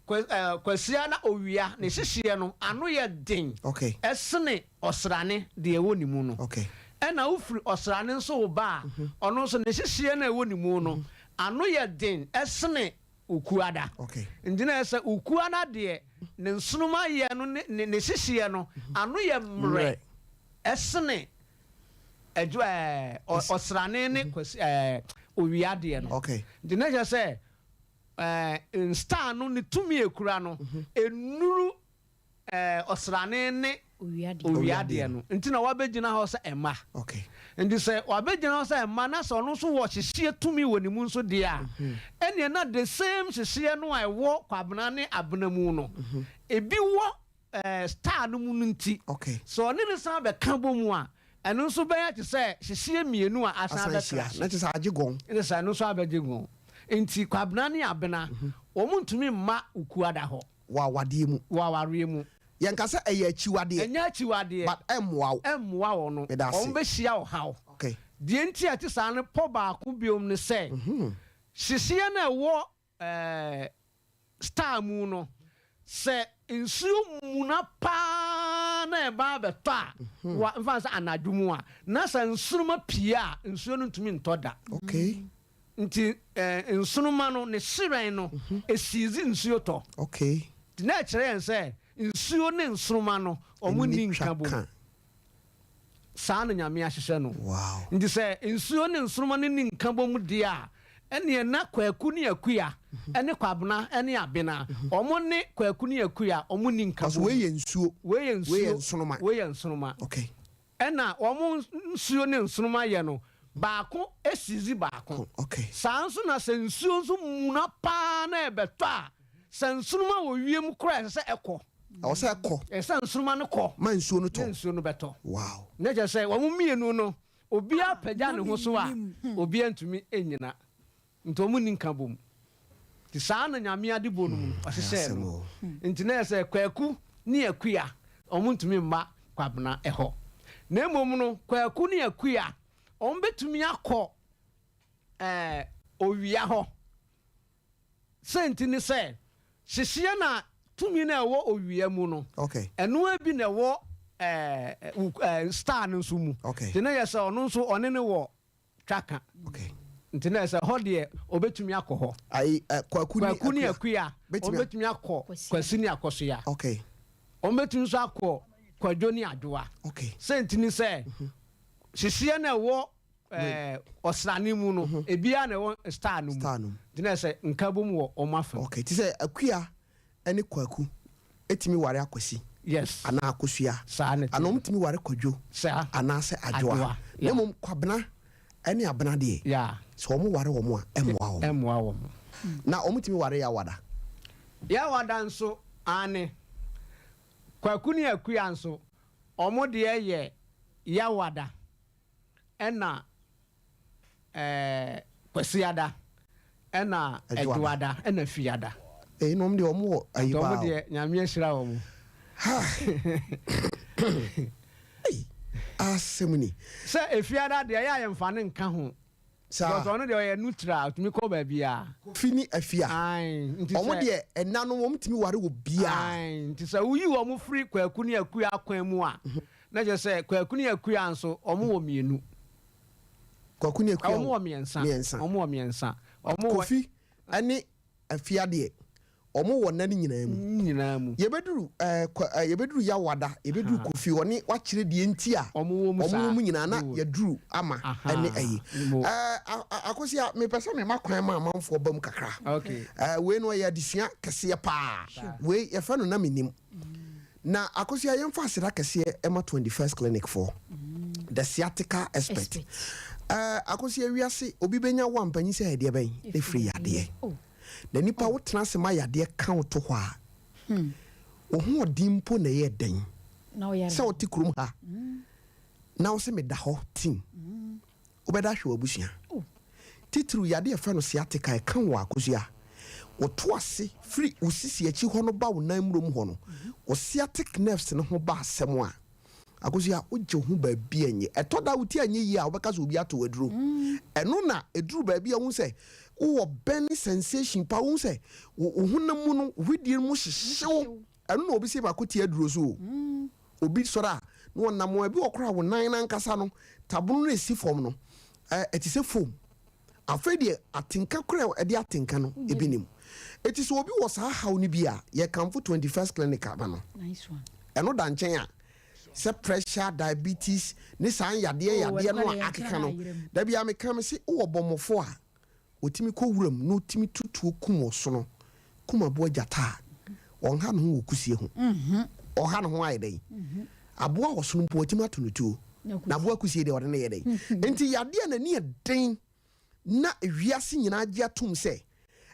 Kwa, eh, Kwasiada owia, ne hyehyeɛ no, ano yɛ den Okay. sene ɔsrane deɛ ɛwɔ ne mu no. Okay. Ɛna wofiri ɔsrane nso reba a, ɔno nso ne hyehyeɛ no a ɛwɔ ne mu no, ano yɛ den sene Okuada. Okay. Nti na ɛyɛ sɛ Okuada deɛ, ne nsoroma yɛ no ne ne ne hyehyeɛ no, ano yɛ mmerɛ sene adwo ɛɛ ɔsrane ne kwasi ɛɛ owia deɛ no. Okay. Nti na kyerɛ sɛ ɛɛ star no ne tumi a ekura no, ennuru ɛɛ ɔsrane ne Owia deɛ. owia deɛ no. Nti na wabɛgyina hɔ sɛ ɛma. Okay. Nti sɛ wabɛgyina hɔ sɛ ɛma na sɛ ɔno nso wɔ hyehyeɛ tumi wɔ ne mu nso deɛ a, ɛnneɛ na the same hyehyeɛ no a ɛwɔ Kwabena ne Abena mu no, ebi wɔ ɛɛ star no mu no nti, Okay. sɛ ɔne no san bɛka bɔ mu a, ɛno nso bɛyɛ te sɛ hyehyeɛ mmienu a asan Asan abɛtra ahyia. ase. Na kyerɛ sɛ agye gɔn. Ɛne sɛ ɛno nso abɛgye gɔn. Nti Kwabena ne Abena, wɔn ntumi mma Okuada hɔ. Wɔ awadeɛ mu. Wɔ awareɛ mu. Yɛnka sɛ ɛyɛ akyiwadeɛ. Ɛnyɛ akyiwadeɛ. But ɛmmoa wo. Ɛmmoa wɔn no. Meda ase. Wɔn bɛhyia ɔhaw. Okay. Deɛ nti a ɛte saa no pɔ baako biom ne sɛ, hyehyeɛ no a ɛwɔ ɛɛ star mu no, sɛ nsuo muna paa na ɛba abɛtɔ a, wa mfa no sɛ anadwo mu a, na sɛ nsoroma pie a, nsuo no ntumi ntɔ da. Okay. Nti eh, nsoroma no, ne hyerɛn no, esiizi nsuo tɔ. Okay. Nti na ɛkyerɛ yɛn sɛ nsuo ne nsoroma no, wɔn nni Ɛnni twa nkabom. ka. Saa na Nyame ahyehyɛ no. Wow. Nti sɛ nsuo ne nsoroma no nni nkabom deɛ a, ɛneɛ na Kwaku ne Akua ne Kwabena ne Abena, wɔn ne Kwaku ne Akua, wɔn nni Because nkabom. wei yɛ nsuo. Wei yɛ Wei yɛ nsuo, nsoroma. wei yɛ nsoroma. Okay. Ɛna wɔn nsuo ne nsoroma yɛ no, baako sizi baako. Okay. Saa nso na sɛ nsuo nso muna paa na ɛbɛtɔ a, sɛ nsoroma wɔ wiem koraa a, ɛsɛ sɛ ɛkɔ. Ɛwɔ sɛ ɛkɔ. Ɛsɛ sɛ nsoroma no kɔ. Ma nsuo no tɔ. Na nsuo no bɛtɔ. Wow. Na kyerɛ sɛ wɔn mmienu no, obiara pagya na ne ho so a, mennim. obiara ntumi nnyina. Nti wɔn nni nkabom. Nti saa na Nyame adebɔ no mu no, ɔhyehyɛɛ asɛm no. o. Nti na ɛyɛ sɛ Kwaku ne Akua, wɔn ntumi mma Kwabena hɔ. Na mmom no, Kwaku ne Akua, wɔn bɛtumi akɔ ɛɛ owia hɔ. Sɛ nti ne sɛ, hyehyeɛ na tumi no a ɛwɔ owia mu no, Okay. ɛno ara bi na ɛwɔ ɛɛ wo- ɛɛ star no nso mu. Okay. Nti na yɛ sɛ ɔno nso ɔne no wɔ twaka. Okay. Nti na yɛ sɛ hɔ deɛ ɔbɛtumi akɔ hɔ. Ayi, ɛ, Kwaku ne Kwaku ne Akua. Akua, Bɛtumi a- wɔbɛtumi akɔ Kwasi. Kwasi ne Akɔsoya. Okay. Wɔbɛtumi nso akɔ Kwadwo ne Adwoa. Okay. Sɛ nti ne sɛ, hyehyeɛ no a ɛwɔ ɛɛ ɔsrane mu no, ebiara na ɛwɔ star no mu. Star no mu. Nti na ɛsɛ nkabom wɔ wɔn afa mu. Okay. Ti sɛ Akua ne Kwaku etumi ware Akwasi. Yes. Anaa Akosua. Saa na ɛteɛ. Anaa wɔn tumi ware Kwadwo. Saa. Anaasɛ Adwoa. Adwoa. Na Yeah. mmom Kwabena ne Abena deɛ. Yeah. Sɛ wɔn ware wɔn a, ɛmmoa wɔn. Ɛmmoa wɔn. Na wɔn tumi ware Yawada. Yawada nso, aane. Kwaku ne Akua nso, wɔn deɛ yɛ Yawada ɛna. Kwasiada, ɛna Ɛdwoada, ɛna Fiada. Eyi nom deɛ wɔn wɔ ayi paa o. Wɔn deɛ Nyame ahyira wɔn. Ei, asɛm ni. Sɛ Efiada deɛ ɛyɛ a yɛnfa no nka ho. Saa. Because ɔno deɛ ɔyɛ neutral, ɔtumi kɔ baabiara. Kofi ne Afia. Ae, nti Wɔn sɛ. deɛ ɛna no wɔn tumi ware obiara. Ae, nti sɛ woyi wɔn firi Kwaku ne Akua akwan mu a, na kyerɛ sɛ Kwaku ne Akua nso wɔn wɔ mmienu. Kwaku ne Akua Wɔn wɔ mmiɛnsa. Mmiɛnsa. Wɔn wɔ mmiɛnsa. Wɔn wɔ. Kofi ne Afia deɛ, wɔn wɔ nna no nyinaa mu. Nyinaa mu. Yɛbɛduru ɛɛ kwa ɛɛ yɛbɛduru Yawada, yɛbɛduru Kofi, ɔne wakyerɛ deɛ nti a Wɔn wɔ mu wɔn saa. wɔ mu nyinaa na Good. yɛduru Ama ɛne ayi. Mo. Ɛɛ a a Akosua, mepɛ sɛ mema kwan ma amanfoɔ ba mu kakra. Okay. Ɛɛ wei no ɛyɛ adesua kɛseɛ paa. Wei yɛfrɛ no na mennim. Na Akosua yɛmfa aseda kɛseɛ ma 21st Clinic foɔ, the sciatica expert. Ɛɛ Akosua wiase obi bɛnya wo a mpanyin sɛ ɛdeɛ bɛn na ɛfiri yadeɛ. Na nipa wo tena ase ma yadeɛ ka wo to hɔ a, wo ho ɔden mpo na ɛyɛ dɛn sɛ wote kurom ha na wo se meda hɔ tim. Wobɛda ahwɛ w'abusua. Titiriw yade a yɛfrɛ no sciatica a ɛka wo akosua, woto ase firi wo sisi akyi hɔ no ba wo nan murom hɔ no, wo sciatic nerves no ho ba asɛm a, akosua, wogye wo ho baabi a enye. Ɛtɔ da a wo ti anyɛ yie a, wobɛka sɛ obi ato wo aduro. Ɛno na ɛduru baabi a wohu sɛ wowɔ burning sensation paa, wohu sɛ wo honam mu no, wo wedeɛ mu hyehye wo. Ɛno na obi se mako ti aduro so o. Obi sɔre a, na ɔnam a, ebi wɔ koraa a wo nan no ankasa no, tabono no a ɛsi fam no, ɛte sɛ foam. Afei deɛ, atenka koraa a ɛde atenka no, ebi nni mu. Enti sɛ obi wɔ saa haw no bi a, yɛkamfo 21st Clinic ama no. Ɛno da nkyɛn a, sɛ pressure, diabetes, ne saa yadeɛ yadeɛ no a akeka no, da biara meka mese wowɔ bɔmmɔfoɔ a, Ɔtumi kɔ wuram na ɔtumi tu tuo kum ɔsono, kum aboa gyata a, ɔnha ne ho wɔ kusie ho. Ɔha ne ho ayɛ dɛn? Aboa ɔsono mpo watumi ato no tuo, na aboa kusie deɛ ɔde no yɛ dɛn? Enti yadeɛ a n'ani yɛ den na wiase nyinaa gye atom sɛ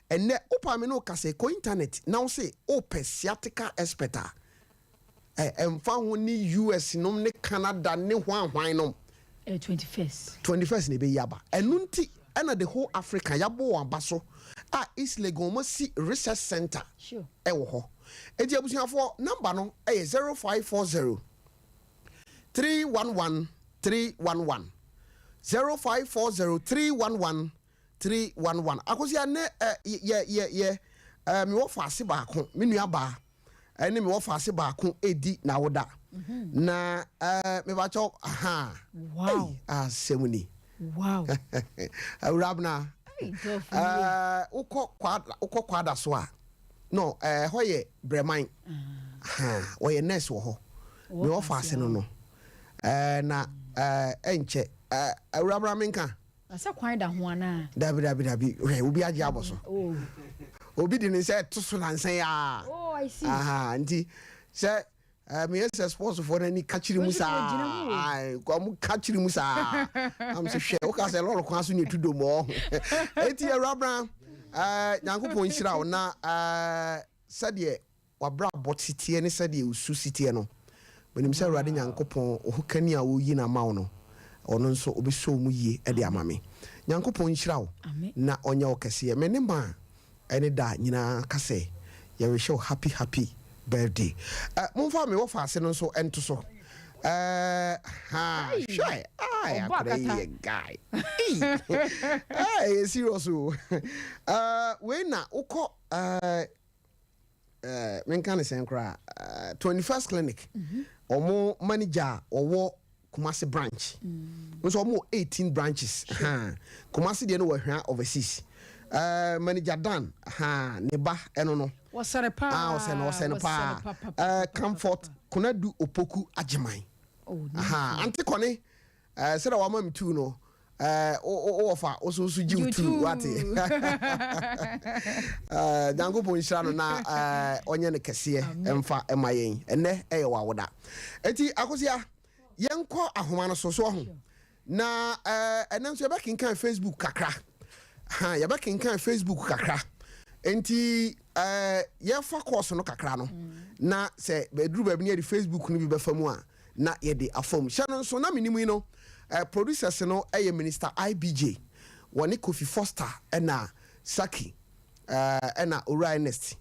ɛnnɛ wopaa me ne wo kasa yi, kɔ internet na wo se wopɛ sciatica expert a, Ɛ ɛmfa ho ne US nom ne Canada ne hwan hwan nom. Ɛyɛ 21st. 21st na ɛbɛyi aba. Ɛno nti ɛna the whole Africa yɛabɔ wɔn aba so a East Legon wɔn asi research center ɛwɔ hɔ. Enti abusuafoɔ number no ɛyɛ 0540 311 311 0540 311 311. Akosua nnɛ ɛ yɛ yɛ yɛ ɛ mewɔ faase baako me nua baa. ɛne me wɔfaase baako redi n'awoda na ɛɛ mebakyɛw aha Wow. asɛm ni Wow. awurabena ɛɛ wokɔ kwada wokɔ kwada so a no ɛɛ hɔ yɛ brɛman aha wɔyɛ nurse wɔ hɔ me wɔfaase no no ɛɛ na ɛɛ ɛnkyɛ ɛɛ awurabena menka. Na sɛ kwan da ho anaa? Dabi dabi dabi hwɛ obi agye abɔ so. Oh. Obi de ne nsa ɛto so nansa yi aa. Oh, I see. Aha nti sɛ ɛɛ meyɛ sɛ sports foɔ n'ani ka kyerɛ mu saa. Ayi wɔn ka kyerɛ mu saa. Am sɛ hwɛ woka sɛ lɔri kwan so ne etu dom ɔ. Eti awurabra ɛɛ Nyankopɔn nhyira wo na ɛɛ sɛdeɛ. W'abrabɔ si teɛ ne sɛdeɛ wo su si teɛ no, menim sɛ Awurade Nyankopɔn, wo hokani a ɔreyi no ama wo no, ɔno nso ɔbɛsɔ wo mu yie de ama me. Nyankopɔn nhyira wo na ɔnyɛ wo kɛseɛ. Me ne ma ɛne da nyinaa ka sɛ yɛrehyɛ wo happy happy birthday. Eh, momfa me wɔfaase no nso nto so. Eh, ha, hwɛ, ai, akwadaa yi yɛ guy. Ei, eh, ɛyɛ serious o. Eh, wei na wokɔ eh, eh, menka ne sɛn koraa eh, 21st clinic ɔmo mm -hmm. manager a ɔwɔ Kumasi branch mm. nso ɔmo wɔ 18 branches ha Kumasi deɛ no wɔ Hwea overseas uh, manager Dan ha ne ba ɛno no wɔsɛne paa ah, ɔsɛne ɔsɛne paa uh, Comfort Konadu Opoku Agyeman oh, ha ante kɔne Eh, sɛdeɛ wama me tuu no, eh, wo wɔfa, wo so so gye wo tuu, wate. Eh, Nyankopɔn nhyira no na eh, ɔnyɛ no kɛseɛ mfa ɛma yɛn. Ɛnɛ ɛyɛ w'awoda. Eti Akosua, yɛnkɔ ahoma no so, so ɔho. Na eh, ɛnɛ nso yɛbɛkenkan Facebook kakra. Ha, yɛbɛkenkan Facebook kakra. Enti eh, yɛfa course no kakra no, na sɛ ɛduru baabi no yɛde Facebook no bi bɛfa mu a, na yɛde afa mu. Hyɛ no nso, na menim yi no, eh, producers no yɛ Minister IBJ. Wɔne Kofi Foster ɛna Saki ɛna Owura Ernest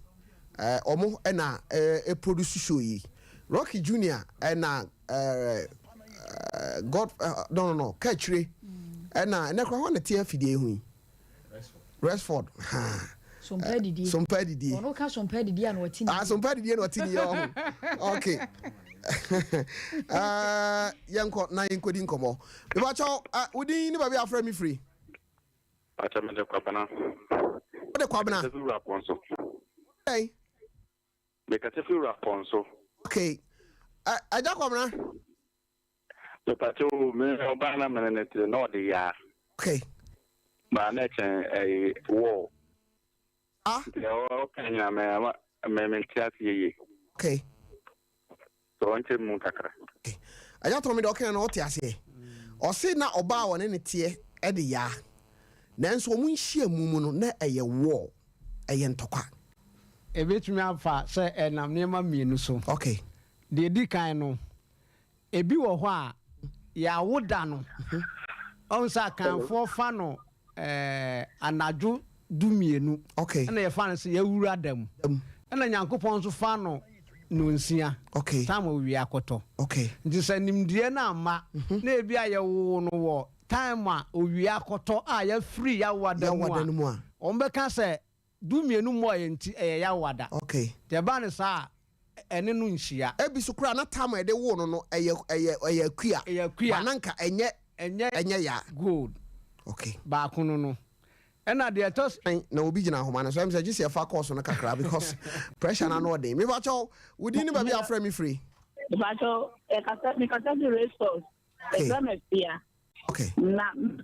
ɔmo ɛna ɛproduce show yi. Rocky Junior ɛna God no Kɛkyire ɛna ɛnɛ koraa hɔ na te afidie ho yi. Rexford ha. Sompa didie. Sompa didie. Ɔno ka sompa didie a na ɔte ne. Ah, sompa didie na ɔte ne yɛ ɔho. Okay. Yɛnkɔ na yɛnkɔdi nkɔmmɔ. Mepakyɛw, wodin ne baabi a afrɛ me firi? Pakyɛ, mede Kwabena. Wode Kwabena? Mekasa fi Wura Pɔnso. Dɛn? Mekasa fi Wura Pɔnso. Okay. Agya Kwabena? Mepakyɛ o, me ɔbaa na mene ne te na ɔde yaa. Baa na ɛkyɛn ɛyi wall. Ah? Nti ɔka nyina me mente ase yie. Sɛ ɔnkyɛ mu kakra. Okay. Agya tɔn mi deɛ ɔka no ɔte aseɛ. Ɔse na ɔbaa a ɔne ne teɛ ɛde yaa. Nanso wɔn nhyia mu no na ɛyɛ wall. Ɛyɛ ntɔkwa. Ebetumi afa sɛ ɛnam nneɛma mmienu so. Deɛ edi kan no, ebi wɔ hɔ a yɛawo da no, ɔn sɛ Akanfoɔ fa no anadwo 12. Ɛna yɛfa no sɛ yɛawura da mu. Ɛna Nyankopɔn nso fa no nonsia. Time owia akɔtɔ. Nti sɛ nimdeɛ no amma, na ebi a yɛwoo no wɔ time a owia akɔtɔ a yɛafiri yɛawoa da mu a, wɔn bɛka sɛ 12 mmɔeɛ nti ɛyɛ yɛawoa da. Nti ɛba no saa a, ɛne no nhyia. Ebi so koraa na time a yɛde woo no no ɛyɛ ɛyɛ ɛyɛ akua. Ɛyɛ akua. Ba na nka ɛnyɛ ɛnyɛ ɛnyɛ ya. Good. Baako no no. Ɛna deɛ ɛtɔ so. Na obi gyina ahoma no so, ɛm sɛ gye sɛ yɛfa course no kakra because pressure no ano ɔden. Mepakyɛw, wo din ne baabi a wofrɛ me firi? Mepakyɛw, yɛkasa mekasa fi race course. Yɛfrɛ me Afia. Na me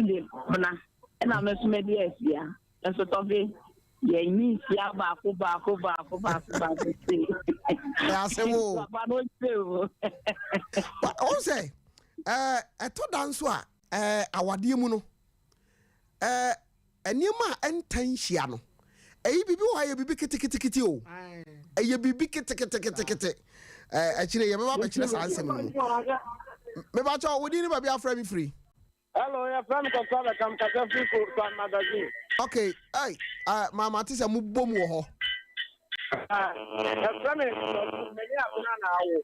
de Kwabena, ɛna me nso mede Afia. Nso tɔfe, yɛnyi nsia baako baako baako baako baako sei. Ɛyɛ asɛm o. Papa no kyerɛ o. Wɔn sɛ ɛtɔ da nso a awadeɛ mu no nneɛma a ɛnta nhyia no, ɛyi biribi wɔ hɔ a ɛyɛ biribi keteketekete o. Ɛyɛ biribi keteketekete. Akyire yɛbɛba abɛkyerɛ saa nsɛm no mu. Mebakyɛ wo din ne baabi afrɛ me firi? Hello, yɛfrɛ me Kɔkɔ Abɛkam, kasa firi Kosan Magazine. Okay, hey, ma mate sɛ mobɔ mu wɔ hɔ. Yɛfrɛ me Kɔkɔ, me ne Abena na awo.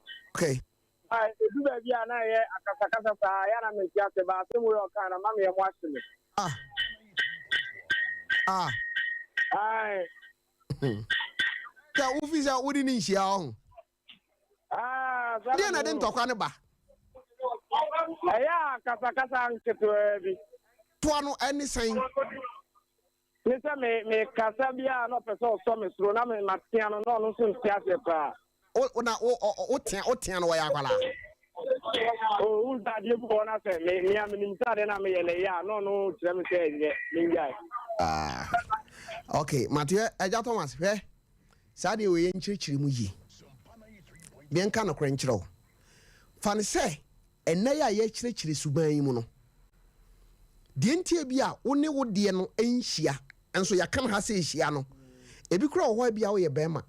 Edu baabi a na ɛyɛ akasakasa saa, yɛ na mente ase, ba asɛm wei ɔkaa na ma meyɛ mo ahye me. Aye. Sɛ wofi sɛ wode ne nhyia ɔho. Ah, saa Deɛ na ɛde ntɔkwa no ba? Ɛyɛ a kasakasa nketewaa bi. Toa no ɛne sɛn? Ne sɛ me me kasa bi a na ɔpɛ sɛ ɔsɔ me soro na me matea no na ɔno nso nte aseɛ koraa. O na o o o tea o tea no wɔyɛ akwadaa. O n sɛ adeɛ bi wɔ hɔ na sɛ me me a menim sɛ adeɛ na meyɛ no ɛyɛ a na ɔno kyerɛ me sɛ ɛnyɛ mengyae. Ah, okay, mate Agya Thomas hwɛ saa deɛ wei yɛnkyerɛkyerɛ mu yie. Yɛnka nokorɛ nkyerɛ wo. Fa no sɛ ɛnnɛ yi a yɛrekyerɛkyerɛ suban yi mu no, deɛ nti ebi a wo ne wo deɛ no nhyia, nso yɛaka no ha sɛ ɛhyia no, ebi koraa wɔ hɔ a ebi a woyɛ bɛrima,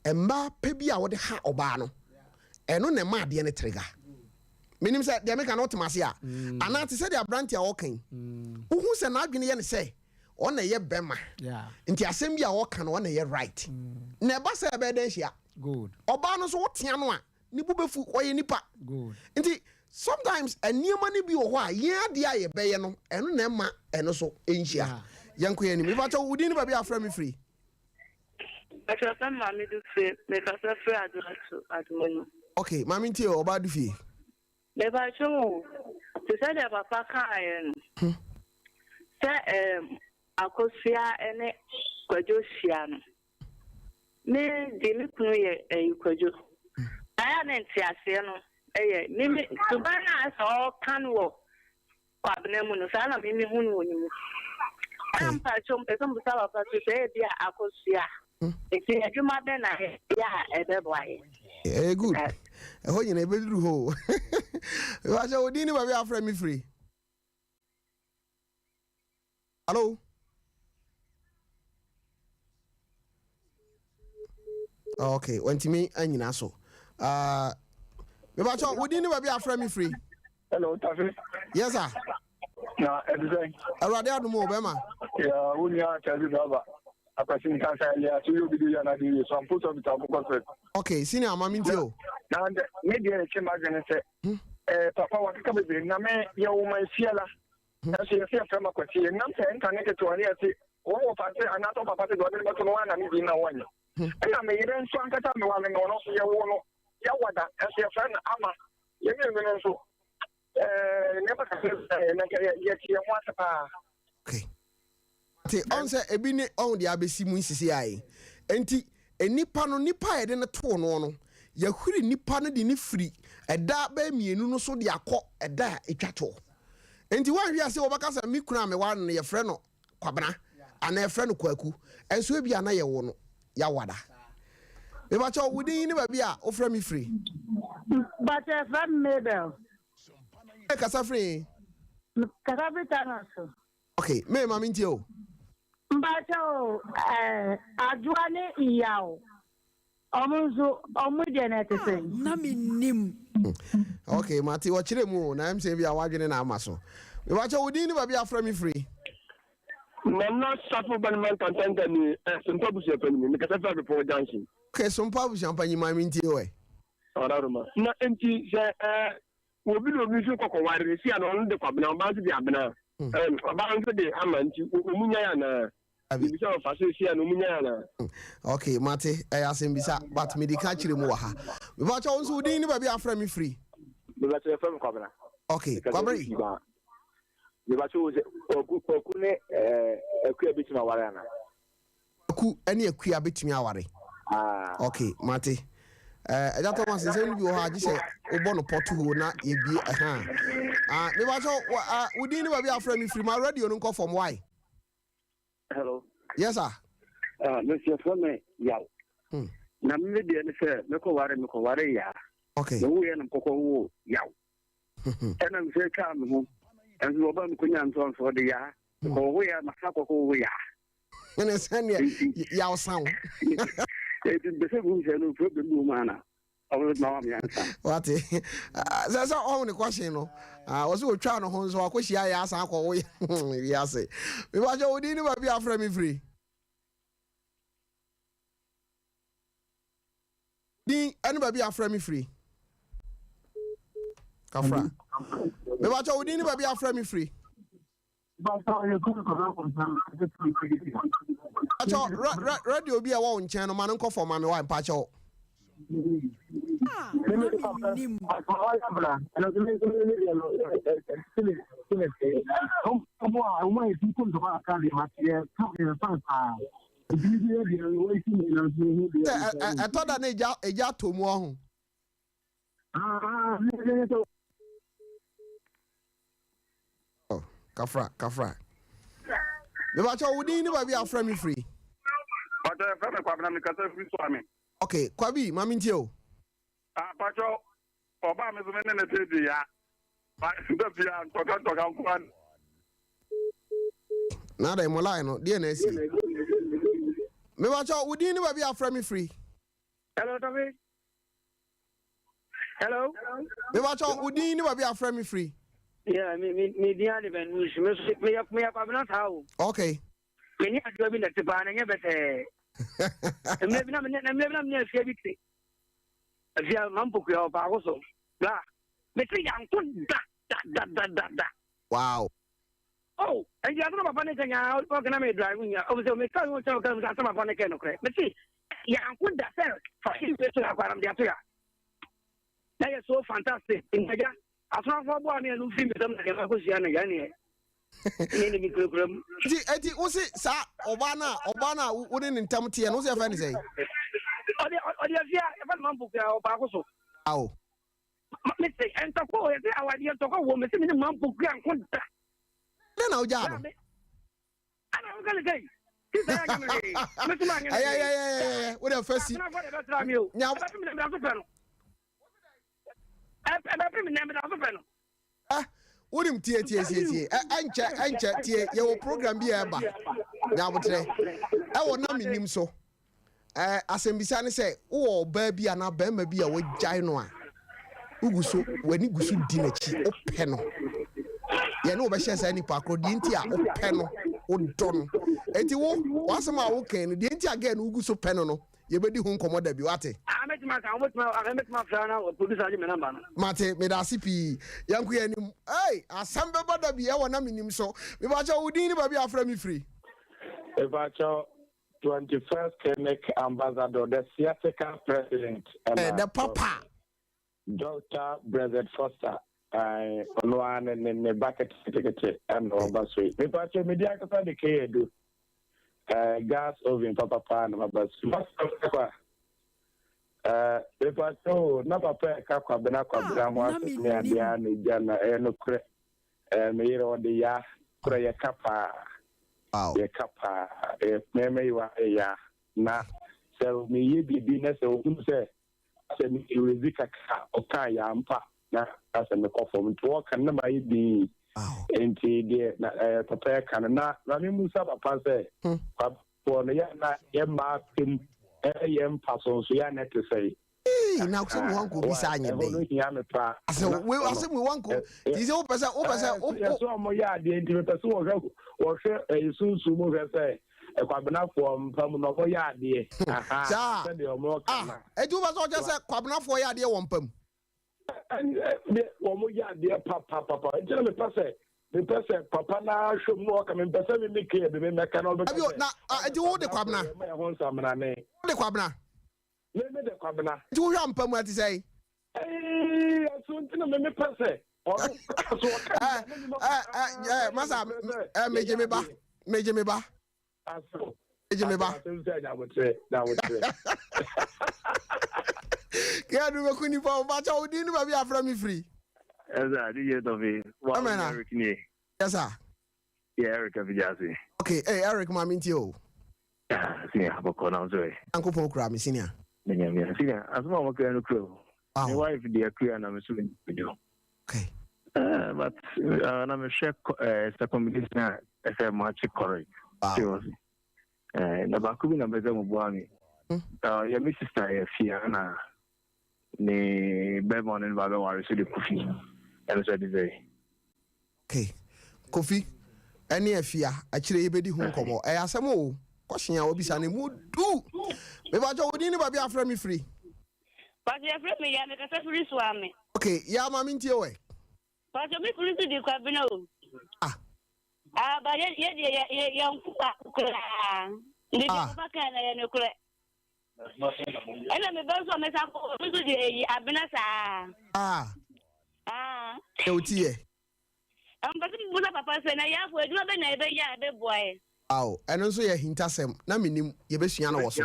mmaa pɛ bi a wode ha ɔbaa no, ɛno na ɛma adeɛ no trigger. Menim sɛ deɛ meka no wotem ase a, anaa te sɛ deɛ aberante a ɔka yi, wohu sɛ n'adwene yɛ ne sɛ ɔna ɛyɛ bɛrima, nti asɛm bi a ɔka no ɔna ɛyɛ right. Na ɛba sɛ ɛbɛyɛ dɛn hyia? Ɔbaa no nso wotea no a, ne bo bɛfu, ɔyɛ nipa. Nti sometimes nneɛma no bi wɔ hɔ a yɛn adeɛ a yɛbɛyɛ no, ɛno na ɛma ɛno so nhyia. Yɛnkɔ yɛn anim. Mepakyɛw, wo din ne baabi a afrɛ me firi? Mepakyɛw, sɛ Maame Dufie, mekasa firi Adwoato, Adomanu. Okay, Maame ntie o, Ɔbaa Dufie. Mepakyɛw o, te sɛ deɛ papa kaeɛ no, sɛ ɛɛm Akosua ne Kwadwo hyia no, me deɛ me kunu yɛ ɛyi Kwadwo, ayɛ a ne nteaseɛ no yɛ me me suban a sɛ ɔka no wɔ Kwabena mu no, saa na me mehu no wɔ ne mu. Ɛna mpakyɛw mpɛ sɛ mbusa papa so sɛ ebi a Akosua nti adwuma bɛn na yɛ a ɛbɛboa yɛ. Ɛyɛ good. Ɛhɔ nyina ɛbɛduru hɔ o. Mepakyɛw wo din ne baabi a wofrɛ me firi? Hello? Oh, okay, wantumi anyina so. Mepakyɛw wo din ne baabi a wofrɛ me firi? Hello, Tafi. Yes, sir. Na ɛte sɛn? Awurade adom o, bɛma. Yeah, wo nua taxi driver. Akwasi Nkansa Elias, woyɛ obi de yɛ anade yie so I'm post office akokɔ sɛ. Okay, senior ama me ntie o. Na ndɛ me deɛ ɛkyɛ m'adwene sɛ hmm. eh, papa wakeka bebree na me yɛ wo ma nsia la hmm. ɛnso yɛsɛ yɛfrɛ ma kwasi yɛ nam sɛ nka ne ketewa ne yɛse wɔn wɔ fa se anaasɛ papa se deɛ ɔde ne bɛto no wɔn ana ne din na wɔnyɛ hmm. ɛna me yere nso ankasa mewale no ɔno nso yɛwo no yɛwɔ da ɛnso yɛfrɛ no ama yɛmmienu no nso Eh, nneɛma kakra bi na yɛ na nka yɛte yɛn ho ase paa. Okay. Te ɔn sɛ ebi ne ɔn deɛ abɛsi mu nsisi ayi. Enti nnipa no nipa a yɛde no too no no yɛhwiri nipa no de ne firi ɛda bɛyɛ mmienu no so de akɔ ɛda a etwa toɔ. Enti woanhwɛ ase wɔbɛka sɛ me kunu a meware no no yɛfrɛ no Kwabena anaa yɛfrɛ no Kwaku nso ebia na yɛwo no Yawada. Mepakyɛw, wo din ne baabi a wofrɛ me firi? Mpakyɛ yɛfrɛ me Mabel. May kasa firi he? Kasa firi Tano so. Ok, May ma mentie o. Mpakyɛ o, eh, Adwoa ne Yaw. Ɔmo nso ɔmo deɛ no ɛte sɛn? Na me nim. Ok mate ɔkyerɛ mu o na ɛm sɛ ebia w'adwene na ama so. Mepakyɛ wo din ne baabi a afrɛ me firi? Nana Safo Banman Kantanka ni eh, Sompa abusua panyin, mekasa firi Abepɔn Junction. Ok Sompa abusua panyin ma mentie wo ɛ. Ɔdaroma. Na enti sɛ eh, obi na obi nso kɔkɔware no, si a na ɔno de Kwabena, ɔbaa nso de Abena, eh, ɔbaa nso de Ama nti wɔn nyae anaa? Mebisa wo fa so esia no ɔmu nyae anaa? Ok mate ɛyɛ asɛmbisa but mede ka kyerɛ mu wɔ ha. Mepakyɛ wo nso wo din ne baabi a afrɛ me firi? Mepakyɛ yɛfrɛ me Kwabena. Ok Kwabena. Mepakyɛ wo sɛ Kwaku Kwaku ne ɛɛ Akua betumi aware anaa? Kwaku ne Akua betumi aware. Ah. Ok mate. Ɛɛ Agya Thomas nsɛm no bi wɔ hɔ a gye sɛ wobɔ no pɔto na yɛbie ɛha. Ah mepakyɛ wo din ne baabi a afrɛ me firi ma radio no nkɔ fam why? Hello. Yes sir. Ah, mesi ɛfrɛ me yaw. Hmm. Na me deɛ ne sɛ mekɔ ware mekɔ ware yaa. Okay. Me wo yɛ no kɔkɔ wo yaw. Ɛna me sɛ twa me ho. Ɛnso ɔba me konya nso nso ɔde yaa. Mekɔ wo yɛ masa kɔkɔ wo yaa. Ɛna sɛ neɛ yaw san wo. Eti bɛsɛ bu sɛ no problem bi wɔ mu ana. Wate? Sɛ sɛ ɔho ne kɔhyen no, wɔ sɛ ɔtwa no ho nso wakɔhyia yɛ asan akɔ wo wiase. Mebakyɛ wo din ne baabi a afrɛ me firi. Din ne baabi a afrɛ me firi. Kafra. Mebakyɛ wo din ne baabi a afrɛ me firi. Mpakyɛw, radio bi a ɛwɔ wo nkyɛn no, ma no nkɔ fam ma me wa, mpakyɛw. Ɛtɔ da na egya atɔ mu ɔho. Oh, kafra, kafra. Mebakyɛ wo din ne baabi a afrɛ me firi. Pakyɛ yɛfrɛ me Kwabena mekasa firi Suame. Ok, Kwabi, ma mentie o. Ah, pakyɛ ɔbaa me so me ne ne te de ya. Da bia ntɔka ntɔka nko ara. Na dɛn mo line no, deɛ na asi. Mebakyɛ wo din ne baabi a afrɛ me firi. Hello, Tommy. Hello. Mebakyɛ wo din ne baabi a afrɛ me firi. Yeah, me me me din ade bɛn nusu. Me so me yɛ me yɛ kwabena saa o. Okay. Me ni adeɛ bi na te paa na nyɛ bɛtɛɛ. Mmerɛ bi na me ne mmerɛ bi na me ne afia bi te. Afia mampokua wɔ paako so. Bla. Me te yanko da da da da da da. Wow. Oh, nti asɛm a papa ne ka nyaa ɔka na me drive nya. Ɔmo sɛ me ka no kyɛw ka sɛ asɛm papa ne ka no korɛ. Me se yanko da sɛ fa yi so akwa na me de ato ya. Na yɛ so fantastic. Ntaja asomafo aboa me anu fi me sɛm na deɛ makɔsua no yɛ neɛ. Ne ne me kurakura mu. Nti eti wo se saa ɔbaa no a ɔbaa no a wo ne ne ntam teɛ no wo se yɛfrɛ no sɛn? Ɔde ɔde afia yɛfrɛ no Mampokua ɔbaako so. Awo. Me se ntɔkwa o yɛse awadeɛ ntɔkwa wɔ me se me ne Mampokua nko da. Dɛn na wogyaa no? Ana woka ne sɛi? Sisa yɛ anyɛ me hwee. Me so ma anyɛ ne hwee. Ɛyɛyɛyɛyɛ wo dɛ fɛ si. Asenafoɔ de bɛsra me o. Ɛbɛpem nɛ meda so pɛ no. Ɛbɛpem nɛ meda so pɛ no. Eh, wonim tie tie tie tie ɛnkyɛ ɛnkyɛ tie yɛwɔ program bi a ɛba nyabotrɛ ɛwɔ na menim so Ɛɛ, asɛmbisa ne sɛ, wowɔ ɔbaa bi anaa barima bi a wagyae no a, wogu so, w'ani gu so di n'akyi, wopɛ no. Yɛne wo bɛhyɛ saa nipa korɔ deɛ nti a wopɛ no, wodɔ no. Enti wo, w'asɛm a wokan no, deɛ nti a girl no wogu so pɛ no no, yɛbɛdi ho nkɔmmɔ da bi, wate? Ah, mɛtumi aka, wobɛtumi, ah, mɛtumi afrɛ na producer agye me number no. Mate, meda ase pii. Yɛnko yɛn anim. Ei, asɛm bɛba da bi ɛwɔ na menim so. Mepakyɛw, wo din ne baabi a afrɛ me firi? Mepakyɛw, 21st Clinic Ambassador, the Sciatica President, ɛna. The papa. Doctor Brexit Foster, ae, ɔno ara ne ne ne ba ketekete ɛna ɔba so yi. Mepakyɛw, me din ankasa de K Adu. Eh, gas oven papapa na maba so. Masɛm Eh, mepakyɛw o, na papa ɛka Kwabena Kwabena ho Ah, na asɛm ne adeɛ mennim. ara na egya na ɛyɛ nokorɛ. Eh, me yere ɔde yaa, korɛ yɛka paa, Wow. yɛka paa. Eh, mɛmɛ yi wa yaa. Na sɛ meyɛ biribi na sɛ ohunu sɛ sɛ me erezi kakra a, ɔka yaa mpa na asɛ mekɔ fam. Nti wɔka no na mayɛ dinn. Wow. Nti deɛ na eh, papa ɛka no na na memusa papa sɛ Hmm. kwaboɔ no yɛ na yɛ mmaa pɛm ɛyɛ yɛn mpa so nso yɛ na ɛte sɛ Ee, na asɛm wei wanko bisa anyɛ ɛhɔ no dɛn? hia me paa. Asɛm wei asɛm wei wanko. Ti sɛ wopɛ sɛ wopɛ sɛ wo yɛ sɛ ɔmo yɛ adeɛ nti mepɛ sɛ wɔhwɛ wɔhwɛ ɛyɛ sunsum mu hwɛ sɛ ɛkwabenafoɔ mpa mu na ɔmo yɛ adeɛ aha Saa. sɛdeɛ ɔmo ka Ah, na eti wopɛ sɛ ɔkyerɛ sɛ kwabenafoɔ yɛ adeɛ wɔ mpa mu? Ɛnɛ wɔn yɛ adeɛ papapapa nti na mepɛ sɛ mepɛ sɛ papa naa hwɛ mu na ɔka mepɛ sɛ me me kee bi me mɛka na ɔbɛka Abi sɛ na ah, eti wo de kwabena? ɛma yɛ ho nsamanane. Wo de kwabena? Me me de kwabena. Nti wohwɛ mpa mu ɛte sɛn? Ɛɛ ɛso nti na me mepɛ sɛ ɔno so ɔka Ɛ ɛ ɛ ɛ masa ɛ megye me ba megye me ba aso megye me ba. asɛm sɛ nyabotrɛ nyabotrɛ. Kea du bɛku nipa o bakyɛ wo din ne baabi a afrɛ me firi. Yes, sir. DJ Tofi. Wow, Amen. ah. Eric nie. Yes sir. Yeah, Eric Afijasi. Okay, hey Eric ma me ntie o. Ah, senior, abɔkɔ na nso ɛ. Nyankopɔn kura me senior. Menyamia. Senior, asoma a wɔkra no kura o. Wow. My wife deɛ kura na me so me do. Okay. But na mehwɛ sɛ combination a ɛsɛ match correct. Wow. Seriously. Na baako bi na bɛsɛ mo boa me. Yɛ me sister yɛ fia na ne bɛrima no ne ba bɛware so de Kofi. Ɛno sɛ de sɛ. Okay. Kofi ɛne Afia akyire yɛbɛdi ho nkɔmmɔ. Ɛyɛ asɛm o. Kɔhyen a wabisa no mu du. Mebakyɛ wo din ne baabi a afrɛ me firi. Pàṣẹ yɛfrɛ me ya mekasa firi so ame. Okay, yɛ ama me ntie wɛ. Pàṣẹ me kunu so di kwabena o. Ah. Ah, ba yɛ yɛ deɛ yɛ yɛ yɛnko baako koraa. Nti deɛ Ah. papa kan na yɛ nokorɛ. Ɛna me ba nso a mɛsa kɔ ɔno nso deɛ ɛyi abena saa. Ah, Ah. yɛ wo ti yɛ. Mpɛ sɛ mebusa papa sɛ na yɛafo adwuma bɛ na yɛbɛyɛ a ɛbɛboa yɛ. Aw, ɛno nso yɛ hintasɛm na menim yɛbɛsua no wɔ so.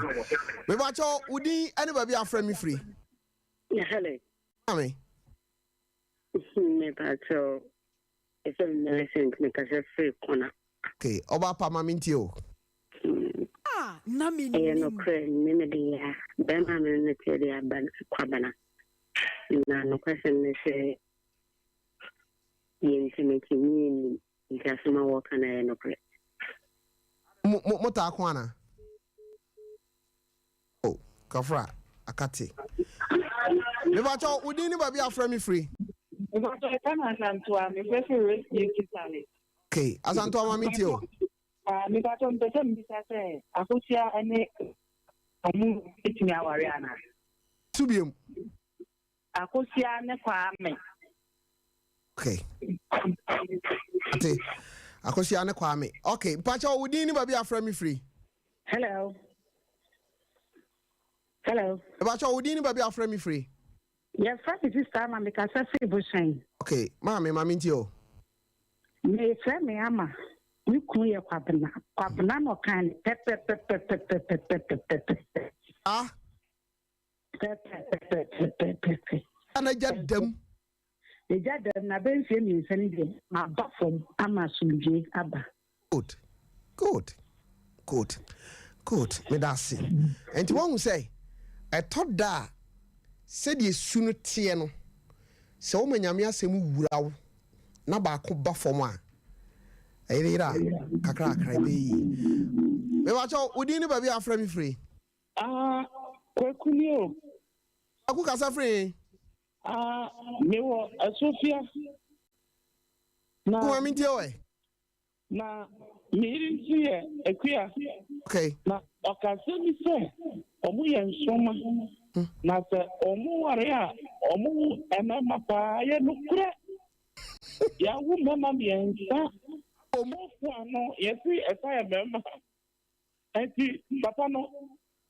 Mebakyɛ wo din ne baabi a afrɛ me firi. Hello. Ame. Mepakyɛw, ɛsɛ Millicent mekasa firi kɔna. Okay, ɔba pa ma me ntie o. Ah, na Ɛyɛ mennim. nokorɛ me mede yɛ a bɛrima me no teɛ de aba kwabena. Na nokwasɛm ne sɛ yɛn akyi ne yɛnnim nti asɛm a wɔka no ɛyɛ nokorɛ. Mo mo mo taa ko ana? Oh, kafra akate. Mebakyɛ wo din ne baabi a afrɛ me firi. Mepakyɛ ɛka na Asantoa, mefrɛ firi Rescue Kitale. Okay, Asantoa ma me ntie o. Ah, mepakyɛ mpɛ sɛ mbisa sɛ Akosua ne ɔmo betumi aware anaa? So biom. Akosua ne Kwame. Okay. Ate. Akosua ne Kwame. Okay, mpakyɛ wo din ne baabi a afrɛ me firi. Hello. Hello. Mepakyɛ wo din ne baabi a afrɛ me firi. Yɛfrɛ me sister ama mekasa firi Bohyɛn. Okay, maame ma me ntie o. Mefrɛ me ama. Me kunu yɛ Kwabena. Kwabena na ɔkan ne pɛpɛpɛpɛpɛpɛpɛpɛpɛ. Ah, Pɛpɛpɛpɛpɛpɛpɛ. ana gya dam. Egya dɛm na bɛyɛ mfeɛ 3 no deɛ maba fam ama asomdwie aba. Good. Good. Good. Good. Meda ase. Nti wɔn sɛ ɛtɔ da a sɛdeɛ su no teɛ no sɛ wɔma nyame asɛm wura wo na baako ba fam a ɛyere yere a kakra kakra ɛbɛyɛ yie. Mebakyɛw wo din ne baabi a afrɛ me firi. Ah, Kwaku ni o. Kwaku kasa firi. Ah, mewɔ Asofia. Na Kuma mi ntie wɔ. Na me yere nso yɛ Akua. Okay. Na ɔka asɛm bi sɛ ɔmo yɛ nsoroma. Na sɛ ɔmo ware a, ɔmo wo mmarima paa. Yɛ nokorɛ. Yɛawo mmarima mmiɛnsa. Ɔmɔfo ano yɛsi ɛsa yɛ mmarima. Nti papa no,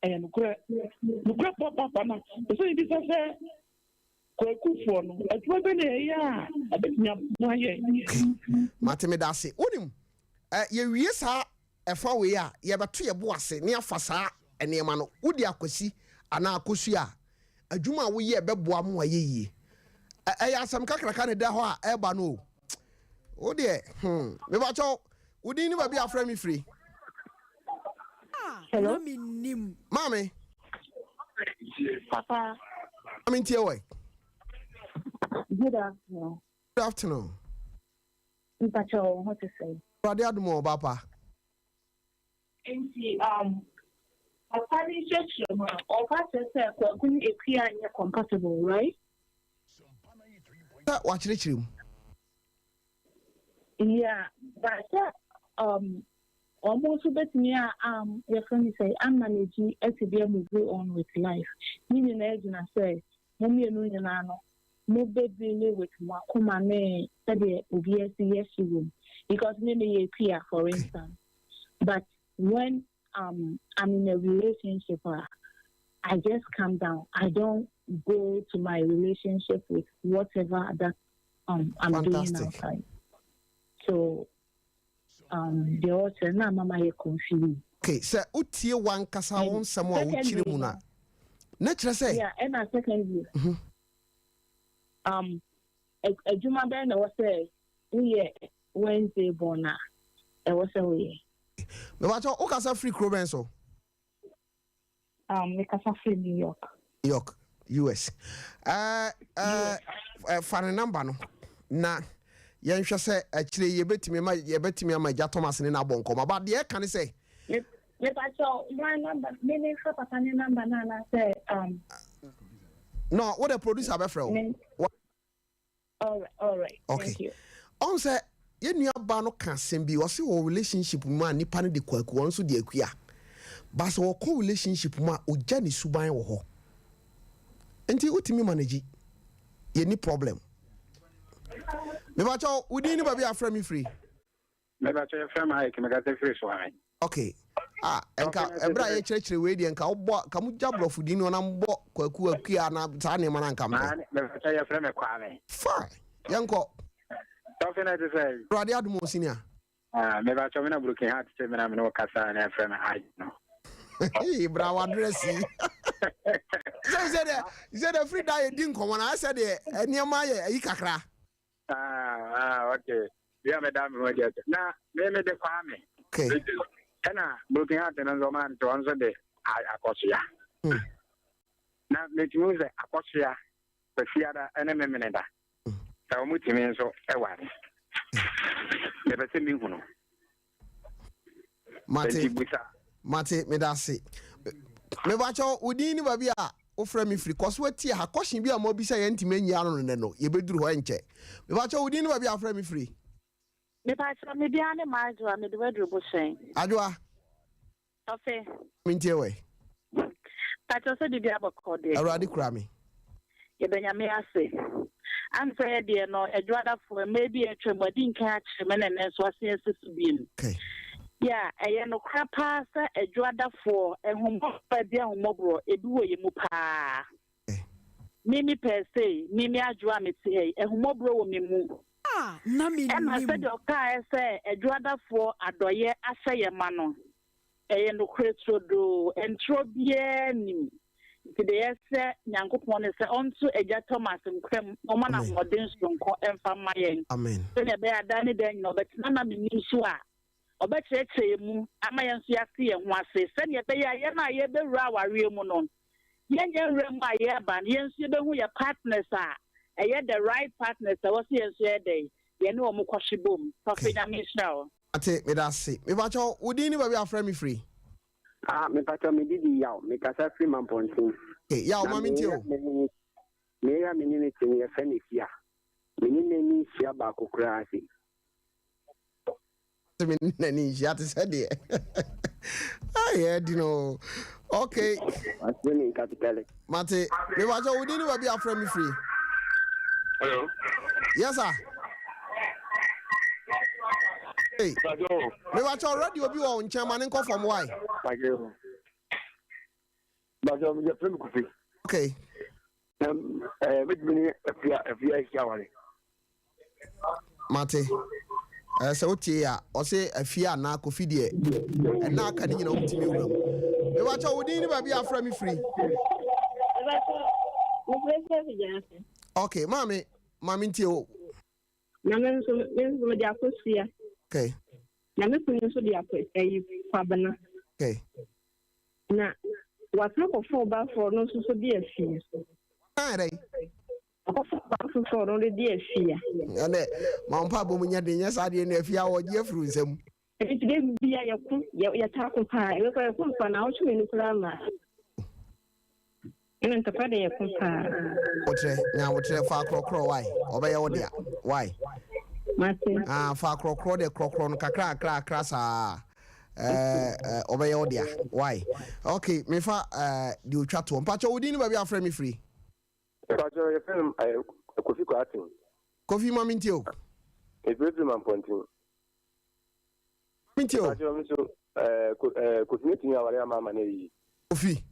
ɛyɛ nokorɛ. Nokorɛ papa na ɛsɛ yɛbisa sɛ kwakufoɔ no, adwuma bɛ na ɛyɛ a ɛbɛtumi aboa yɛn? Mate, me da ase. Wonim, yɛwie saa ɛfa wei a, yɛbɛto yɛ bo ase ne afa saa nneɛma no. Wode akwasi anaa akosua a, adwuma a woyɛ bɛboa mo ayɛ yie. Ɛyɛ asɛm kakraka ne da hɔ a ɛreba no o. Wo deɛ, mebakyɛw, wodin ne baabi a afrɛ me firi? Hello. Maame. Papa. Maame, ntie wɔ. Good afternoon. Good afternoon. Mpakyɛ, wo ho te sɛ? Awurade adom, ɔba pa. Nti papa ne nkyerɛkyerɛ mu a ɔka kyerɛ sɛ Kwaku ne Akua nyɛ compatible, right? Sɛ wakyerɛkyerɛ mu. Yeah, but sɛ ɔmo nso bɛtumi a yɛfrɛ no sɛ amanage ɛte bi move on with life. Ne nyinaa gyina sɛ mo mmienu nyinaa no, mo bɛ with mo akoma ne sɛdeɛ obi asi yɛ si wɔ mu, because me meyɛ Akua, for instance, but when I'm in a relationship, I just calm down. I don't go to my relationship with whatever that I'm doing Fantastic. outside. So the ɔkyerɛ na mama yɛ confused. Okay, sɛ wotie wankasa wo nsɛm a wokyerɛ mu no a, na kyerɛ sɛ Yeah, ɛna secondly, adwuma bɛn na ɛwɔ sɛ woyɛ Wednesday born a ɛwɔ sɛ woyɛ? Mebakyɛ, wokasa firi kuro bɛn so? Mekasa firi New York. New York, US. Fa ne number no na yɛnhwɛ sɛ akyire yɛbɛtumi ma yɛbɛtumi ama Agya Thomas ne no abɔ nkɔmmɔ. Ba deɛ ɛka ne sɛ Mepakyɛw, my number, me ne fa papa ne number na anaasɛ No, wode producer bɛfrɛ wo. All right. Okay. Thank you. Ɔn sɛ yɛn nua ba no ka asɛm bi, ɔsi wɔ relationship mu a, nipa no de Kwaku, ɔno nso de Akua ba. Sɛ wɔkɔ relationship mu a, ogya ne suban wɔ hɔ, nti wotumi manage, yɛni problem. Mebakyɛw, wodin ne baabi a afrɛ me firi? Mebakyɛ, yɛfrɛ me Ike, mekasa firi so ame. Okay, ah, nka ɛberɛ a yɛkyerɛkyerɛ wei deɛ, nka wobɔ ka mogya borɔfo din no na mbɔ Kwaku, Akua na saa nneɛma no anka mpɛ. Mebakyɛ, yɛfrɛ me Kwame. Fine, yɛnkɔ. Tɔfe no te sɛ? Awurade adom o, senior. Mebakyɛ, me na broken heart sɛ me na mene wo kasa na yɛfrɛ me Ike no. Bra wadress yi sɛ deɛ firi da yɛdi nkɔmmɔ no ayɛ sɛ deɛ nneɛma yɛ ayi kakra. Ah, okay, bia meda me ho adi ase na me mede Kwame. Okay. Ɛna broken heart no nso, ɔma nte ɔno nso de Akɔsoa. Na metumi hu sɛ Akɔsoa, Kwasiada ɛne Memeneda, sɛ ɔmo tumi nso ɛware, mepɛ sɛ mehu no. Mate. Nti busa. Mate, meda ase. Mebakyɛw, wo din ne baabi a wofrɛ me firi? Kɔ so atie ha. Kɔhye bi a mabisa yɛntumi anyi ano no, nɛ no yɛbɛduru hɔ ɛnkyɛ. Mebakyɛw, wo din ne baabi a wofrɛ me firi? Mepakyɛ, me bia ne Maadwoa, mede waduru bohyɛn. Adwoa. Ɔfe. Mentie wɛ. Pakyɛ, sɛ biribi abɔkɔ deɛ? Awurade kura me. Yɛbɛnyame ase. Ansɛ yɛ deɛ no, adwoadafoɔ mmerɛ bi atwa mu adi nkan akyerɛ me, ne nnɛ nso ase asi so biem. Okay. Yeah, ɛyɛ nokorɛ paa sɛ adwoadafoɔ ahummɔborɔ bi, ahummɔborɔ ebi wɔ yɛ mu paa. Mimi pɛɛ sei, mimi Adwoa a mete ha yi, ahummɔborɔ wɔ me mu. Ɛna sɛdeɛ ɔkaeɛ sɛ adwoadafoɔ adɔyɛ ahyɛ yɛ ma no, ɛyɛ nokorɛ turodoo, ntorɔ biara nim. Nti deɛ yɛsrɛ Nyankopɔn ne sɛ ɔnto Agya Thomas nkwam na ɔma no ahoɔden soronko ɛmfa mma yɛn. Amen. Sɛnea ɛbɛyɛ a daa ne daa nyina ɔbɛtena na menim so a, ɔbɛkyerɛkyerɛ yɛn mu ama yɛn nso yɛase yɛn ho ase, sɛnea ɛbɛyɛ a yɛn a yɛbɛwura awareɛ mu no, yɛnyɛ nwura mu a yɛreba no, yɛn nso yɛbɛhu yɛ partners a ɛyɛ the right partners a ɛwɔ sɛ yɛn nso yɛ dɛ yɛne wɔn kɔhwe bom. Papa, Nyame nhyira wo. Ate, meda ase. Mebakyɛw, wo din ne baabi a afrɛ me firi? Ah, mepatɔ, me didi Yaw, mekasa firi Mampɔnten. Okay, Yaw, ma mentie o. Meyɛ a me ne ne te no, yɛfrɛ no Fia. Me ne n'ani nhyia baako koraa ase. Sɛ me ne n'ani nhyia te sɛ deɛ ayɛ di no. Okay. Wase ne nkapitale. Mate. Mebakyɛ wo din ne baabi afrɛ me firi. Hello. Yes sir. Hey. Mebakyɛ radio bi wɔ wo nkyɛn ma ne nkɔ fam wae. Bakyɛ yɛfrɛ me Kofi. Okay. Mɛtumi ne afia afia ahyia ware. Mate. Eh, sɛ wotie a, ɔse afie anaa kofi deɛ, ɛna aka ne nyina womtumi wura mu. Mebakyɛ wo din ne baabi a afrɛ me firi. Ok, maame, maame ntie o. Na me nso, me nso mede akosua. Okay. Na me kunu nso de akɔ ayi kwabena. Okay. Na wasan kɔfa ɔbaa foforɔ no nso so de afie. Wasan dɛn? Ɔkɔfa ɔbaa foforɔ no de afie. Ɛnɛ ma wo mpaebɔ mu nyɛ den nyɛ saa deɛ ne afie a wɔgye afiri wo nsam. Nti da bia yɛko yɛtaa ko paa ɛbɛkɔ yɛko mfa na awotwe mmienu koraa ma. Ɛna ntɔkwa de yɛ ko paa. Wotrɛ nya wotrɛ fa korɔkorɔ why ɔbɛyɛ wo dea why. Mate. Ah fa korɔkorɔ de korɔkorɔ no kakra kakra kakra saa ɛɛ eh, ɔbɛyɛ wo dea why. Okay mefa ɛɛ eh, deɛ otwa toɔ mpakyɛ wo din ne baabi afrɛ me firi. Mpakyɛ yɛfrɛ no eh, Kofi Kwarteng. Kofi ma mentie o. Efirefiri ma mpɔnten. Mintie o. Mpakyɛ me so ɛɛ Kofi mɛtumi aware ama ama no ayi. Kofi.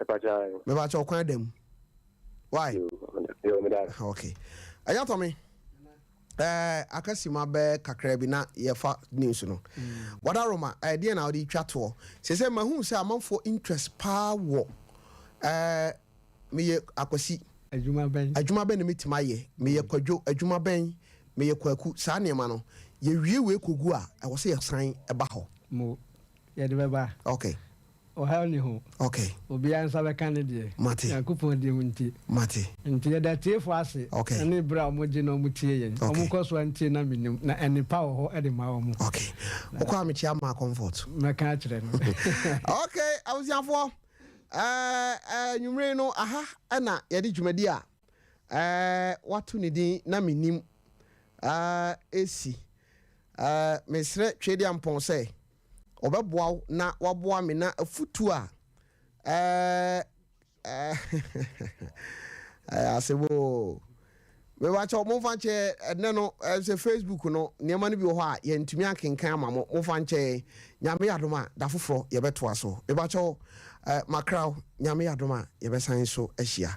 Mpakyɛ ayi. Mepakyɛ ɔkwan da mu. Why? Yo, me da. Okay. Ɛyɛ tɔ me. Ɛɛ akasi ma bɛɛ kakra bi na yɛfa news no. Mm. Wada Roma, ɛɛ deɛ na wɔde twa toɔ. Sɛ sɛ mahu sɛ amanfoɔ interest paa wɔ ɛɛ Meyɛ Akwasi. Adwuma bɛn? Adwuma bɛn na mɛtumi ayɛ? Meyɛ Kwadwo. Adwuma bɛn? Meyɛ Kwaku. Saa nneɛma no, yɛwie wei kɔgu a, ɛwɔ sɛ yɛsan ba hɔ. Mo, yɛde bɛba. Ok. Ɔhaw nni ho. Ok. Obiara nsa bɛka ne deɛ. Mate. Nyankopɔn din mu nti. Mate. Nti yɛda atiefoɔ ase. Ok. Ɛne berɛ a wɔgye na wɔtie yɛn. Ok. Wɔnkɔ so ara ntie na menim, na nnepa wɔ hɔ de ma wɔn. Ok. Wokɔ a mekyia Maa Comfort. Mɛka akyerɛ no. Ok, abusuafoɔ. Anwummere no, aha na yɛde dwumadi a wɔato ne din Na Minnim resi. Mesrɛ Tweaduampɔn sɛ ɔbɛboa wo na waboa me na afutuo a Ɛyɛ asɛm oo. Mebakyɛw momfa nkyɛ ɛnɛ no sɛ Facebook no nneɛma no bi wɔ hɔ a yɛntumi ankenkan ama mo momfa nkyɛ yɛn. Nyame yɛ adom a da foforɔ yɛbɛtoa so. Mebakyɛw makraw Nyame yɛ adom a yɛbɛsan nso ahyia.